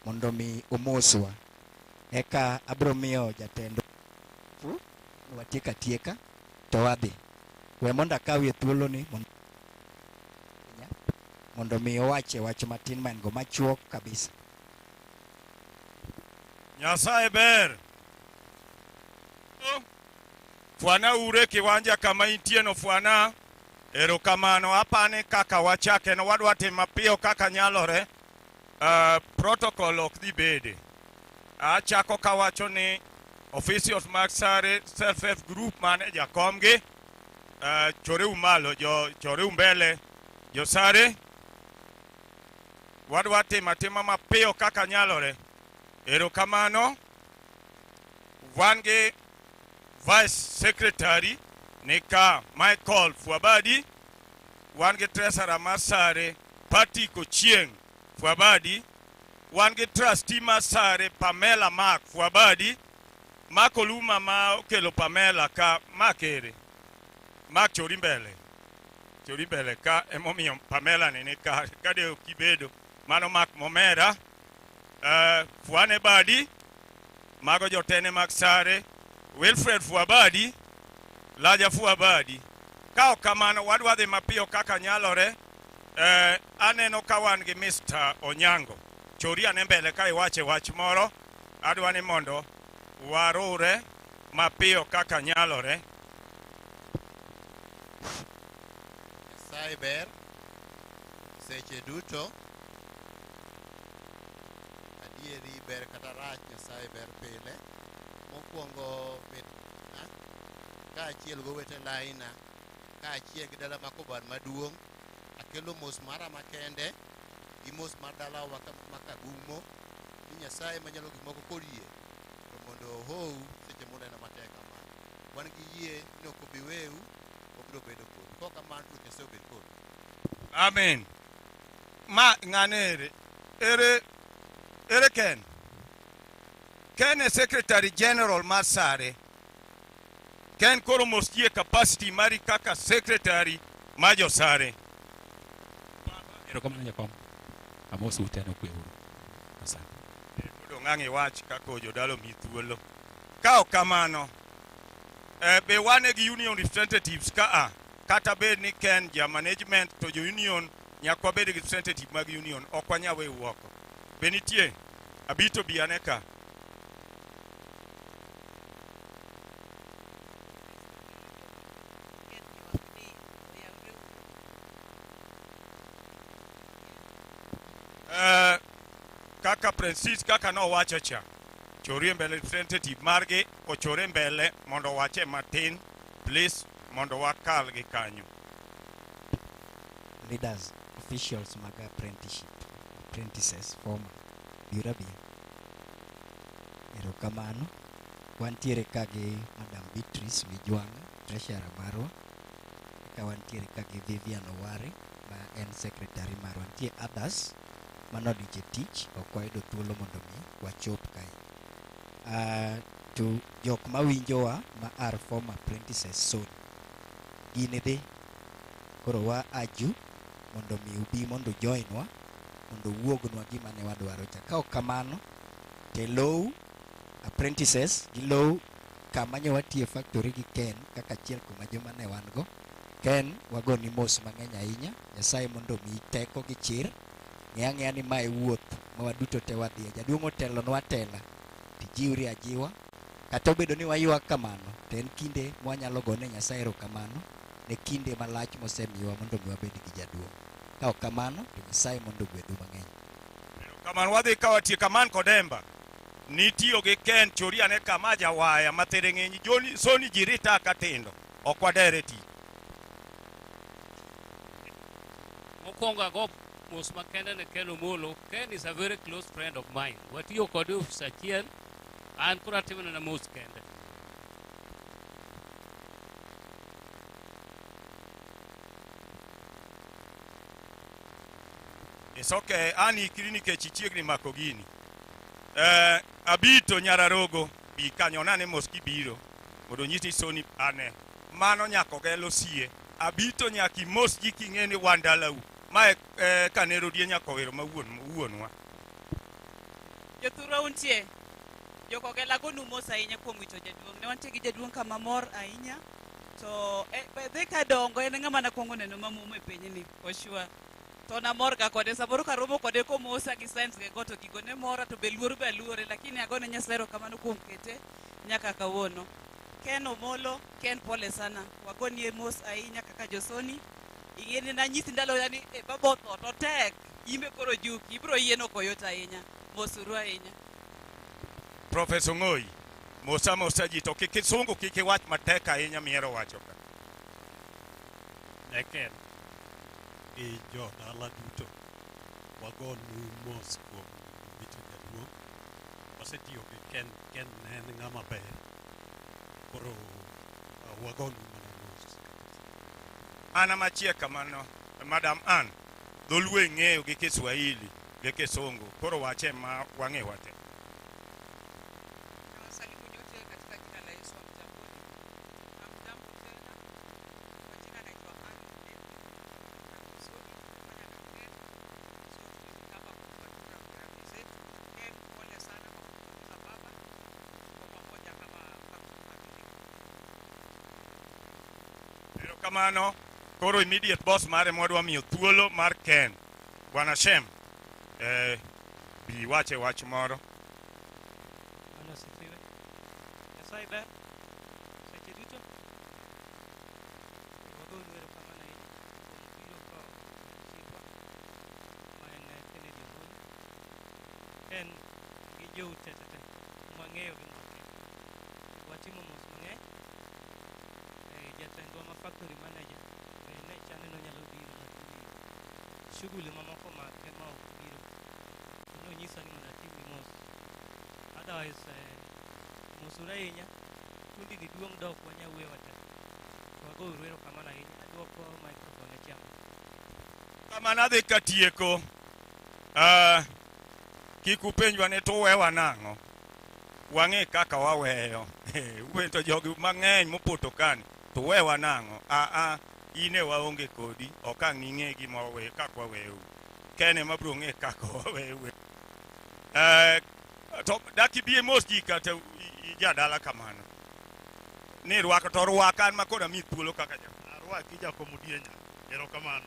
mondo mi omoswa. Eka abro miyo jatend watiek atieka to wadhi. We mondo akawie thuolo ni mondo mi owache wach matin ma en go machuok kabisa. Nyasaye ber. Fwana ure kiwanja kama intie no fwana. Erokamano apane kaka wachake no wadwa timo mapiyo kaka nyalore. Protocol ok dhi bede. Achako kawacho ni officials mag Sare self-help group mane jakomgi. Choreu malo, jo choreu mbele, jo Sare. Wadwa timo atima mapiyo kaka nyalore. Erokamano. Wan gi Vice Secretary nika Michael Fuabadi, wan gi Treasurer mar Sare Patrick Ochieng Fuabadi, wan gi Trustee mar Sare Pamela Mark Fuabadi, Mark Oluma ma okelo Pamela ka Mark ere? Mark chori mbele. Chori mbele ka emomiyo Pamela ni ni ka kade ok ibedo. Mano Mark Momera. Fuane Badi, mago jotene mag Sare, Wilfred Fuabadi, Laja Fuabadi. Ka ok kamano wadwa dhi mapiyo kaka nyalore. Aneno ka wan gi Mr. Onyango. Chori ane mbele ka iwache wach moro. Adwa ni mondo warure mapiyo kaka nyalore. Nyasaye ber seche duto. Adieri ber kata rach, Nyasaye ber pile. Mokwongo mitna kaachiel gowete laina kaachiel gi dala Makobar maduong', akelo mos mara makende gi mos mar dalawa ma Kagumo ni Nyasaye manyalo gik moko koyie to mondo ohou seche muneno matek kama. Wan gi yie ni ok obi weu, obiro bedo kodu. Kok kamano to Nyasaye obed kodu. Amen. Ma ng'ane ere? Ere Ken? Ken e Secretary General mar Sare. Ken koro mos ji e capacity mari kaka Secretary mar jo Sare. Erokamano jakom. Amosou te nokwe uru. Asante. Mondo ng'ang' iwach kaka jodalo mi thuolo. Ka ok kamano, be wan gi union representatives ka a kata bed ni Ken ja management to jo union nyaka wabed gi representative mag union, ok wanyal weyo oko. Be nitie? Abito bi ane ka. Kaka Francis kaka nowacho cha, chorie mbele representative margi ochore mbele mondo owache matin please, mondo wakal gi kanyo. Leaders, officials mag apprenticeship, apprentices, former, biura bia. Erokamano. Wantiere ka gi Madam Beatrice Wijwanga, treasurer marwa. Eka wantiere ka gi Vivian Oware, ma en secretary marwa. Nitie others manodich e tich, ok wayudo thuolo mondo mi wachop kae. To jok mawinjowa ma are former apprentices soon, gini dhi. Koro wa aju mondo mi ubi mondo ujoinwa mondo uwuognwa gima ne wadwaro cha. Ka ok kamano to e lou apprentices gi lou kama nyo watiye factory gi Ken kaka achiel kuom joma ne wan go. Ken wagoni mos mang'eny ahinya. Nyasaye mondo omiyi teko gi chir. Ng'e ang'eya ni mae wuoth ma waduto te wadhiye. Jaduong' otelonwa atela tijiwri ajiwa. Kata obedo ni waywak kamano, to en kinde mwanyalo gone Nyasaye erokamano ne kinde malach mosemiyowa mondo mi wabed gi jaduong'. Ka ok kamano, to Nyasaye mondo ogwedhu mang'eny. Kamano wadhi ka watieko aman kodemba. Nitiyo gi Ken chori ane kama jawaya ma tere ng'eny joni soni ji rita ka tindo. Ok wadere tich. Mokwongo ago mos makende ne Ken Omolo. Ken is a very close friend of mine. Watiyo kode e ofis achiel. An koro atimone na mos kende. It's okay, an ikri nikech ichiegni mako gini. Abito Nyararogo, bi kanyo nane mos kibiro. Mondo onyisi ni soni ane. Mano nyako gelo sie. Abito nyaka imos ji king'e ni wan dalau. Mae kanero die nyako wero ma wuon, wuonwa. Jothurwa untie. Jokogela agonu mos ahinya kuom wito jaduong'. Ne wantie gi jaduong' kama mor ahinya. To dhi ka dongo en ng'ama nakwongo neno mamomo e pinyni, for sure. To namor ga kode, samoro karomo kode komosa gi signs ge go to gigo ne mora to be luor be aluore, lakini agone Nyasaye erokamano kuom kete nyaka kawuono. Ken Omolo, Ken pole sana. Wagonie mos ahinya kaka josoni. Ing'e ni nanyisi ndalo yani baba otho to tek. Imbe koro juki, ibiro yie ok oyot ahinya. Mosuru ahinya. Professor Ngoi, mosa mosa ji to kik isungu kik iwach matek ahinya miero wacho ka. Ne Ken gi jodala duto wagonu mos kuom wito jaduong'. Wasetiyo gi Ken, Ken ne en ng'ama ber. Koro wagonu mana mos. An amachiek kamano, Madam Ann, dholuo ing'eyo gi Kiswahili gi Kisungu, koro wache ma wang'e wate. Nawasalimu nyote katika jina la Yesu. Hamjamboni? Hamjambo tena. Kwa jina naitwa Ann David. Vizuri, tumefanya na Ken. So tumefika hapa kufuatilia rambirambi zetu. Ken, pole sana kwa kupoteza baba. Tuko pamoja kama family. Erokamano. Koro immediate boss mare mwadwa miyo thuolo mar Ken. Bwana Shem, bi wache wach moro. Bwana asifiwe. Nyasaye ber seche duto. Wagonu erokamano ahinya kuom biro kowo osiepwa ma en Kennedy Omolo. Ken gi jou te te te mwang'eyo gi mwakia. Watimo mos mang'eny. Jatendwa ma factory manager be ne chane nonyalo biro lakini shughuli mamoko make ma ok biro. To nonyisa ni mondo atim gi mos. Otherwise, mosuru ahinya. Kundi ni duong' dok wanya wuoyo wate. Wagouru erokamano ahinya. Aduoko microphone ne chairman. Kamano adhi katieko. Kik upenjwa ni to uwewa nang'o. Wang'e kaka waweyo. Uwe to jogi mang'eny mopoto kani to uwewa nang'o. In e waonge kodi, ok ang' ning'e gima waweyo, kaka waweyou. Ken ema biro ng'e kaka waweyou. To dak ibi mos ji kata ijadala kamano. Ni rwako to rwaka an ma koro amiyi thuolo kaka ja. Arwaki Jakom Odienya. Erokamano.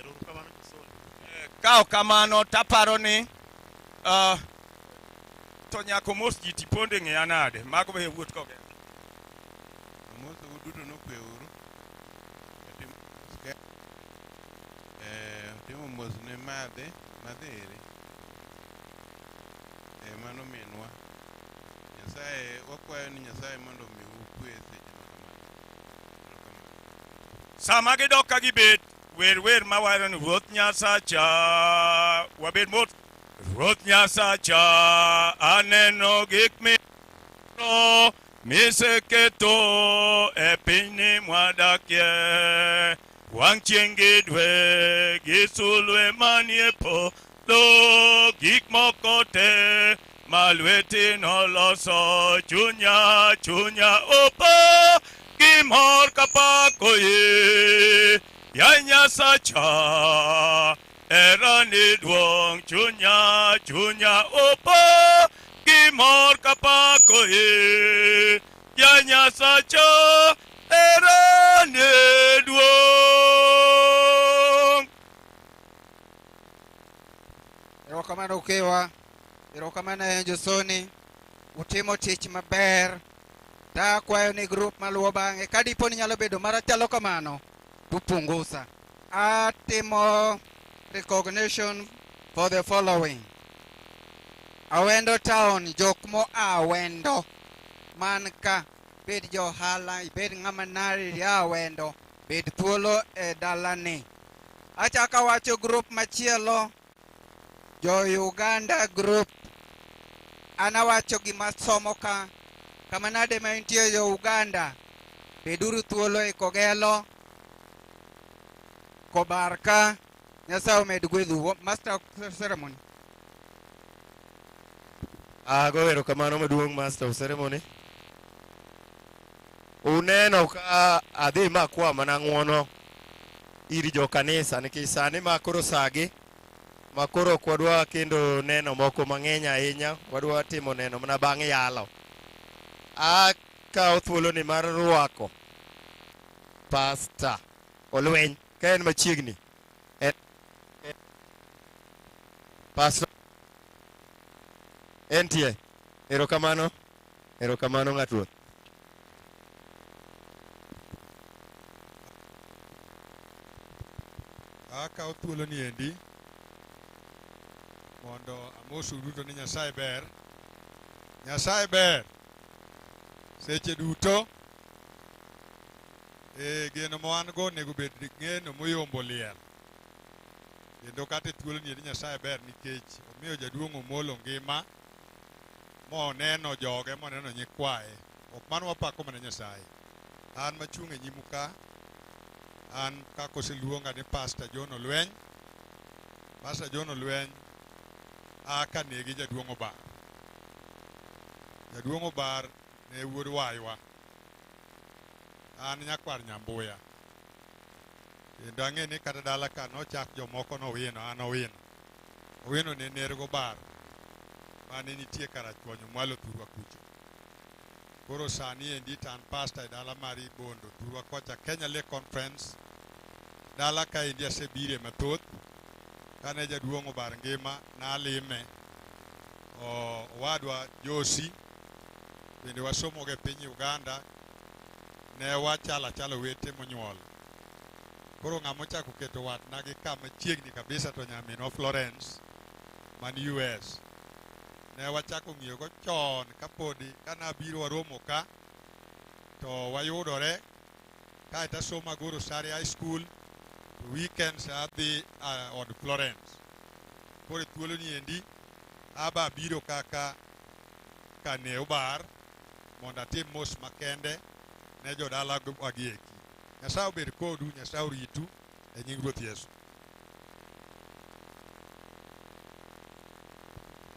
Erokamano Josoni. Ka ok kamano taparo ni to nyako mos ji tiponde ng'eya nade? Mago be wuot koge. Amosou duto nokweuru. Timo mos ne madhe, madhere. Mano minwa. Nyasaye, wakwayo ni Nyasaye mondo omiu kwe seche ma kamano. Sama gidok ka gibet, wer wer mawaro ni Ruoth Nyasacha, wabed mot. Ruoth Nyasacha, aneno gik mitimo miseketo e pinyni mwadakie. Wang' chieng' gi dwe gi sulwe manie polo, gik moko te ma lweti noloso. Chunya, chunya opo gi mor kapako ye. Ya Nyasacha herani duong' chunya chunya opo gi mor kapako e Ya Nyasacha herani duong'. Erokamano Ukewa, erokamano ahinya Josoni, utimo tich maber. Takwayo ni group maluwo bang'e ka dipo ni nyalo bedo marachalo kamano, tupungusa. Atimo recognition for the following. Awendo Town, jok moa Awendo man ka, bed johala, ibed ng'ama nari ya Awendo, bed thuolo e dalani. Achako awacho group machielo, jo Uganda group. An awacho gima somo ka, kama nade ma intie jo Uganda, beduru thuolo e Kogelo, Kobar ka, Nyasaye omed gwedhu. Master of ceremony. Ago erokamano maduong' Master of Ceremony. Uneno ka adhi makwa mana ng'uono ir jo kanisa nikech sani ma koro sagi ma koro ok wadwa kendo neno moko mang'eny ahinya, wadwa timo neno mana bang' yalo. Akawo thuoloni mar rwako Pastor Olweny ka en machiegni. En, Pastor entie. Erokamano. Erokamano ng'at ruoth. Akawo thuolo ni endi mondo amosu duto ni Nyasaye ber. Nyasaye ber seche duto. E geno ma wan go onego bed geno moyombo liel. Kendo kata e thuolo ni endi Nyasaye ber nikech omiyo jaduong' Omolo ngima moneno joge moneno nyikwaye. Ok mano wapako mana Nyasaye. An machung' e nyimu ka, an kaka oseluonga ni Pastor John Olweny. Pastor John Olweny a ka negi jaduong' Obar. Jaduong' Obar ne wuod waywa. An nyakwar Nyambuya. Kendo ang'e ni kata dala ka nochak jomoko nowino, an owino. Owino ne nergo bar mane nitie Karachuonyo mwalo thurwa kucho. Koro sani endi to an pastor e dala mar Ibondo thurwa kocha Kenya Lake Conference. Dala ka endi asebire mathoth. Kane jaduong' Obar ngima nalime. Owadwa Josi bende wasomogo e piny Uganda. Ne wachalo achala owete monyuol. Koro ng'ama ochako keto watna gi kama chiegni kabisa to nyaminwa Florence man US. Ne wachako ng'iyogo chon kapodi kanabiro waromo ka to wayudore kaeto asomo Agoro Sare High School to weekends adhi od Florence. Koro e thuolo ni endi aba abiro kaka kane obar mondo atim mos makende ne jodala wagi eki. Nyasaye obed kodu, Nyasaye oritu e nying Ruoth Yesu.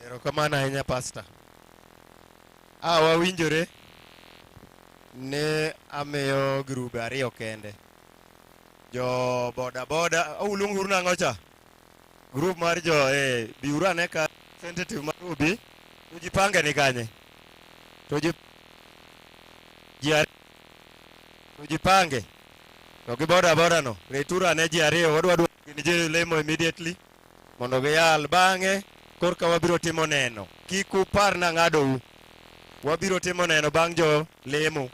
Erokamano ahinya Pastor. Ah, wawinjore ne amiyo grube ariyo kende. Jo boda boda, uluongo nang'o cha? Group mar jo biuru ane ka representative mar obi, ujipange ni kanye? To ji ujipange. To gi boda boda no, returu ane ji ariyo, wadwa duoko gin ji lemo immediately mondo giyal bang'e korka wabiro timo neno. Kik upar na ng'adou. Wabiro timo neno bang' jo lemo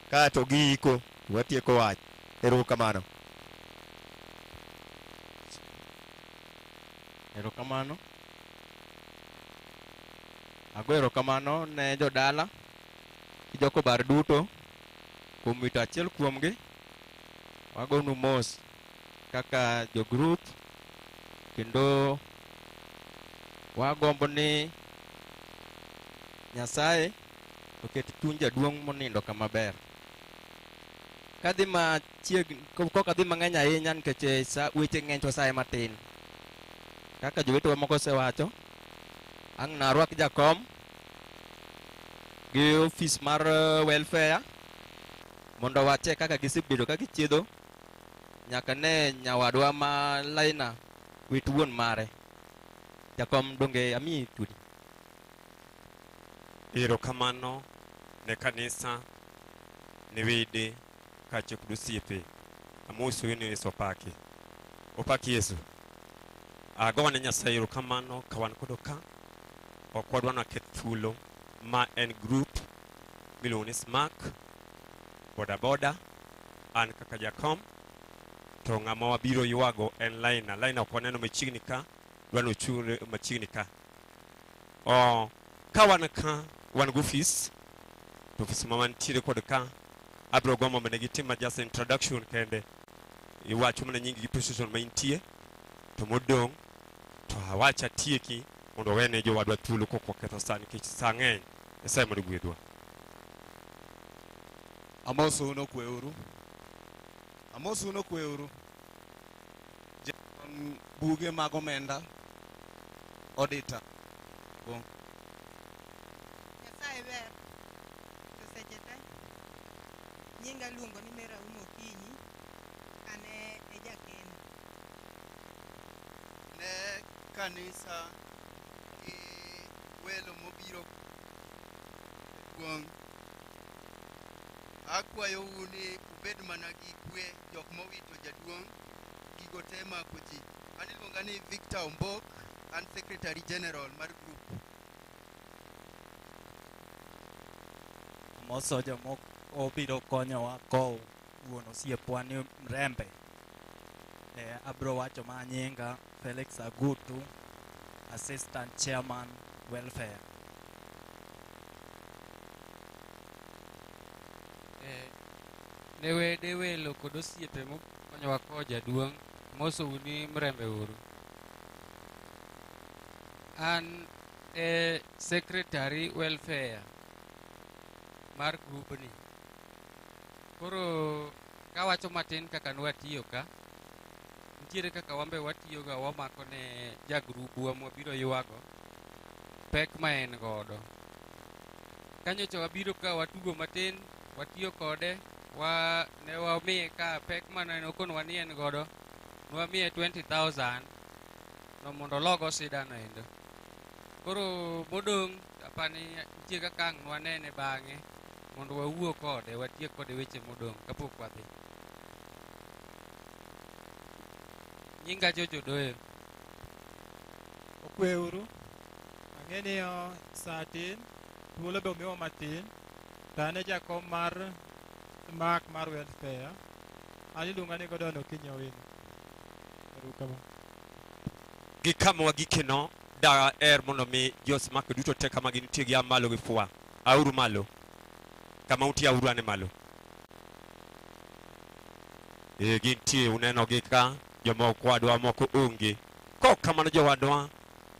kato giiko watieko wach. Erokamano. Erokamano. Ago erokamano ne jodala gi jokobar duto kuom wito achiel kuomgi. Wagonu mos kaka jo group kendo wagombo ni Nyasaye oket chuny jaduong' monindo kama ber. Kadhi machiegni, kok adhi mang'eny ahinya nikech weche ng'eny to sa matin. Kaka jowetewa moko osewacho, ang' narwak jakom gi ofis mar welfare mondo owache kaka gisebedo ka gichiedho Nyaka ne nyawadwa ma Laina wit wuon mare. Jakom donge amiyi thuolo. Erokamano ne kanisa, ne wede, kaachiel kod osiepe. Amosou ni Yesu opaki. Opak Yesu. Agone Nyasaye erokamano ka wan kodo ka. Ok wadwa naketh thuolo. Ma en group miluongo ni SMAC, boda boda, an kaka jakom, to ng'ama wabiro ywago en Laina. Laina ok waneno machiegni ka, dwa ni ochung' machiegni ka. Oh, ka wan ka, wan gi ofis, to ofis ma wantiere kod ka, abiro gombo mondo gitim ma just introduction kende. Iwacho mana nyingi gi position ma intie, to modong' to awach atieki mondo wene jowadwa thuolo kok waketho sa nikech sa ng'eny. Nyasaye mondo ogwedhwa. Amosou nokweuru. Amosou nokweuru. Jaon buge mag omenda auditor. Go. Nyasaye ber to seche te. Nyinga luongo ni Mary Aumo Okinyi, an e jakeno. Ne kanisa gi welo mobiro kuong'. Akwayou ni ubed mana gi kwe jok mowito jaduong' gigo te mako ji. An iluonga ni Victor Ombok, an Secretary General mar group. Amoso jomok obiro konyowa kowo wuon osiepwa ni Mrembe. Abiro wacho ma nyinga Felix Agutu, Assistant Chairman Welfare. Ne wede welo kod osiepe mokonyowa kowo jaduong', mosou ni Mrembe uru. An e Secretary Welfare mar grubni. Koro kawacho matin kaka nwatiyo ka, nitiere kaka wambe watiyoga wamako ne jagrubwa mwabiro ywago pek ma en godo. Kanyocha wabiro ka watugo matin, watiyo kode, ne wamiye ka pek mane okonwa ni en godo, nwamiye 20,000 no mondo ologo sida no endo. Koro modong' apani nitie kaka ang' nwanene bang'e mondo wawuo kode, watiek kode weche modong' kapok wadhi. Nyinga Jojo Doyo. Okweuru. Ang'e ni sa tin, thuolo be omiwa matin. To an e jakom mar SMAC mar welfare. An iluonga ni Gordon Okinyi Owino. Erokamano. Gi kama wagikeno, daher mondo mi jo SMAC duto te kama gintie gia malo gi fwa. Auru malo. Kama untie auru ane malo. Gintie uneno gi ka, jomoko wadwa moko onge. Kok kamano jowadwa,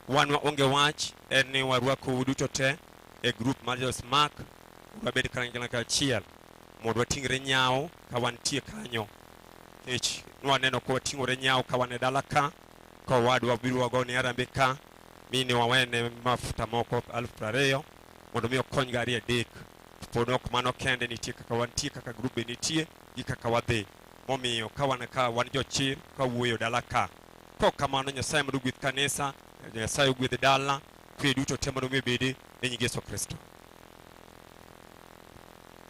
wan waonge wach, en ni warwakou duto te e group mar jo SMAC, wabed kanyakla achiel mondo wating're nyawo ka wantie kanyo. Nikech nwaneno ka wating'ore nyawo ka wan e dala ka, ka owadwa biro wagone harambee ka, mi ne wawene mafuta moko 20,000 mondo mi okony gari adek. Pod ok mano kende, nitie kaka wantie, kaka group be nitie, gi kaka wadhi. Momiyo ka wan ka wan jochir ka wuoyo dala ka. Kok kamano Nyasaye mondo ogwedh kanisa, Nyasaye ogwedh dala, kwe duto te mondo mi obedi e nying Yesu Kristo.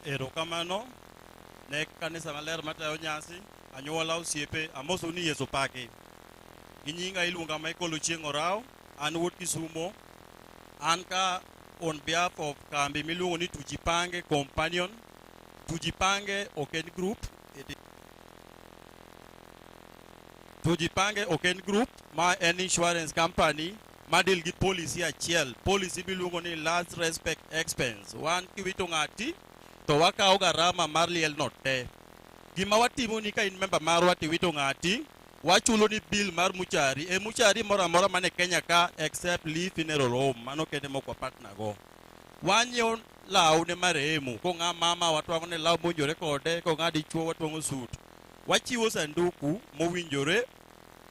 Erokamano ne kanisa maler matayo nyasi, anyuola, osiepe, amosou ni Yesu paki. Gi nyinga iluonga Michael Ochieng' Orao, an wuod Kisumo. An ka on behalf of kambi miluongo ni Tujipange Companion. Tujipange ok en group. Tujipange ok en group ma en insurance company ma deal gi policy achiel. Policy miluongo ni last respect expense. Wan kiwito ng'ati to wakawo garama mar liel no te. Gima watimo ni ka in member marwa tiwito ng'ati, wachulo ni bill mar muchari. E muchari moro amora mane Kenya ka except Lee Funeral Home, mano kende mok wa partner go. Wanyiewo law ne marehemu, kong'a mama watwang'o ne law mowinjore kode, kong'a dichuo watwang'o suit. Wachiwo sanduku mowinjore,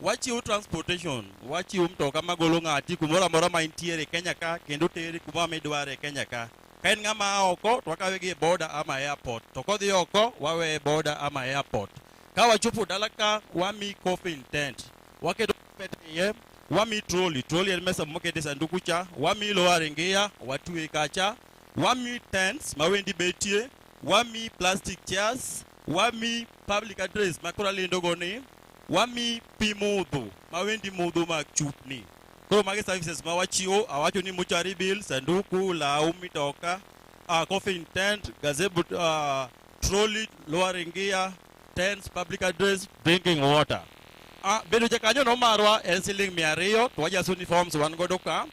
wachiwo transportation, wachiwo mtoka magolo ng'ati kumoro amora ma intiere Kenya ka kendo teri kumoro midware Kenya ka. Ka en ng'ama a oko to wakawe gi e border ama airport, to kodhi oko waweye e border ama airport. Ka wachopo dala ka wami coffin tent. Waketo carpet iye, wami trolley, trolley en mesa mokete sanduku cha, wami lowering gear, watwe kacha, wami tents ma wendi betie, wami plastic chairs, wami public address ma koro alendo go ni, wami pi modho ma wendi modho mag chupni. Koro magi services ma wachiwo, awacho ni mortuary bill, sanduku, law, mitoka, coffin tent, gazebo, trolley, lowering gear, tents, public address, drinking water. Bedo jakanyo no marwa en siling 200 to wajaso ni forms wan godo ka.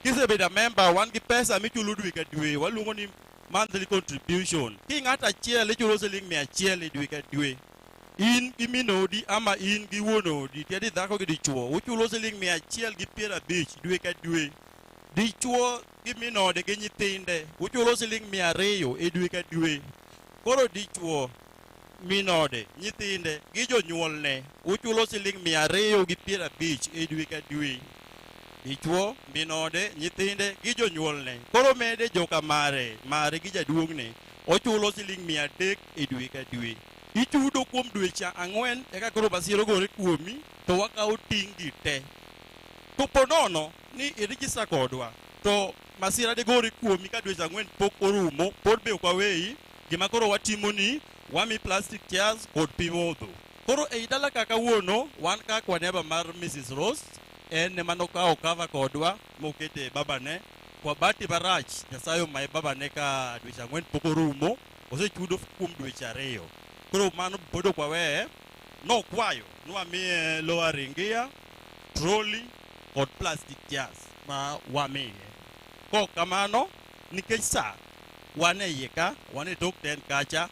Kisebedo a member wan gi pesa michulo dwe ka dwe, waluongo ni monthly contribution. Ki ng'ato achiel ichulo siling 100 e dwe ka dwe. In gi min odi ama in gi wuon odi, tiende dhako gi dichuo, uchulo siling 150 dwe ka dwe. Dichuo gi min ode gi nyithinde, uchulo siling 200 e dwe ka dwe. Koro dichuo, min ode, nyithinde gi jonyuolne, uchulo siling 250 e dwe ka dwe. Dichuo, min ode, nyithinde gi jonyuolne. Koro mede joka mare, mare gi jaduong'ne, ochulo siling 300 e dwe ka dwe. Ichudo kuom dweche 4 eka koro masira ogore kuomi to wakawo ting'gi te. To po nono ni irijista kodwa to masira digore kuomi ka dweche 4 pok orumo, pod be ok waweyi. Gima koro watimo ni wami plastic chairs kod pi modho. Koro ei dala ka kawuono wan ka kwa niaba mar Mrs. Rose, en ema nokawo cover kodwa mokete babane. Kwa bahati marach Nyasaye omaye babane ka dweche 4 pok orumo, osechudo kuom dweche 2. Koro mano pod ok waweye, nokwayo ni wamiye lowering gear, trolley kod plastic chairs ma wamiye. Kok kamano, nikech sa wan e iye ka, wan e tok tent kacha,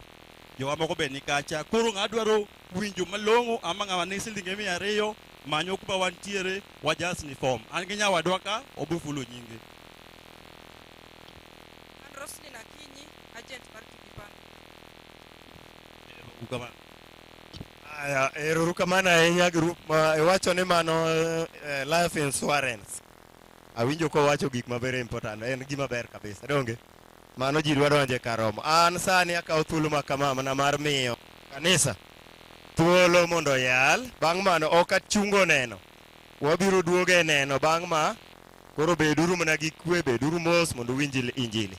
jowa moko be ni kacha. Koro ng'a dwaro winjo malong'o ama ng'ama ni silinge 200, manyo kuma wantiere, wajas ni form. An gi nyawadwa ka, obo fulo nyinge. An Roslyn Akinyi, agent mar Tulipan. Erokamano. Aya, erokamano ahinya group ma iwacho ni mano life insurance. Awinjo kowacho gik ma very important, en gima ber kabisa, donge? Mano ji dwa donje kar romo. An sani akawo thuolo ma kama mana mar miyo kanisa thuolo mondo oyal. Bang' mano ok achungo neno. Wabiro duogo e neno bang' ma. Koro beduru mana gi kwe, beduru mos mondo uwinj injili.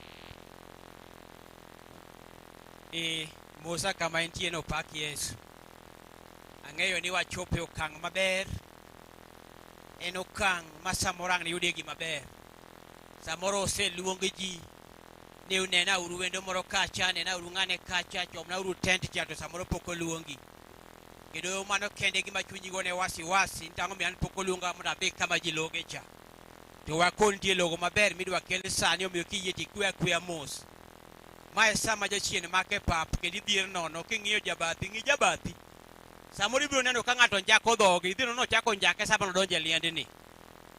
Musa kama entie no pak Yesu. Ang'eyo ni wachopo e okang' maber. En okang' ma samoro ang' niyudie gima ber. Samoro oseluong ji ni unena uru wendo moro kacha, nena uru ng'ane kacha, chomna uru tent cha, to samoro pok oluongi. Kendo mano kende gima chunyi go ne wasiwasi, ni tang'o miyo an pok oluonga mondo adhi kama ji loge cha. To wakon nitie logo maber midwa kel sani, omiyo kiyie to ikwe akweya mos. Ma e sama jachien make pap kendo idhier nono king'iyo jabathi, ng'i jabathi. Samoro ibiro neno ka ng'ato njako dhoge, idhi neno ochako njake sama nodonjo e liendni.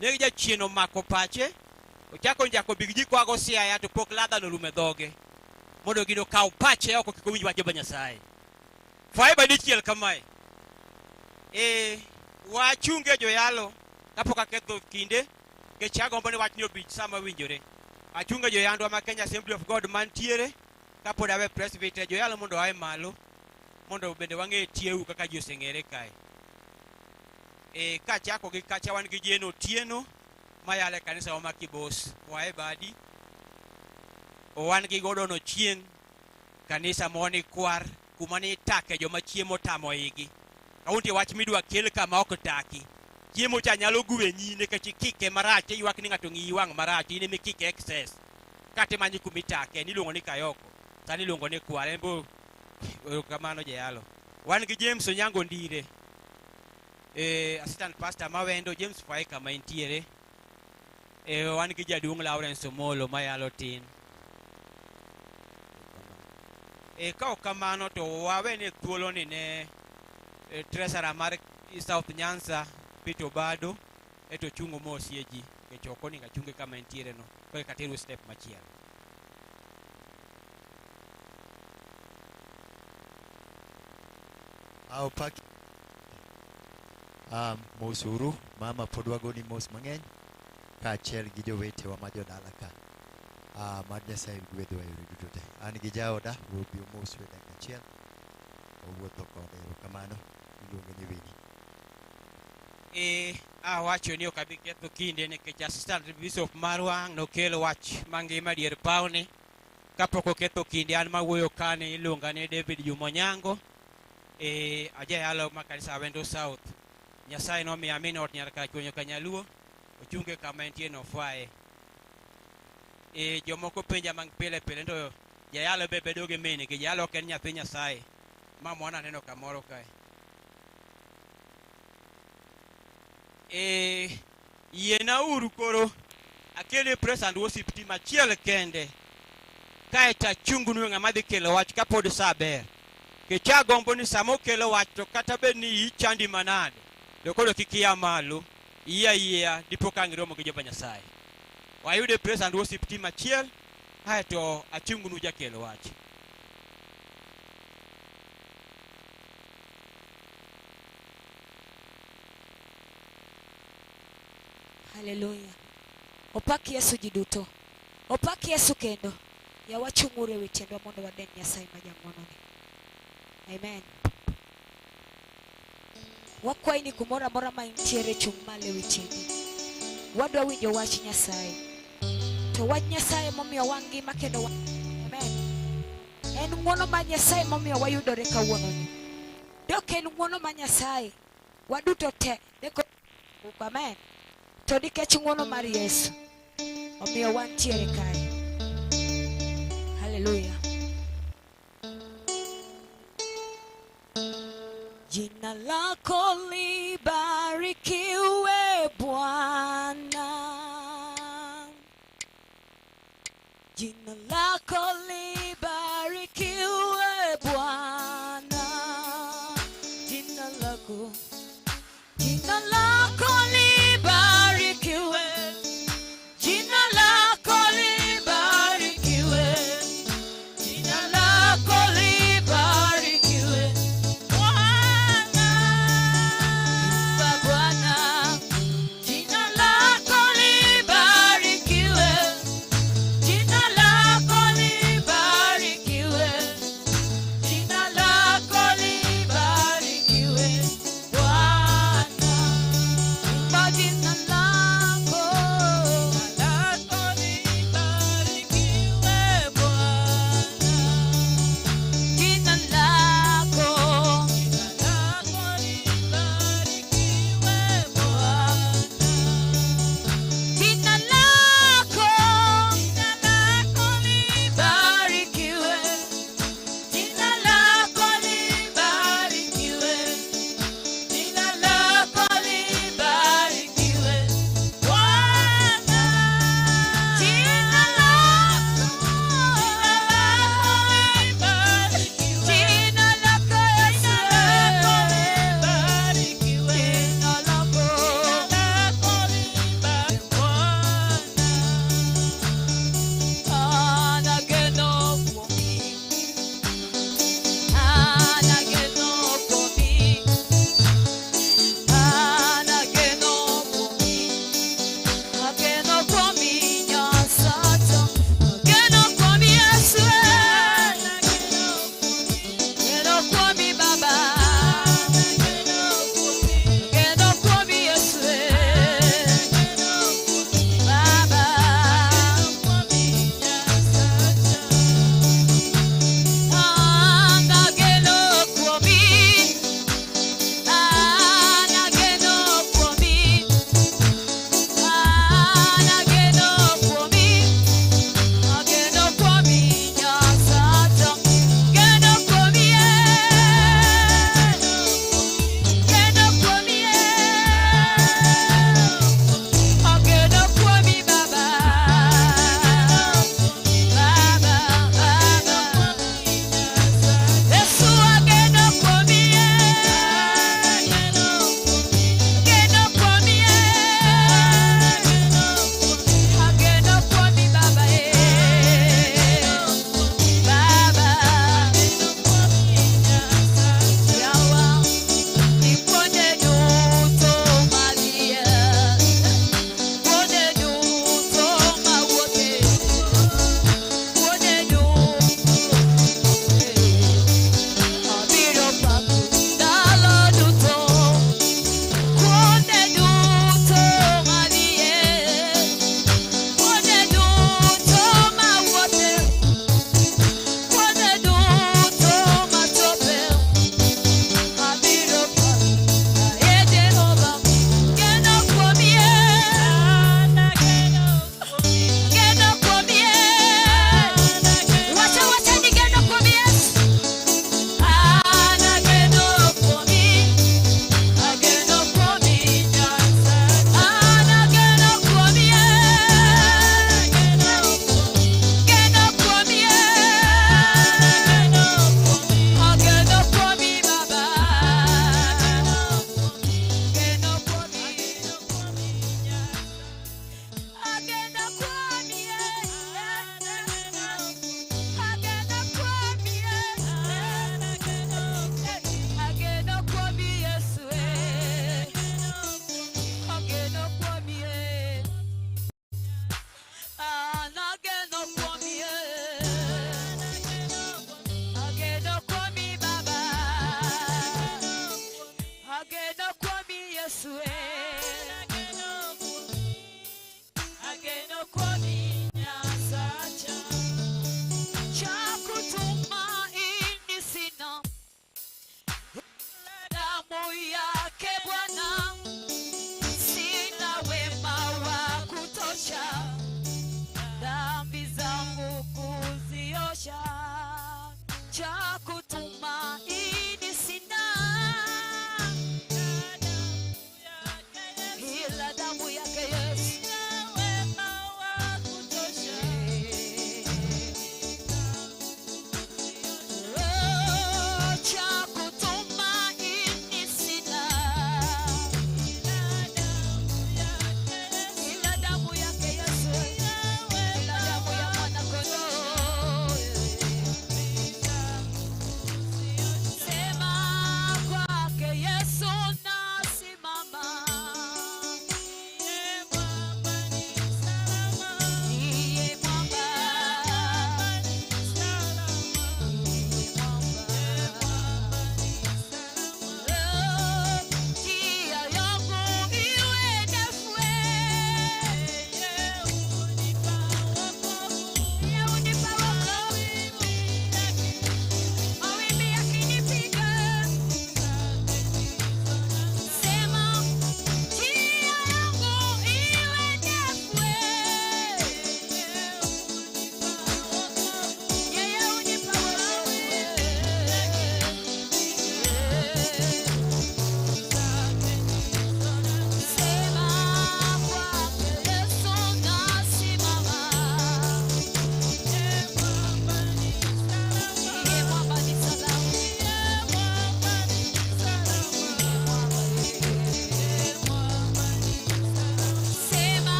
Ne jachien omako pache, ochako njako big ji koago Siaya to pok ladha norumo e dhoge. Mondo gino okaw pache oko kik owinj wach Jehova Nyasaye. Faiba dichiel kamae. Wachunge joyalo kapok aketho kinde, nikech agombo ni wachni obi sama owinjore. Achunge joyandwa ma Kenya Assembly of God mantiere, kapod awe presbyter, joyalo mondo oae malo, mondo bende wang'e tieu kaka ji oseng'ere kae. Kachako gi kacha wan gi Jane Otieno mayalo e kanisa wa ma Kibos, wae badi. Wan gi Gordon Ochieng, kanisa moni kwar, kuma ni itake joma chiemo tamo igi. Ka nitie wach midwa kel kama ok taki. Chiemo cha nyalo gwenyi nikech ikike marach, iywak ni ng'ato ng'iyi wang' marach, in ema ikike excess. Kata imanyo kuma itake, niluongo ni Kayoko, sani iluongo ni Kwar, en bo erokamano jayalo. Wan gi James Onyango Ndire, assistant pastor mawendo, James Fae kama entiere. Wan gi jaduong' Lawrence Omolo mayalo tin. Ka ok kamano to wawene thuolo ni ne treasurer mar South Nyanza Peter Obado, eto ochung' omosie ji, nikech ok onego achunge kama entiere no, koro eka ateru step machielo. Aw, pak. Mos uru, mama pod wagoni mos mang'eny, kaachiel gi jowetewa ma jodala ka. Mad Nyasaye gwedhwa e yore duto te. An gi jaoda, we obi omosu e dakika achiel. Wawuotho kode, erokamano. Iluonge ni Winnie. E awacho ni ok abi ketho kinde nikech assistant bishop marwa nokelo wach mangima dier pawni. Kapok oketho kinde, an mawuoyo kani iluonga ni David Juma Onyango. E ajayalo ma kanisa Awendo South. Nyasaye nomiya min ot nyar Karachuonyo Kanyaluo, ochunge kama entie nofaye. E jomoko penja mang pile pile to jayalo be bedo gi min gi jayalo ok en nyathi Nyasaye. Ma mwana aneno kamoro kae. E yiena uru koro akele praise and worship team achiel kende kaeto achungnu e ng'ama dhi kelo wach kapod sa ber. Kech agombo ni sama okelo wach to kata bed ni iyi chandi manade to koro kik ia malo, iyie ayieya dipo ka ang' iromo gi Jehova Nyasaye. Wayude praise and worship team achiel kaeto achungnu jakel wach. Haleluya. Opak Yesu ji duto. Opak Yesu kendo. Ya wachung'uru ewi tiendwa mondo waden Nyasaye ma jang'wononi. Amen. Wakwayi ni kumoro amora ma intiere chung' malo ewi tiendi. Wadwa winjo wach Nyasaye. To wach Nyasaye momiyo wangima kendo wa... Amen. En ng'wono mar Nyasaye momiyo wayudore kawuononi. Dok en ng'wono mar Nyasaye, waduto te neko Amen. To nikech ng'wono mar Yesu, omiyo wantiere kae. Haleluya. Jina lako libarikiwe Bwana. Jina lako libarikiwe Bwana. Jina lako libarikiwe. Jina lako libarikiwe. Jina lako libarikiwe. Bwana, Bwana. Jina lako libarikiwe. Jina lako libarikiwe.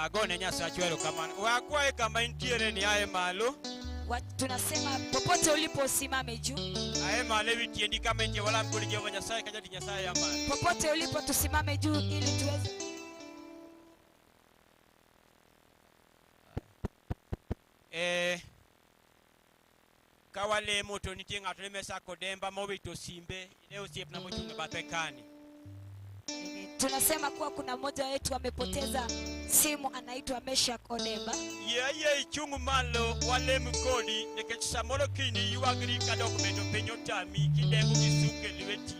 Agone Nyasaye erokamano. Wakwaye kama intiere ni aye malo. Tunasema popote ulipo usimame juu. Aye malo ewi tiendi kama intie walam kod Jehova Nyasaye ka jatich Nyasaye ya malo. Popote ulipo tusimame juu ili tuweze. Ka walemo to nitie ng'ato ne Mesako Demba mowito simbe ne osiepna mochung' e bathe kani. Tunasema kuwa kuna mmoja wetu amepoteza simu anaitwa Meshak Odemba. Yeye ichung' malo walem kodi nikech samoro kiny ywagri kadok bedo piny otami kidembo gi suke lweti.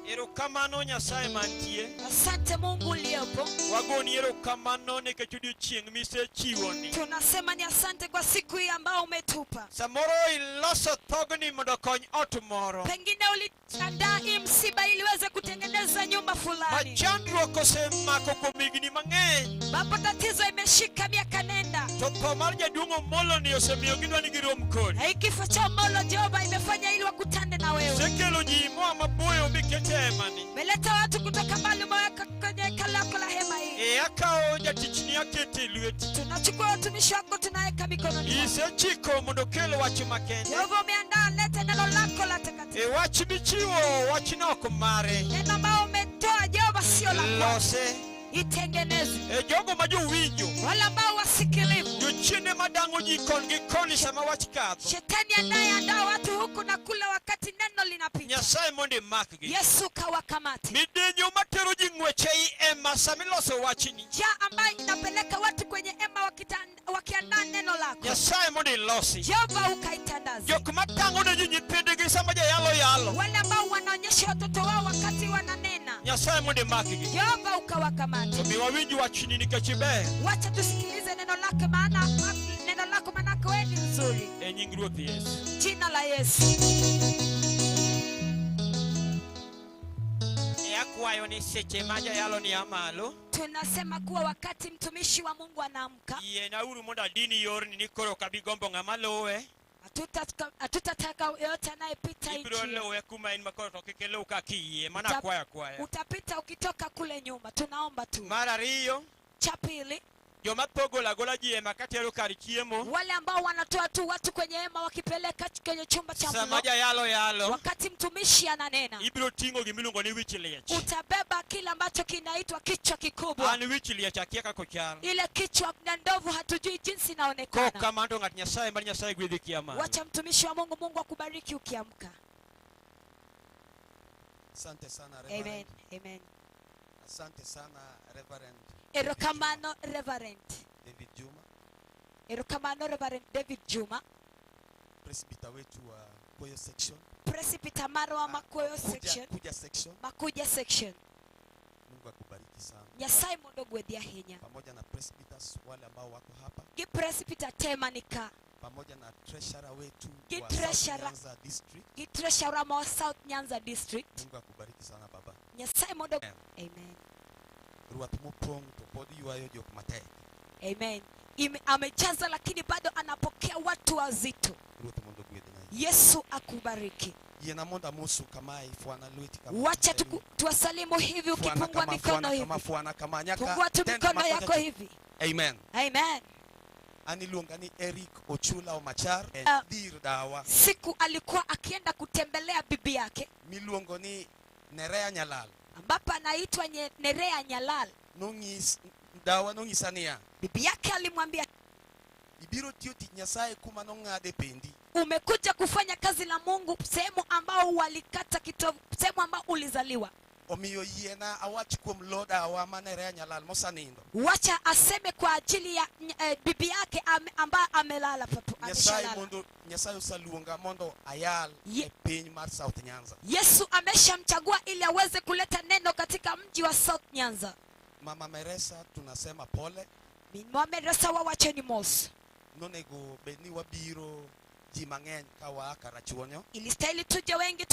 Erokamano Nyasaye mantie. Asante Mungu uliyepo. Wagoni erokamano nikech odiochieng' misechiwoni. Tunasema ni asante kwa siku hii ambayo umetupa. Samoro iloso thogni mondo okony ot moro. Pengine uliandaa hii msiba ili uweze kutengeneza nyumba fulani. Ma chandruok osemako kuom higni mang'eny. Ambapo tatizo imeshika miaka nenda. To tho mar jaduong' Omolo ni osemiyo gidwa ni girom kodi. Na hii kifo cha Omolo Jehova imefanya ili wakutane na wewe. Osekelo ji moa maboyo mikete hemani. Umeleta watu kutoka mbali umeweka kwenye hekalu lako la hema hii. Akawo jatichni akete e lweti. Tunachukua watumishi wako tunaweka mikononi mwako. Isechiko mondo okel wach makende. Jehova umeandaa, leta neno lako la takatifu. E wach michiwo wachno ok mare. Neno ambao umetoa Jehova sio la kwako. Lose. Itengeneze. E jogo ma jowinjo. Wale ambao wasikilivu. Jochiende madang'o ji kon gi koni sama wach kadho. Shetani anayeandaa watu huku na kule wakati neno linapita. Nyasaye mondo imakgi. Yesu kawakamate. Midenyo matero ji ng'wech ei ema sama iloso wachni. Njaa ambayo inapeleka watu kwenye ema wakiandaa neno lako. Nyasaye mondo ilosi. Jehova ukaitandaze. Jok matang'o ne ji nyithindgi sama jayalo yalo. Wale ambao wanaonyesha watoto wao wakati wananena. Nyasaye mondo imakgi. Jehova ukawakamate. To mi wawinj wachni nikech iber. Wacha tusikilize neno lake maana neno lako manake wewe ni nzuri. E nying Ruoth Yesu. Jina la Yesu. E akwayo ni seche ma jayalo ni amalo. Tunasema kuwa wakati mtumishi wa Mungu anaamka. Yienauru mondo adini yorni ni koro ok abi gombo ng'ama luwe. Hatutataka yeyote anayepita hii Ibiro njia. luwe kuma in makoro to kik iluw kaka iyie, mana akwayo akwaya. Utapita ukitoka kule nyuma, tunaomba tu. Mar ariyo, Cha pili, joma pogo agola ji e hema katero kar chiemo. Wale ambao wanatoa tu watu kwenye hema wakipeleka kwenye chumba cha Sama mlo. jayalo yalo, Wakati mtumishi ananena, ibiro ting'o gimiluongo ni wich liech. Utabeba kile ambacho kinaitwa kichwa kikubwa. An wich liech akia kaka ochal. Ile kichwa na ndovu hatujui jinsi inaonekana. Kok kamano to ng'at Nyasaye mar Nyasaye gwedhi kia malo. Wacha mtumishi wa Mungu, Mungu akubariki ukiamka. Asante sana Reverend. Amen. Amen. Asante sana Reverend. Erokamano Reverend David Juma. Erokamano Reverend David Juma. Presbyter wetu wa Koyo section. Presbyter marwa Makoyo section. Kuja section. Makuja section. Mungu akubariki sana. Nyasaye mondo ogwedhi ahinya. Pamoja na presbyters wale ambao wako hapa. Gi presbyter te manika. Pamoja na treasurer wetu Gi wa South treasurer. Nyanza District. Gi treasurer ma South Nyanza District. Mungu akubariki sana baba. Nyasaye mondo Amen. Amen. Ruoth mopong' to pod ywayo jok matek. Amen. Amejaza lakini bado anapokea watu wazito. Ruoth mondo ogwedhna. Yesu akubariki. Yiena mondo amosu kamae, fwana lweti kama. Wacha tuwasalimu hivi Fwana ukipungua kama, mikono fwana hivi. kama, fwana kama, nyaka Pungua tu tenda mikono makocha yako tu. hivi. Amen. Amen. An iluonga ni Eric Ochula Omachar, dir dawa. Siku alikuwa akienda kutembelea bibi yake Miluongo ni Nerea Nyalal. ambapo anaitwa Nerea Nyalal. Nong'is dawa nong'isa niya. Bibi yake alimwambia, Ibiro tiyo tich Nyasaye kuma nong'ade pendi. Umekuja kufanya kazi la Mungu sehemu ambao walikata kitovu, sehemu ambao ulizaliwa. Omiyo yiena awach kuom lo dawa ma Nerea Nyalal mosanindo. Wacha aseme kwa ajili ya bibi yake ambaye amelala papo, Nyasaye ameshalala. mondo Nyasaye oseluonga mondo ayal e piny mar South Nyanza. Yesu ameshamchagua ili aweze kuleta neno katika mji wa South Nyanza. Mama Meresa tunasema pole. Mama Meresa wawache ni mos. Nonego bed ni wabiro ji mang'eny ka waa Karachuonyo. Ilistahili tuje wengi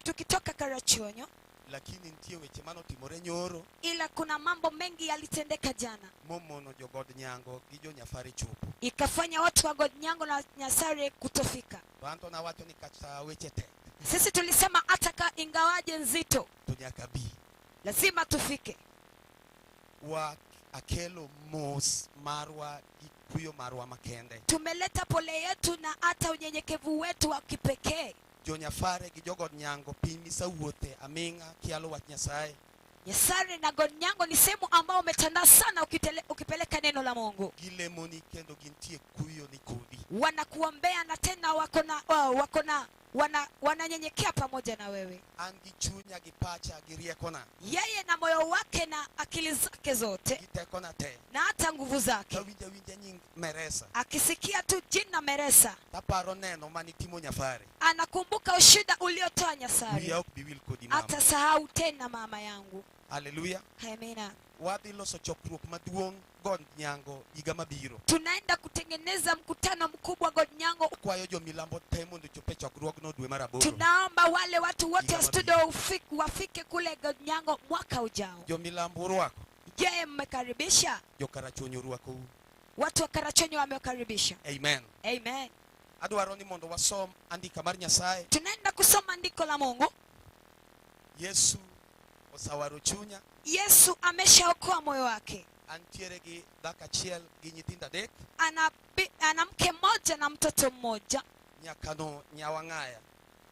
tukitoka Karachuonyo. Lakini nitie weche manotimore nyoro. Ila kuna mambo mengi yalitendeka jana. Momono jogod Nyango gi jo Nyafari chopo. Ikafanya watu wa God Nyango na Nyasare kutofika. To anto nawacho ni kata weche tek. Sisi tulisema hata ka ingawaje nzito, To nyaka bi. lazima tufike. Wa Akelo mos marwa gi kuyo marwa makende. Tumeleta pole yetu na hata unyenyekevu wetu wa kipekee. Jonyafare gi jogod Nyango piny misawuothe aming'a kialo wach Nyasaye. Nyasare na Godnyango ni sehemu ambao umetanda sana ukipeleka neno la Mungu. Gilemoni kendo gintie kuyo ni kodi. Wanakuombea na tena wako na wako na wananyenyekea pamoja na wewe. An gi chunya gi pacha gi riekona. Yeye na moyo wake na akili zake zote. Gi tekona te. Na hata nguvu zake. Tawinja winja nying Meresa. Akisikia tu jina Meresa. Taparo neno manitimo Nyafare. Anakumbuka ushuhuda uliotoa Nyasare. Wiya ok bi wil kodi mama. Atasahau tena mama yangu. Haleluya. Amina. Wadhi loso chokruok maduong' God Nyango higa mabiro. Tunaenda kutengeneza mkutano mkubwa God Nyango. Kwayo jo milambo te mondo ochop e chokruogno dwe mar 8. Tunaomba wale watu wote Higa wa studio wafike kule God Nyango mwaka ujao. Jo milambo urwako. Je, mmekaribisha? Jo Karachuonyo orwakou. Watu wa Karachuonyo wamekaribisha. Amen. Amen. Adwaro ni mondo wasom andika mar Nyasaye. Tunaenda kusoma andiko la Mungu. Yesu osawaro chunya. Yesu ameshaokoa moyo wake. Antiere gi dhako achiel gi nyithindo 3. Ana mke mmoja na mtoto mmoja. Nyakano Nyawang'aya.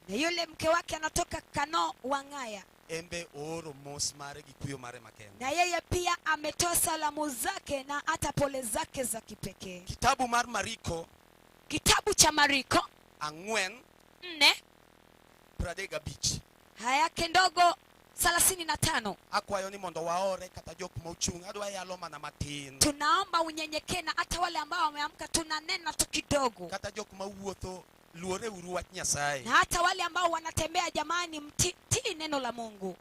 Na yule mke wake anatoka Kano Wang'aya. Embe ooro mos mare gi kuyo mare makende. Na yeye pia ametoa salamu zake na hata pole zake za kipekee. Kitabu mar Mariko. Kitabu cha Mariko 4 4 35. Haya yake ndogo 35. Akwayo ni mondo waore kata jok mochung', adwa yalo mana matin. Tunaomba unyenyekee na hata wale ambao wameamka tunanena tu kidogo. Kata jok mawuotho luore uru wach Nyasaye. Na hata wale ambao wanatembea, jamani, mtii neno la Mungu.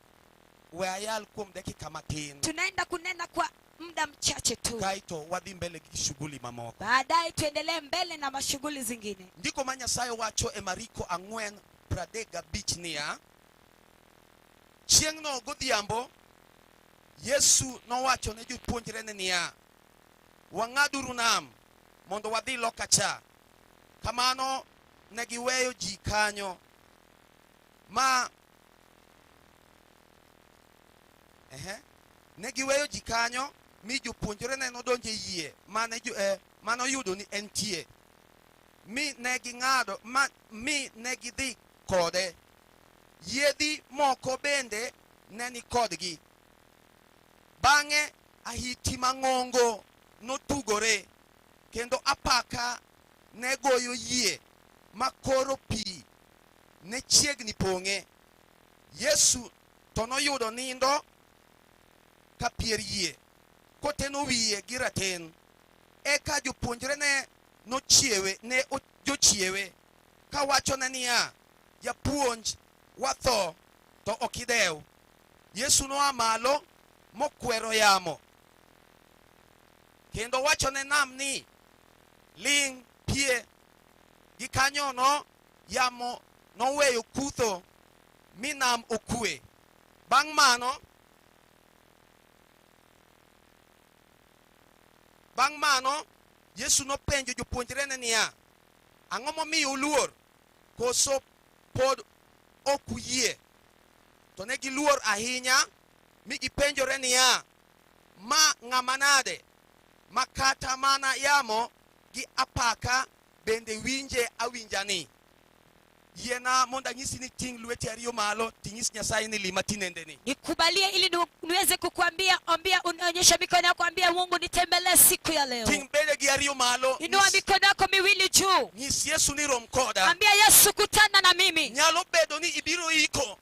We ayal kuom dakika matin. Tunaenda kunena kwa muda mchache tu. Kaito wadhi mbele gi shughuli mamoko. Baadaye tuendelee mbele na mashughuli zingine. Ndiko ma Nyasaye wacho e Mariko 4:35 niya, chieng'no godhiambo Yesu nowacho ne jopuonjrene niya, wang'aduru nam mondo wadhi loka cha. Kamano ne giweyo ji kanyo ma ne giweyo ji kanyo mi jopuonjrene nodonjo e yie mane manoyudo ni entie, mi ne ging'ado mi ne gidhi kode. Yiedhi moko bende ne ni kodgi. Bang'e ahiti mang'ongo notugore kendo apaka ne goyo yie ma koro pi ne chiegni pong'e. Yesu to noyudo nindo ka pier yie koteno wiye gi raten. Eka jopuonjrene nochiewe ne jochiewe kawachone niya, japuonj, watho to ok idew. Yesu noa malo mokwero yamo kendo wachone nam ni, ling' pie. Gikanyono yamo noweyo kutho mi nam okwe. Bang' mano Yesu nopenjo jopuonjrene niya, ang'o momiyo uluor? Koso pod ok uyie? To ne giluor ahinya mi gipenjore niya, ma ng'ama nade ma kata mana yamo gi apaka bende winje awinjani? Yiena mondo anyisi ni ting' lweti ariyo malo tinyis Nyasaye ni lima tinendeni. Nikubalie ili niweze kukuambia, ambia, unaonyesha mikono yako, ambia Mungu nitembelee siku ya leo. Ting' bedegi ariyo malo. Inua mikono yako miwili juu. Nyis Yesu ni rom koda. Ambia Yesu kutana na mimi. Nyalo bedo ni ibiro iko.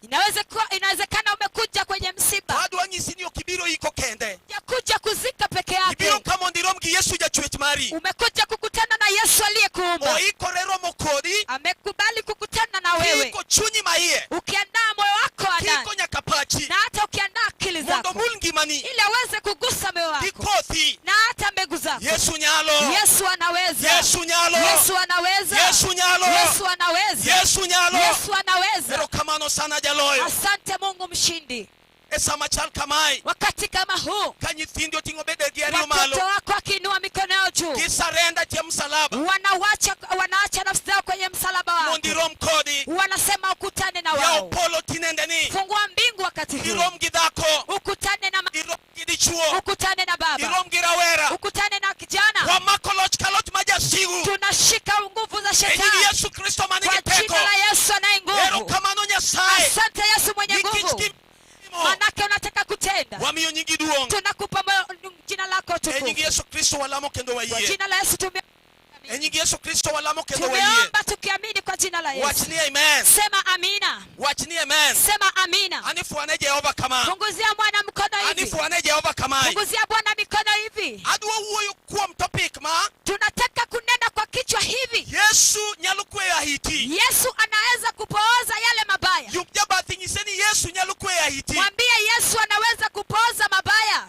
Inawezekana umekuja kwenye msiba. Adwa nyisi ni ok ibiro iko kende. Hujakuja kuzika peke yake. Ibiro ka mondo irom gi Yesu jachwech mari. Umekuja kukutana na Yesu aliyekuumba. Oikore romo kodi. Amekubali kukutana na wewe. Kiko chunyi maiye. Ukiandaa moyo wako wa ndani. Kiko nyaka pachi. Na hata ukiandaa akili Mondo zako. mul ngimani. Ili aweze kugusa moyo wako. Gikothi. Na hata mbegu zako. Yesu nyalo. Yesu anaweza. Yesu nyalo. Yesu anaweza. Yesu nyalo. Yesu anaweza. Yesu nyalo. Yesu anaweza. Erokamano sana jaloyo. Asante Mungu mshindi. E sama chal kamae. Wakati kama huu. Ka nyithindi oting'o bedegi ariyo malo. Watoto wako wakiinua mikono yao juu. Gisarenda tie msalaba. Wanaacha nafsi zao kwenye msalaba wako. Mondo irom kodi. Wanasema ukutane na Yaw wao. polo tinendeni. Fungua mbingu wakati huu. Irom gi dhako. Ukutane na Irom gi dichuo. Ukutane na baba. Irom gi E nying shetani Yesu Kristo man kwa gi teko. jina la Yesu anaye nguvu. Erokamano Nyasaye. Asante Yesu mwenye Nikech nguvu, gimimo. manake unataka kutenda. Wamiyo nyingi duong'. Tunakupa jina lako E nying tukufu. Yesu Kristo walamo kendo Kwa wayie. jina la Yesu E nying Yesu Kristo walamo kendo wayie. tumeomba tukiamini kwa jina la Yesu. Wach ni amen. Sema amina, Wach ni amen. sema amina. Anifuane Jehova kama. Punguzia Bwana mkono hivi, Anifuane Jehova kama. punguzia Bwana mikono hivi. Adwa wuoyo kuom topic ma Tunataka kunena kwa kichwa hivi. Yesu nyalo kweyo ahiti. Yesu anaweza kupooza yale mabaya. Yum jabathi nyise ni Yesu nyalo kweyo ahiti. Mwambie Yesu anaweza kupooza mabaya.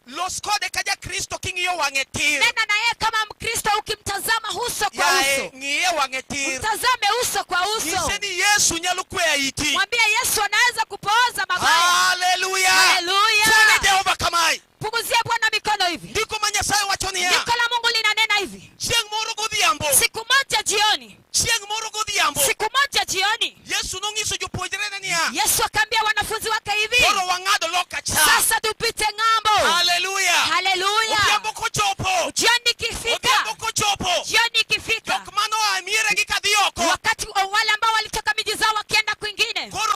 Los kode ka ja Kristo king'iyo wang'e tir. Nena na yeye kama Mkristo, ukimtazama uso kwa Yae uso, ng'iye wang'e tir. mtazame uso kwa uso. Nyise ni Yesu nyalo kweyo ahiti. Mwambie Yesu anaweza kupooza mabaya. Haleluya. Haleluya. Fuane Jehova kamae. Punguzia Bwana mikono hivi. Ndiko ma Nyasaye wacho niya. Ndiko la Mungu linanena hivi. Chieng' moro godhiambo. Siku moja jioni, Chieng' moro godhiambo. siku moja jioni, Yesu nong'iso jopuonjrene niya. Yesu akaambia wanafunzi wake hivi, Koro wang'ado loka cha. sasa tupite ng'ambo. Haleluya. Haleluya. Odhiambo kochopo. Jioni ikifika, Odhiambo kochopo. jioni ikifika, Jok manoa e mieregi kadhi oko. wakati wale ambao walitoka miji zao wakienda kwingine, Koro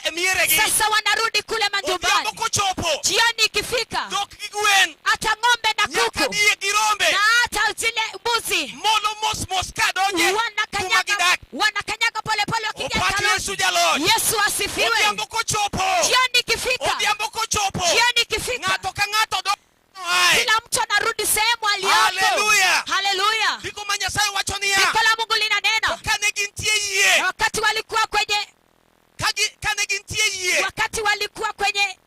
e mieregi. sasa wanarudi kule majumbani. Odhiambo kochopo. Jioni ikifika, Dhok gi gwen. hata ng'ombe na Nyaka kuku diek gi rombe. na hata zile mbuzi Molo mos mos kadonje kuma wanakanyaga, gidak. wanakanyaga polepole wakija Opak hekaluni. Yesu jaloch. Yesu asifiwe. Odhiambo kochopo. Jioni ikifika, Odhiambo kochopo. jioni ikifika, Ng'ato ka ng'ato dok oae. kila mtu anarudi sehemu aliyopo. Haleluya. Haleluya. Ndiko ma Nyasaye wacho niya. Ndiko la Mungu linanena, To kane gintie yie. na wakati walikuwa kwenye Kane gintie yie. wakati walikuwa kwenye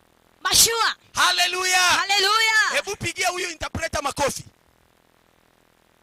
mashua. Haleluya. Haleluya. Hebu pigia huyo interpreter makofi.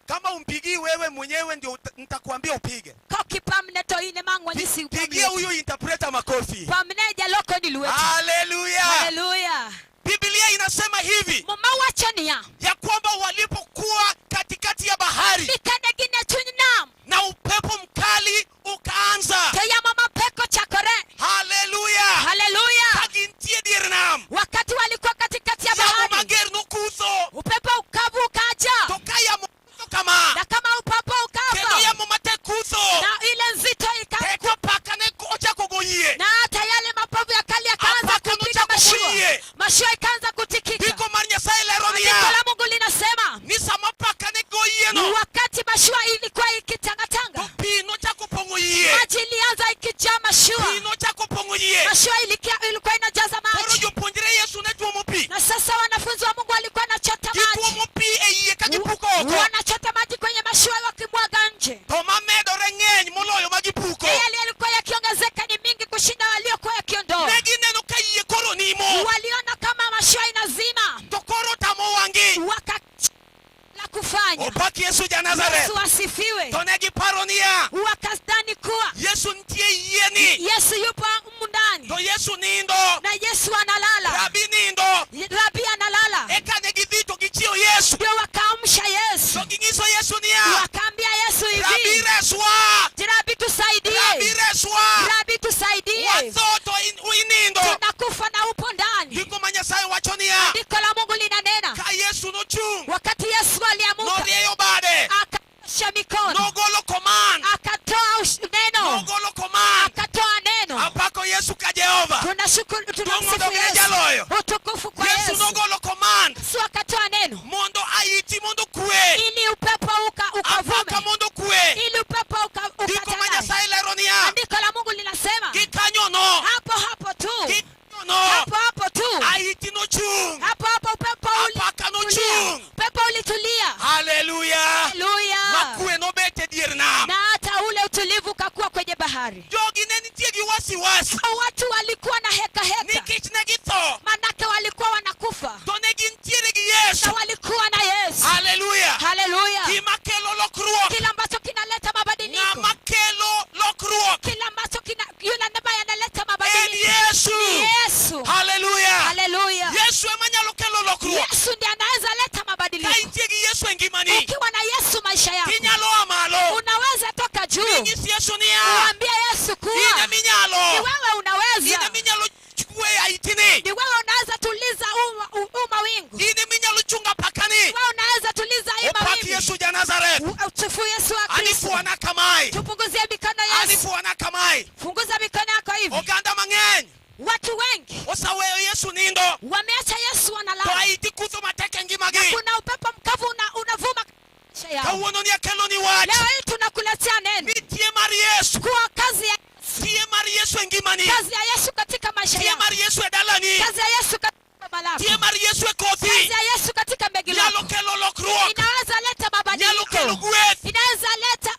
Kama umpigii wewe mwenyewe ndio nitakwambia upige. Koki pamne to ine mang'wa nyisi Pigia huyo interpreter makofi. pamne jaloko ni lweti. Haleluya. Haleluya. Biblia inasema hivi Muma wacho niya ya kwamba walipokuwa katikati ya bahari ni kane gin e chuny nam na upepo mkali ukaanza. to yamo mapek ochakore. Haleluya. Haleluya. Ka gintie dier nam. Wakati walikuwa katikati ya Yamo bahari, mager nokutho. upepo ukavu ukaja, To ka yamo kutho kama. na kama upepo Kendo ukava yamo matek kutho. na ile nzito ika Teko apaka ne ochako go yie. na hata yale mapovu ya kali yakaanza Apaka kupiga nochako mashua, goyie. mashua ikaanza kutikika. Ndiko mar Nyasaye lero Andiko niya. la Mungu linasema Ni sama apaka ne go yieno. wakati mashua ilikuwa ikitangatanga, Pi nochako pong'o yie. maji ilianza ikijaa mashua, Pi nochako pong'o yie. mashua ilikuwa inajaza Koro maji, jopuonjre Yesu ne tuomo pi. na sasa wanafunzi wa Mungu walikuwa wanachota maji, Gituomo pi e yie ka gipuko oko. wanachota maji kwenye mashua wakimwaga nje. To mamedore ng'eny moloyo ma gipuko. Na yale yalikuwa yakiongezeka ni mingi kushinda waliokuwa yakiondoa. Ne gineno ka yie koro nimo. Waliona kama mashua inazima, To koro tamo wang'i. waka la kufanya. Opak Yesu ja Nazareth. Yesu asifiwe. To ne giparo niya. Wakadhani kuwa Yesu nitie e yieni. Yesu yupo humu ndani To Yesu nindo. na Yesu analala, Rabi nindo. Rabi analala. Eka ne gidhi to gichiewo Yesu. Ndio wakaamsha Yesu, To ging'iso Yesu niya. wakaambia Yesu Rabi hivi, reswa. Rabi tusaidie, Rabi reswa. Rabi tusaidie, Watho to inindo. tunakufa na upo ndani. Ndiko ma Nyasaye wacho niya. Andiko la Mungu linanena, Ka Yesu nochung'. wakati Yesu aliamuka Norieyo bade. akanyosha mikono, Nogolo command. akatoa neno, Nogolo command. akatoa neno. Apako Yesu ka Jehova. Tunashukuru, Duong' tunamsifu mondo Yesu, jaloyo. utukufu kwa Yesu Yesu. nogolo command. Yesu akatoa neno Mondo ahiti mondo kwe. ili upepo Apaka ukavume, mondo kwe. ili upepo Ndiko ma ukatanae. Nyasaye lero niya. Andiko la Mungu linasema Gikanyono. hapo hapo tu, Gikanyono. hapo hapo tu, Ahiti nochung'. hapo hapo upepo Apaka ulitulia, nochung'. upepo ulitulia. Haleluya. Haleluya! Ma kwe nobet e dier nam. Na hata ule utulivu ukakuwa kwenye bahari. Jogi ne nitie gi wasiwasi. Hao watu walikuwa na heka heka, Nikech ne githo. manake walikuwa wanakufa To ne gintiere gi Yesu. na walikuwa na Yesu. Haleluya. Haleluya! Gima kelo lokruok. Kila ambacho kinaleta mabadiliko, Ng'ama kelo lokruok. kila ambacho kina yule ambaye analeta En mabadiliko Yesu. ni Yesu. Haleluya. Haleluya! Yesu ema nyalo kelo lokruok. Yesu ndiye anaweza leta Ka mabadiliko. intie gi Yesu e ngimani, Ukiwa na Yesu maisha yako tinyalo a malo. unaweza toka juu, Minyis Yesu niya, uambie Yesu kuwa in eminyalo. ni wewe In unaweza, eminyalo kweyo ahitini. ni wewe unaweza tuliza huu mawingu, In eminyalo chungo apakani. ni wewe unaweza tuliza hii Opak mawimbi. Yesu ja Nazareth. Utufu Yesu wa Kristo. Anifuana kamae. Mifuana kamae. Funguza mikono yako hivi. Oganda mang'eny. Watu wengi Osaweyo Yesu nindo. wameacha Yesu To wanalala. ahiti kutho matek e ngimagi. Na kuna upepo mkavu unavuma maisha yao. Kawuono ni akelo ni wach. Leo hii tunakuletea neno. Ni tie mar Yesu. Kuwa kazi ya Yesu. Tie mar Yesu e ngimani. Kazi ya Yesu katika maisha Tie yako. mar Yesu e dalani. Kazi ya Yesu katika boma lako. Tie mar Yesu e kothi. Kazi ya Yesu katika mbegu Nyalo lako. kelo lokruok. Inaweza leta Nyalo mabadiliko. kelo gweth. Inaweza leta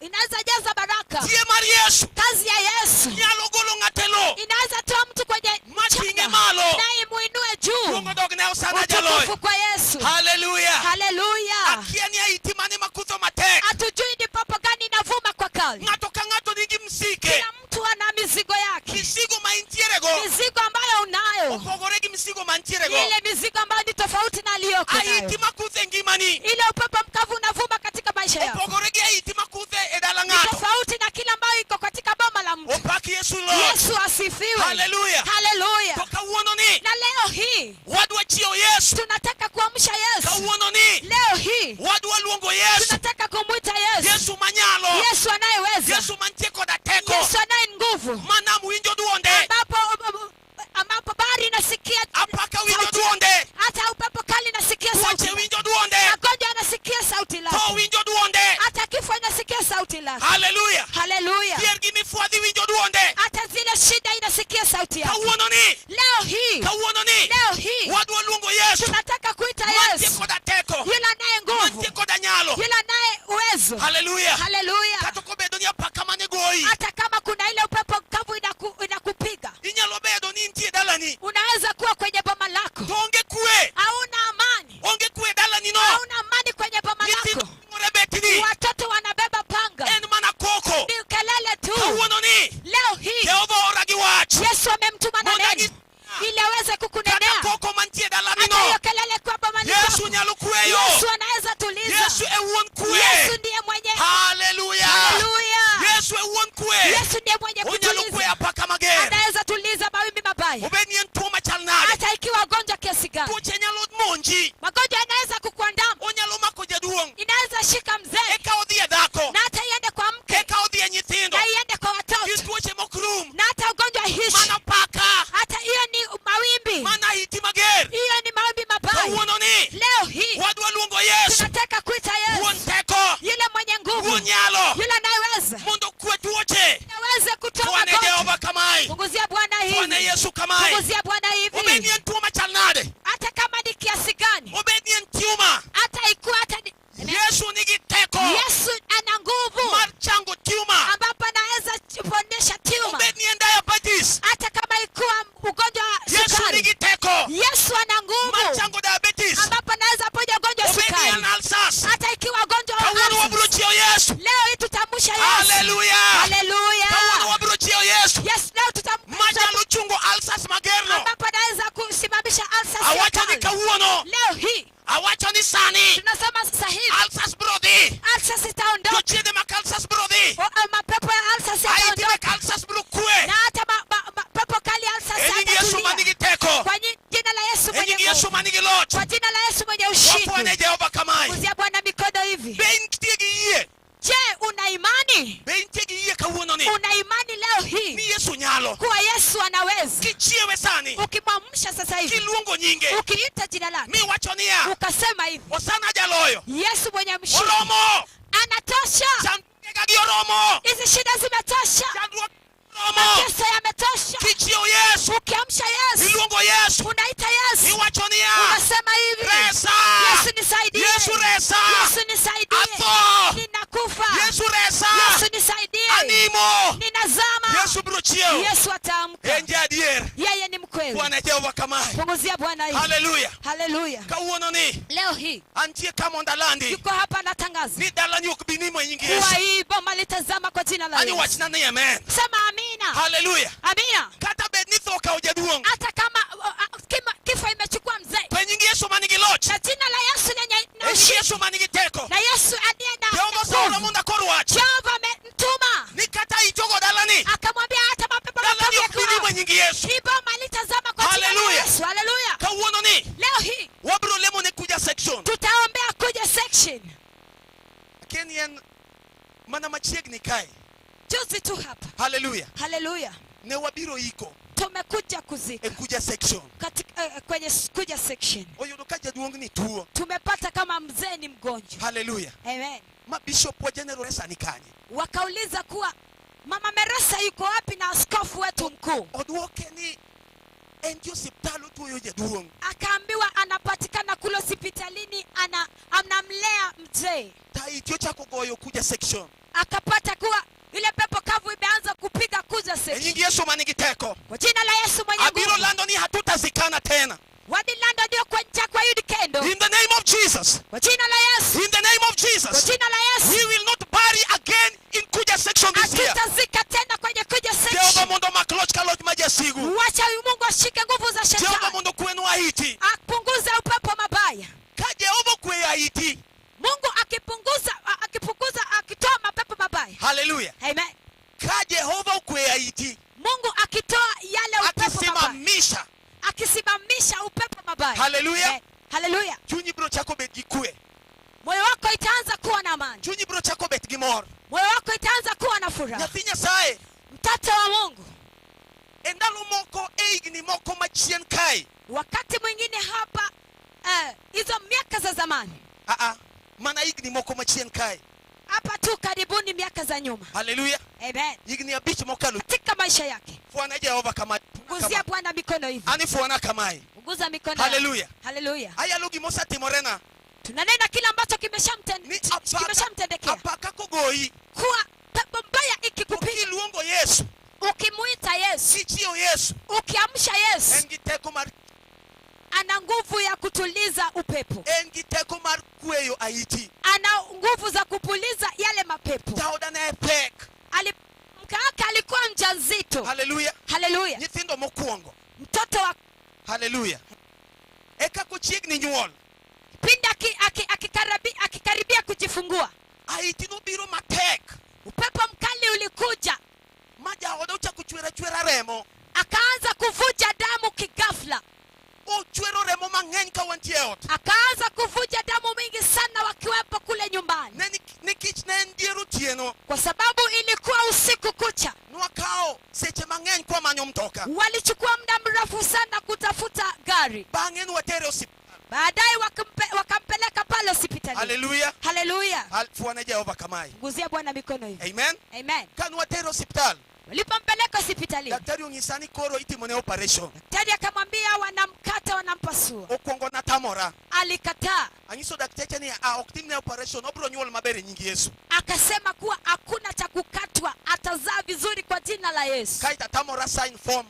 inaweza jaza baraka. Tie mar Yesu. Kazi ya Yesu. Nyalo golo ng'ato e lo. Inaweza toa mtu kwenye Mating'e mchanga malo. na imuinue juu. Luongo dog ne Hosana jaloyo. Utukufu kwa Yesu. Haleluya. Haleluya. Akia ni ahiti mane makutho matek. Hatujui ni pepo gani inavuma kwa kali. Ng'ato ka ng'ato nigi msike. Kila mtu ana mizigo yake. Mizigo ma intierego. Mizigo ambayo unayo. Opogore gi mizigo mantierego. Ile mizigo ambayo ni tofauti na aliyoko nayo. Ahiti makutho e ngimani. Ile upepo mkavu unavuma katika maisha yako. Opogore gi ahiti makutho e dala Ni ng'ato. tofauti na kile ambayo iko katika boma la mtu. Opak Yesu loch. Yesu asifiwe. Haleluya. Haleluya. To kawuono ni Na leo hii wadwa chiewo Yesu. tunataka kuamsha Yesu. Kawuono ni Leo hii wadwa luongo Yesu. tunataka kumwita Yesu. Yesu manyalo. Yesu anayeweza. Yesu mantie koda teko. Yesu anaye nguvu. Manam winjo duonde. Ambapo bahari inasikia Apaka winjo sauti. duonde. Hata upepo kali inasikia sauti. Tuoche winjo duonde. Magonjwa yanasikia sauti lake. Tho winjo duonde. Hata kifo inasikia sauti lake. Haleluya. Haleluya. Dhier gi mifwadhi winjo duonde. Hata zile shida inasikia sauti yake. Kawuono ni. Leo hii. Kawuono ni. Leo hii. Wadwa luongo Yesu. Tunataka kuita Mantie Yesu. koda teko. Yule anaye nguvu. Mantie koda nyalo. Yule anaye uwezo. Haleluya. Haleluya. Kata kobedo ni apaka mane goyi. Hata kama kuna ile upepo mkavu inakupiga. Inyalo bedo ni intie dalani. Unaweza kuwa kwenye boma lako. To onge kwe. Hauna amani. Onge kwe dalani no. Hauna amani kwenye boma Nyithindo lako. ting'ore betni. Watoto wanabeba panga. En mana koko. Ni kelele tu. Kawuono ni. Leo hii Jehova ora gi wach. Yesu amemtuma na Mondo neno ili aweze kukunenea. Kata koko mantie dalani Hata no. hiyo kelele kwa bomani Yesu kwako. nyalo kweyo. Yesu anaweza tuliza. Yesu e wuon kwe. Yesu ndiye mwenye. Haleluya. Haleluya. Yesu e wuon kwe. Yesu ndiye mwenye Onyalo kutuliza. kweyo apaka mager. Anaweza tuliza mawimbi mabaya. Obed ni en tuo machal nade. Hata ikiwa ugonjwa kiasi gani. Tuoche nyalo monji. Magonjwa yanaweza kukuandama. Onyalo mako jaduong'. Inaweza shika mzee. Eka odhi e dhako. Na hata iende kwa mke. Eka odhi e nyithindo. Na iende kwa Gi watoto. tuoche mok rum. Na hata ugonjwa hishi. Mana paka. Hata hiyo ni mawimbi. Mana ahiti mager. Hiyo ni mawimbi mabaya. Kawuono ni. Leo hii Wadwa luongo Yesu. tunataka kuita Yesu. Wuon teko. Yule mwenye nguvu. Wuon nyalo. Yule anayeweza. Mondo okwe tuoche. Aweze kutoa Tuone magonjwa. Jehova kamae. Punguzia Bwana hivi. Tuone Yesu kamae. Punguzia Bwana hivi. Obed ni en tuo machal nade. Hata kama ni kiasi gani. Obed ni en tumor. Hata ikuwa hata ni Yesu nigi teko. Yesu ana nguvu Mar chango tumor. ambapo anaweza kuponesha tumor. Obed ni en diabetes. Hata kama ikuwa ugonjwa wa Yesu sukari. nigi teko. Yesu ana nguvu Mar chango diabetes. ambapo anaweza ponya ugonjwa wa Obed ni sukari. en ulcers. Hata ikiwa ugonjwa wa Kawuono ulcers. wabiro chiewo Yesu. Leo hii tutamsha Yesu. Haleluya. Haleluya. Kawuono wabiro chiewo Yesu. Yes, leo tutamsha Manyalo chungo ulcers magerno. ambapo anaweza kusimamisha ulcers ya Awacho ni kale. kawuono. Leo hii Awacho ni sani. tunasema sasa hivi Ulcers biro dhi. ulcers itaondoka. Jochiende mag ulcers biro dhi. Mapepo ya ulcers Ahiti yataondoka. mag ulcers biro kwe. Na hata mapepo kali ya ulcers E nying Yesu yatatulia. manigi teko. Kwa jina la Yesu E mwenye nying Yesu nguvu. manigi loch. Kwa jina la Yesu mwenye ushindi. Wafwane Jehova kamae. Punguzia Bwana mikono hivi. Be intie gi yie. Je, una imani? Be intie gi yie kawuono ni. Una imani leo hii Ni Yesu nyalo. kuwa Yesu anaweza? Kichiewe sani. Ukimwamsha sasa hivi, Kiluongo nyinge. ukiita jina lake, Miwacho niya. ukasema hivi, Hosana jaloyo. Yesu mwenye mshindi Oromo. anatosha. Chandruogega gi oromo. Hizi shida zimetosha, Chandruok oromo. mateso yametosha. Kichiewo Yesu. Ukiamsha Yesu, Iluongo Yesu. unaita Yesu, Iwacho niya. unasema hivi, Resa. Yesu nisaidie, Yesu resa. Yesu nisaidie, Atho. ninakufa, Yesu resa. Yesu nisaidie, Animo. ninazama. Yesu biro chiewo. Yesu ataamka. En jaadier. Yeye ni mkweli. Bwana Jehova kamae. Punguzia Bwana hivi. Haleluya. Haleluya. Kawuono ni Leo hii antie ka mondo alandi yuko hapa anatangaza ni dalani ok bi nimo e nying kuwa Yesu. hii boma litazama kwa jina la Ani Yesu. wachna ni amen. Sema amina. Haleluya. Amina. Kata bed ni tho okawo jaduong'. Hata kama kifo imechukua mzee, To e nying Yesu manigi loch. na jina la Yesu lenye na E nying ushindi, Yesu manigi teko. na Yesu aliye na Jehova na oseora nguvu. mondo akor wach. Jehova amemtuma Ni kata ichogo dalani. akamwambia hata mapepo Dalani makavu ok bi nimo e yakiwa nying Yesu. hii boma litazama kwa jina la Haleluya. Yesu. Haleluya. Kawuono ni Leo hii wabiro lemo ne Kuja section. tutaombea Kuja section. Akia ni en mana machiegni kae. Juzi tu hapa. Haleluya. Haleluya. Ne wabiro iko Tumekuja kuzika e Kuja section. Katika, kwenye Kuja section. Oyudo ka jaduong' ni tuo. Tumepata kama mzee ni mgonjwa. Haleluya. Amen. Ma bishop wa General Resa ni kanye? Wakauliza kuwa Mama Meresa yuko wapi na askofu wetu mkuu? Odwoke ni entie osiptal otuoyo jaduong'. Akaambiwa anapatikana kule hospitalini anamlea mzee. Taiti ochako goyo Kuja section. Akapata kuwa ile pepo kavu imeanza kupiga Kuja E section. nying Yesu manigi teko. Kwa jina la Yesu mwenye Abiro nguvu. lando ni hatutazikana tena. Wadilando ndio kwa ncha kwa yudi kendo. In the name of Jesus. Kwa jina la Yesu. In the name of Jesus. Kwa jina la Yesu. We will not bury again in Kuja section this year. Hatutazika tena kwenye Kuja Jehova section. mondo mak loch ka loch ma jasigu. Wacha Mungu ashike nguvu za Jehova shetani. mondo kwenwa ahiti. Apunguze upepo mabaya. Ka Jehova okweyo ahiti. Mungu akipunguza, akitoa mapepo mabaya. Hallelujah. Amen. Ka Jehova okweyo ahiti. Mungu akitoa yale upepo mabaya. Akisimamisha. Akisimamisha upepo mabaya. Hallelujah. Amen. Hallelujah. Chunyi biro chako bet gi kwe. Moyo wako itaanza kuwa na amani. Chunyi biro chako bet gi mor. Moyo wako itaanza kuwa na furaha. Nyathi Nyasaye. Mtoto wa Mungu. E ndalo moko, e higni moko machien kae. Wakati mwingine hapa, hizo miaka za zamani. Mana higni moko machien kae. Hapa tu karibuni miaka za nyuma. Hallelujah. Amen. Higni 5 mokalo. Katika maisha yake. Fuana Jehova kama. Guzia Bwana mikono hivi. Ani fuana kamae. Guza mikono yako. Hallelujah. Hallelujah. Ayalo gimosetimorena. Tunanena kila ambacho Ni kimeshamtendekea. apaka kogoi. Kuwa pepo mbaya ikikupiga. Ukiluongo Yesu. Ukimuita Yesu. Kichio Yesu. Ukiamsha Yesu. En gi teko mar Ana nguvu ya kutuliza upepo. En gi teko mar kweyo ahiti. Ana nguvu za kupuliza yale mapepo. Jaoda ne pek. Mke wake alikuwa mjamzito. Hallelujah. Hallelujah. Nyithindo mokwongo. Mtoto wa Hallelujah. Eka kochiegni nyuol. Pindi akikaribia kujifungua. Ahiti nobiro matek. Upepo mkali ulikuja. Ma jaoda ochako chwera chwera remo. Akaanza kuvuja damu kighafla. Ochwero remo mang'eny ka wantie e ot. Akaanza kuvuja damu mingi sana wakiwepo kule nyumbani. Ne nikech ne en dier otieno. Kwa sababu ilikuwa usiku kucha. Nwakawo seche mang'eny kwamanyo mtoka. Walichukua muda mrefu sana kutafuta gari. Bang'e nwatere osiptal. Baadaye wakampeleka pale hospitalini. Hallelujah. Hallelujah. Fuane Jehova kamae. Guzia Bwana mikono hivi. Amen. Amen. Ka nwatere osiptal. Walipompeleka hospitalini. Daktari onyisa ni koro itimone operation. Daktari akamwambia wanamkata, wanampasua. Okwongo natamora. Alikataa. Anyiso dakteche ni ok timne operation, obiro nyuol maber e nying Yesu. Akasema kuwa hakuna cha kukatwa, atazaa vizuri kwa jina la Yesu. Kaito atamora sign form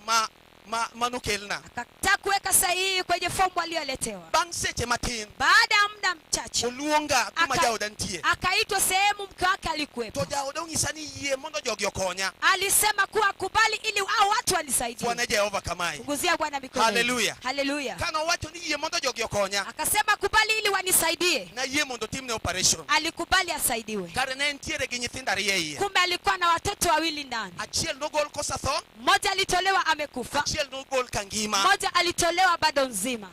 manokelna. Akakataa kuweka sahihi kwenye fomu aliyoletewa. Bang' seche matin. Baada ya muda mchache. Oluonga kuma jaoda nitie. Akaitwa sehemu mke wake alikuwepo. To jaoda onyisa ni yie mondo jogi okonya. Alisema kuwa kubali ili hao watu wanisaidie. Fuane Jehova kamae. Punguzia Bwana mikono. Hallelujah. Hallelujah. Kano wacho ni yie mondo jogi okonya. Akasema kubali ili wanisaidie. Na yie mondo timne operation. Alikubali asaidiwe. Kare ne entiere gi nyithindo ariyo e iye. Kumbe alikuwa na watoto wawili ndani. Achiel nogol kosetho. Mmoja alitolewa amekufa. Achiel nogol ka ngima. Mmoja alitolewa bado nzima.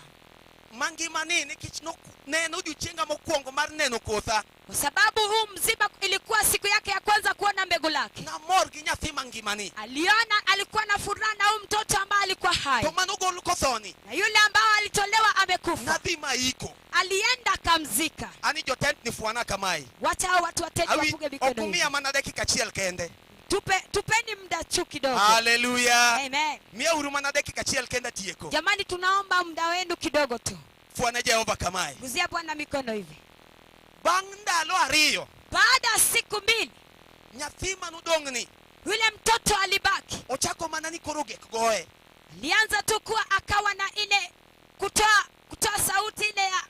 Mangima ni nikech ne en odiochienga mokwongo mar neno kotha. Kwa sababu huu mzima ilikuwa siku yake ya kwanza kuona mbegu lake. Namor gi nyathi mangima ni. Aliona, alikuwa na furaha na huyu mtoto ambaye alikuwa hai. To manogol kothoni. Na yule ambaye alitolewa amekufa. Nadhi maiko. Alienda akamzika. Ani jotend ni fuana kamae. Wacha hao watu wa tent Awi wapunge mikono ok umiya hivi. mana dakika achiel kende. Tupeni muda tu kidogo. Hallelujah. Amen. Miyauru mana dakika achiel kende atieko. Jamani, tunaomba muda wenu kidogo tu. Fuana Jehova kamae. Guzia Bwana mikono hivi. Bang' ndalo ariyo. Baada ya siku 2. Nyathi manodong'ni. Yule mtoto alibaki. Ochako mana ni koro gek goye. Alianza tu kuwa akawa na ile kutoa sauti ile ya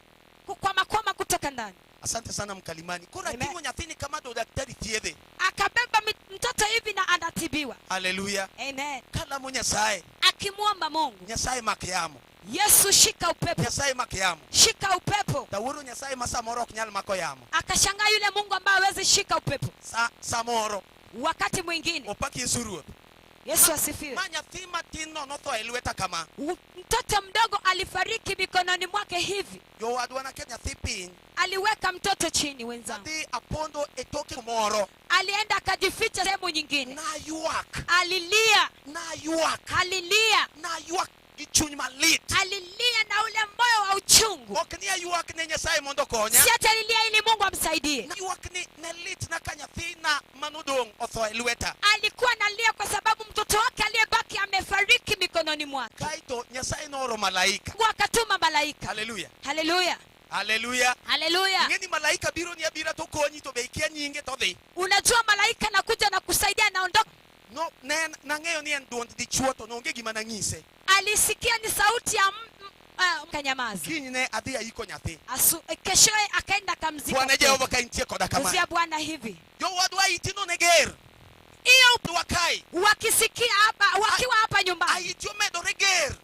kukwama-kwama kutoka ndani. Asante sana mkalimani. Koro Amen. ating'o nyathini kama do daktari thiedhe. Akabeba mtoto hivi na anatibiwa. Hallelujah. Amen. Kalamo Nyasaye. Akimwomba Mungu. Nyasaye mak yamo. Yesu shika upepo. Nyasaye mak yamo. Shika upepo. Tawuoro Nyasaye ma samoro ok nyal mako yamo. Akashangaa yule Mungu ambaye hawezi shika upepo. Samoro. Wakati mwingine. Opak Yesu Ruoth. Yesu asifiwe. Ma nyathi matin no notho e lweta kama. Mtoto mdogo alifariki mikononi mwake hivi. Jowadwa naket nyathi piny. Aliweka mtoto chini, wenzangu. Adhi apondo e toke kumoro. Alienda akajificha sehemu nyingine. Naywak. Alilia. Naywak. Alilia. Naywak gi chuny malit. Alilia na ule moyo wa uchungu. Ok ni aywak ne Nyasaye mondo okonya. Si ati alilia ili Mungu amsaidie. Naywak ni ne litna ka nyathina manodong' otho e lweta. Alikuwa analia kwa sababu mtoto wake aliyebaki amefariki mikononi mwake. Kaito Nyasaye nooro malaika. Mungu akatuma malaika. Haleluya. Haleluya. Haleluya. Haleluya. Ing'e ni malaika biro ni abira to konyi to be ikia nyinge to dhi. Unajua malaika anakuja na kusaidia naondoka. No, ne nang'eyo ni en duond dichuo to nonge gima nang'ise. Alisikia ni sauti ya kanyamaza. Kinyne adhi ayiko nyathi. Keshoe akaenda akamzika. Bwana mtoto. Jehova ka intie koda kama. Uzia Bwana hivi. Jowadwa aiti no ne ger. Hiyo Wakai. wakisikia hapa, wakiwa hapa nyumbani. Aiti omedore ger.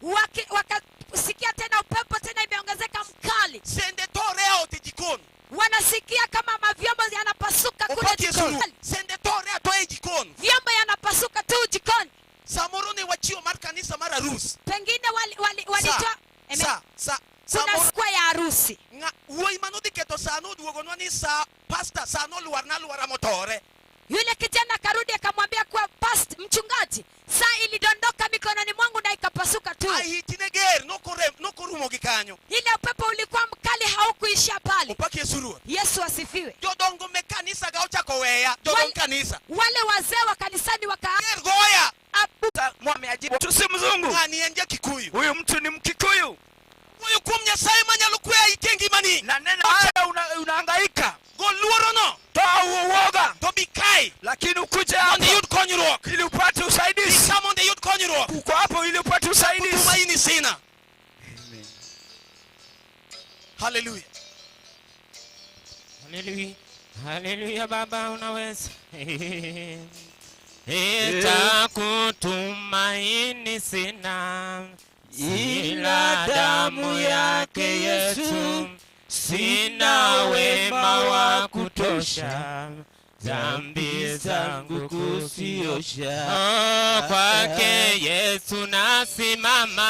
Wakasikia tena upepo tena imeongezeka mkali. Sende tore ot e jikon. Wanasikia kama mavyombo yanapasuka kule Opaki e jikoni. suru. Sende tore atoe e jikon. Vyombo yanapasuka tu jikoni. Samoro ne wachiwo mar kanisa mar arus. Pengine walitoa Sa, Kuna samoro siku ya harusi. Ng'a wuoyi manodhi ketho sa noduogonwa ni sa pasta sa nolwarna alwara motore. Yule kijana akarudi akamwambia kuwa past mchungaji, saa ilidondoka mikononi mwangu na ikapasuka tu. Ahiti ne ger nokorumo gi kanyo. Ile upepo ulikuwa mkali haukuishia pale. Opaki Yesu Ruoth. Yesu asifiwe. Jodongo me kanisa ga ochako weya. Jodong kanisa. Wale wazee wa kanisani waka Ger goya. Mwameajibu. Tu si mzungu. Ng'ani en ja Kikuyu. Huyu mtu ni Mkikuyu. Wuoyo kuom Nyasaye manyalo kwe aiti e ngimani. Na neno haya unahangaika. Go luorono. Toa uoga. To bi kae. Lakini ukuje Mondo hapa iyud konyruok. ili upate usaidizi. Bi ka mondo iyud konyruok. Uko hapo ili upate usaidizi. Kutumaini sina. Hallelujah. Hallelujah. Hallelujah, Baba unaweza. Itakutumaini sina ila damu yake Yesu, sina wema wa kutosha dhambi zangu kuziosha. Oh, kwake Yesu nasimama,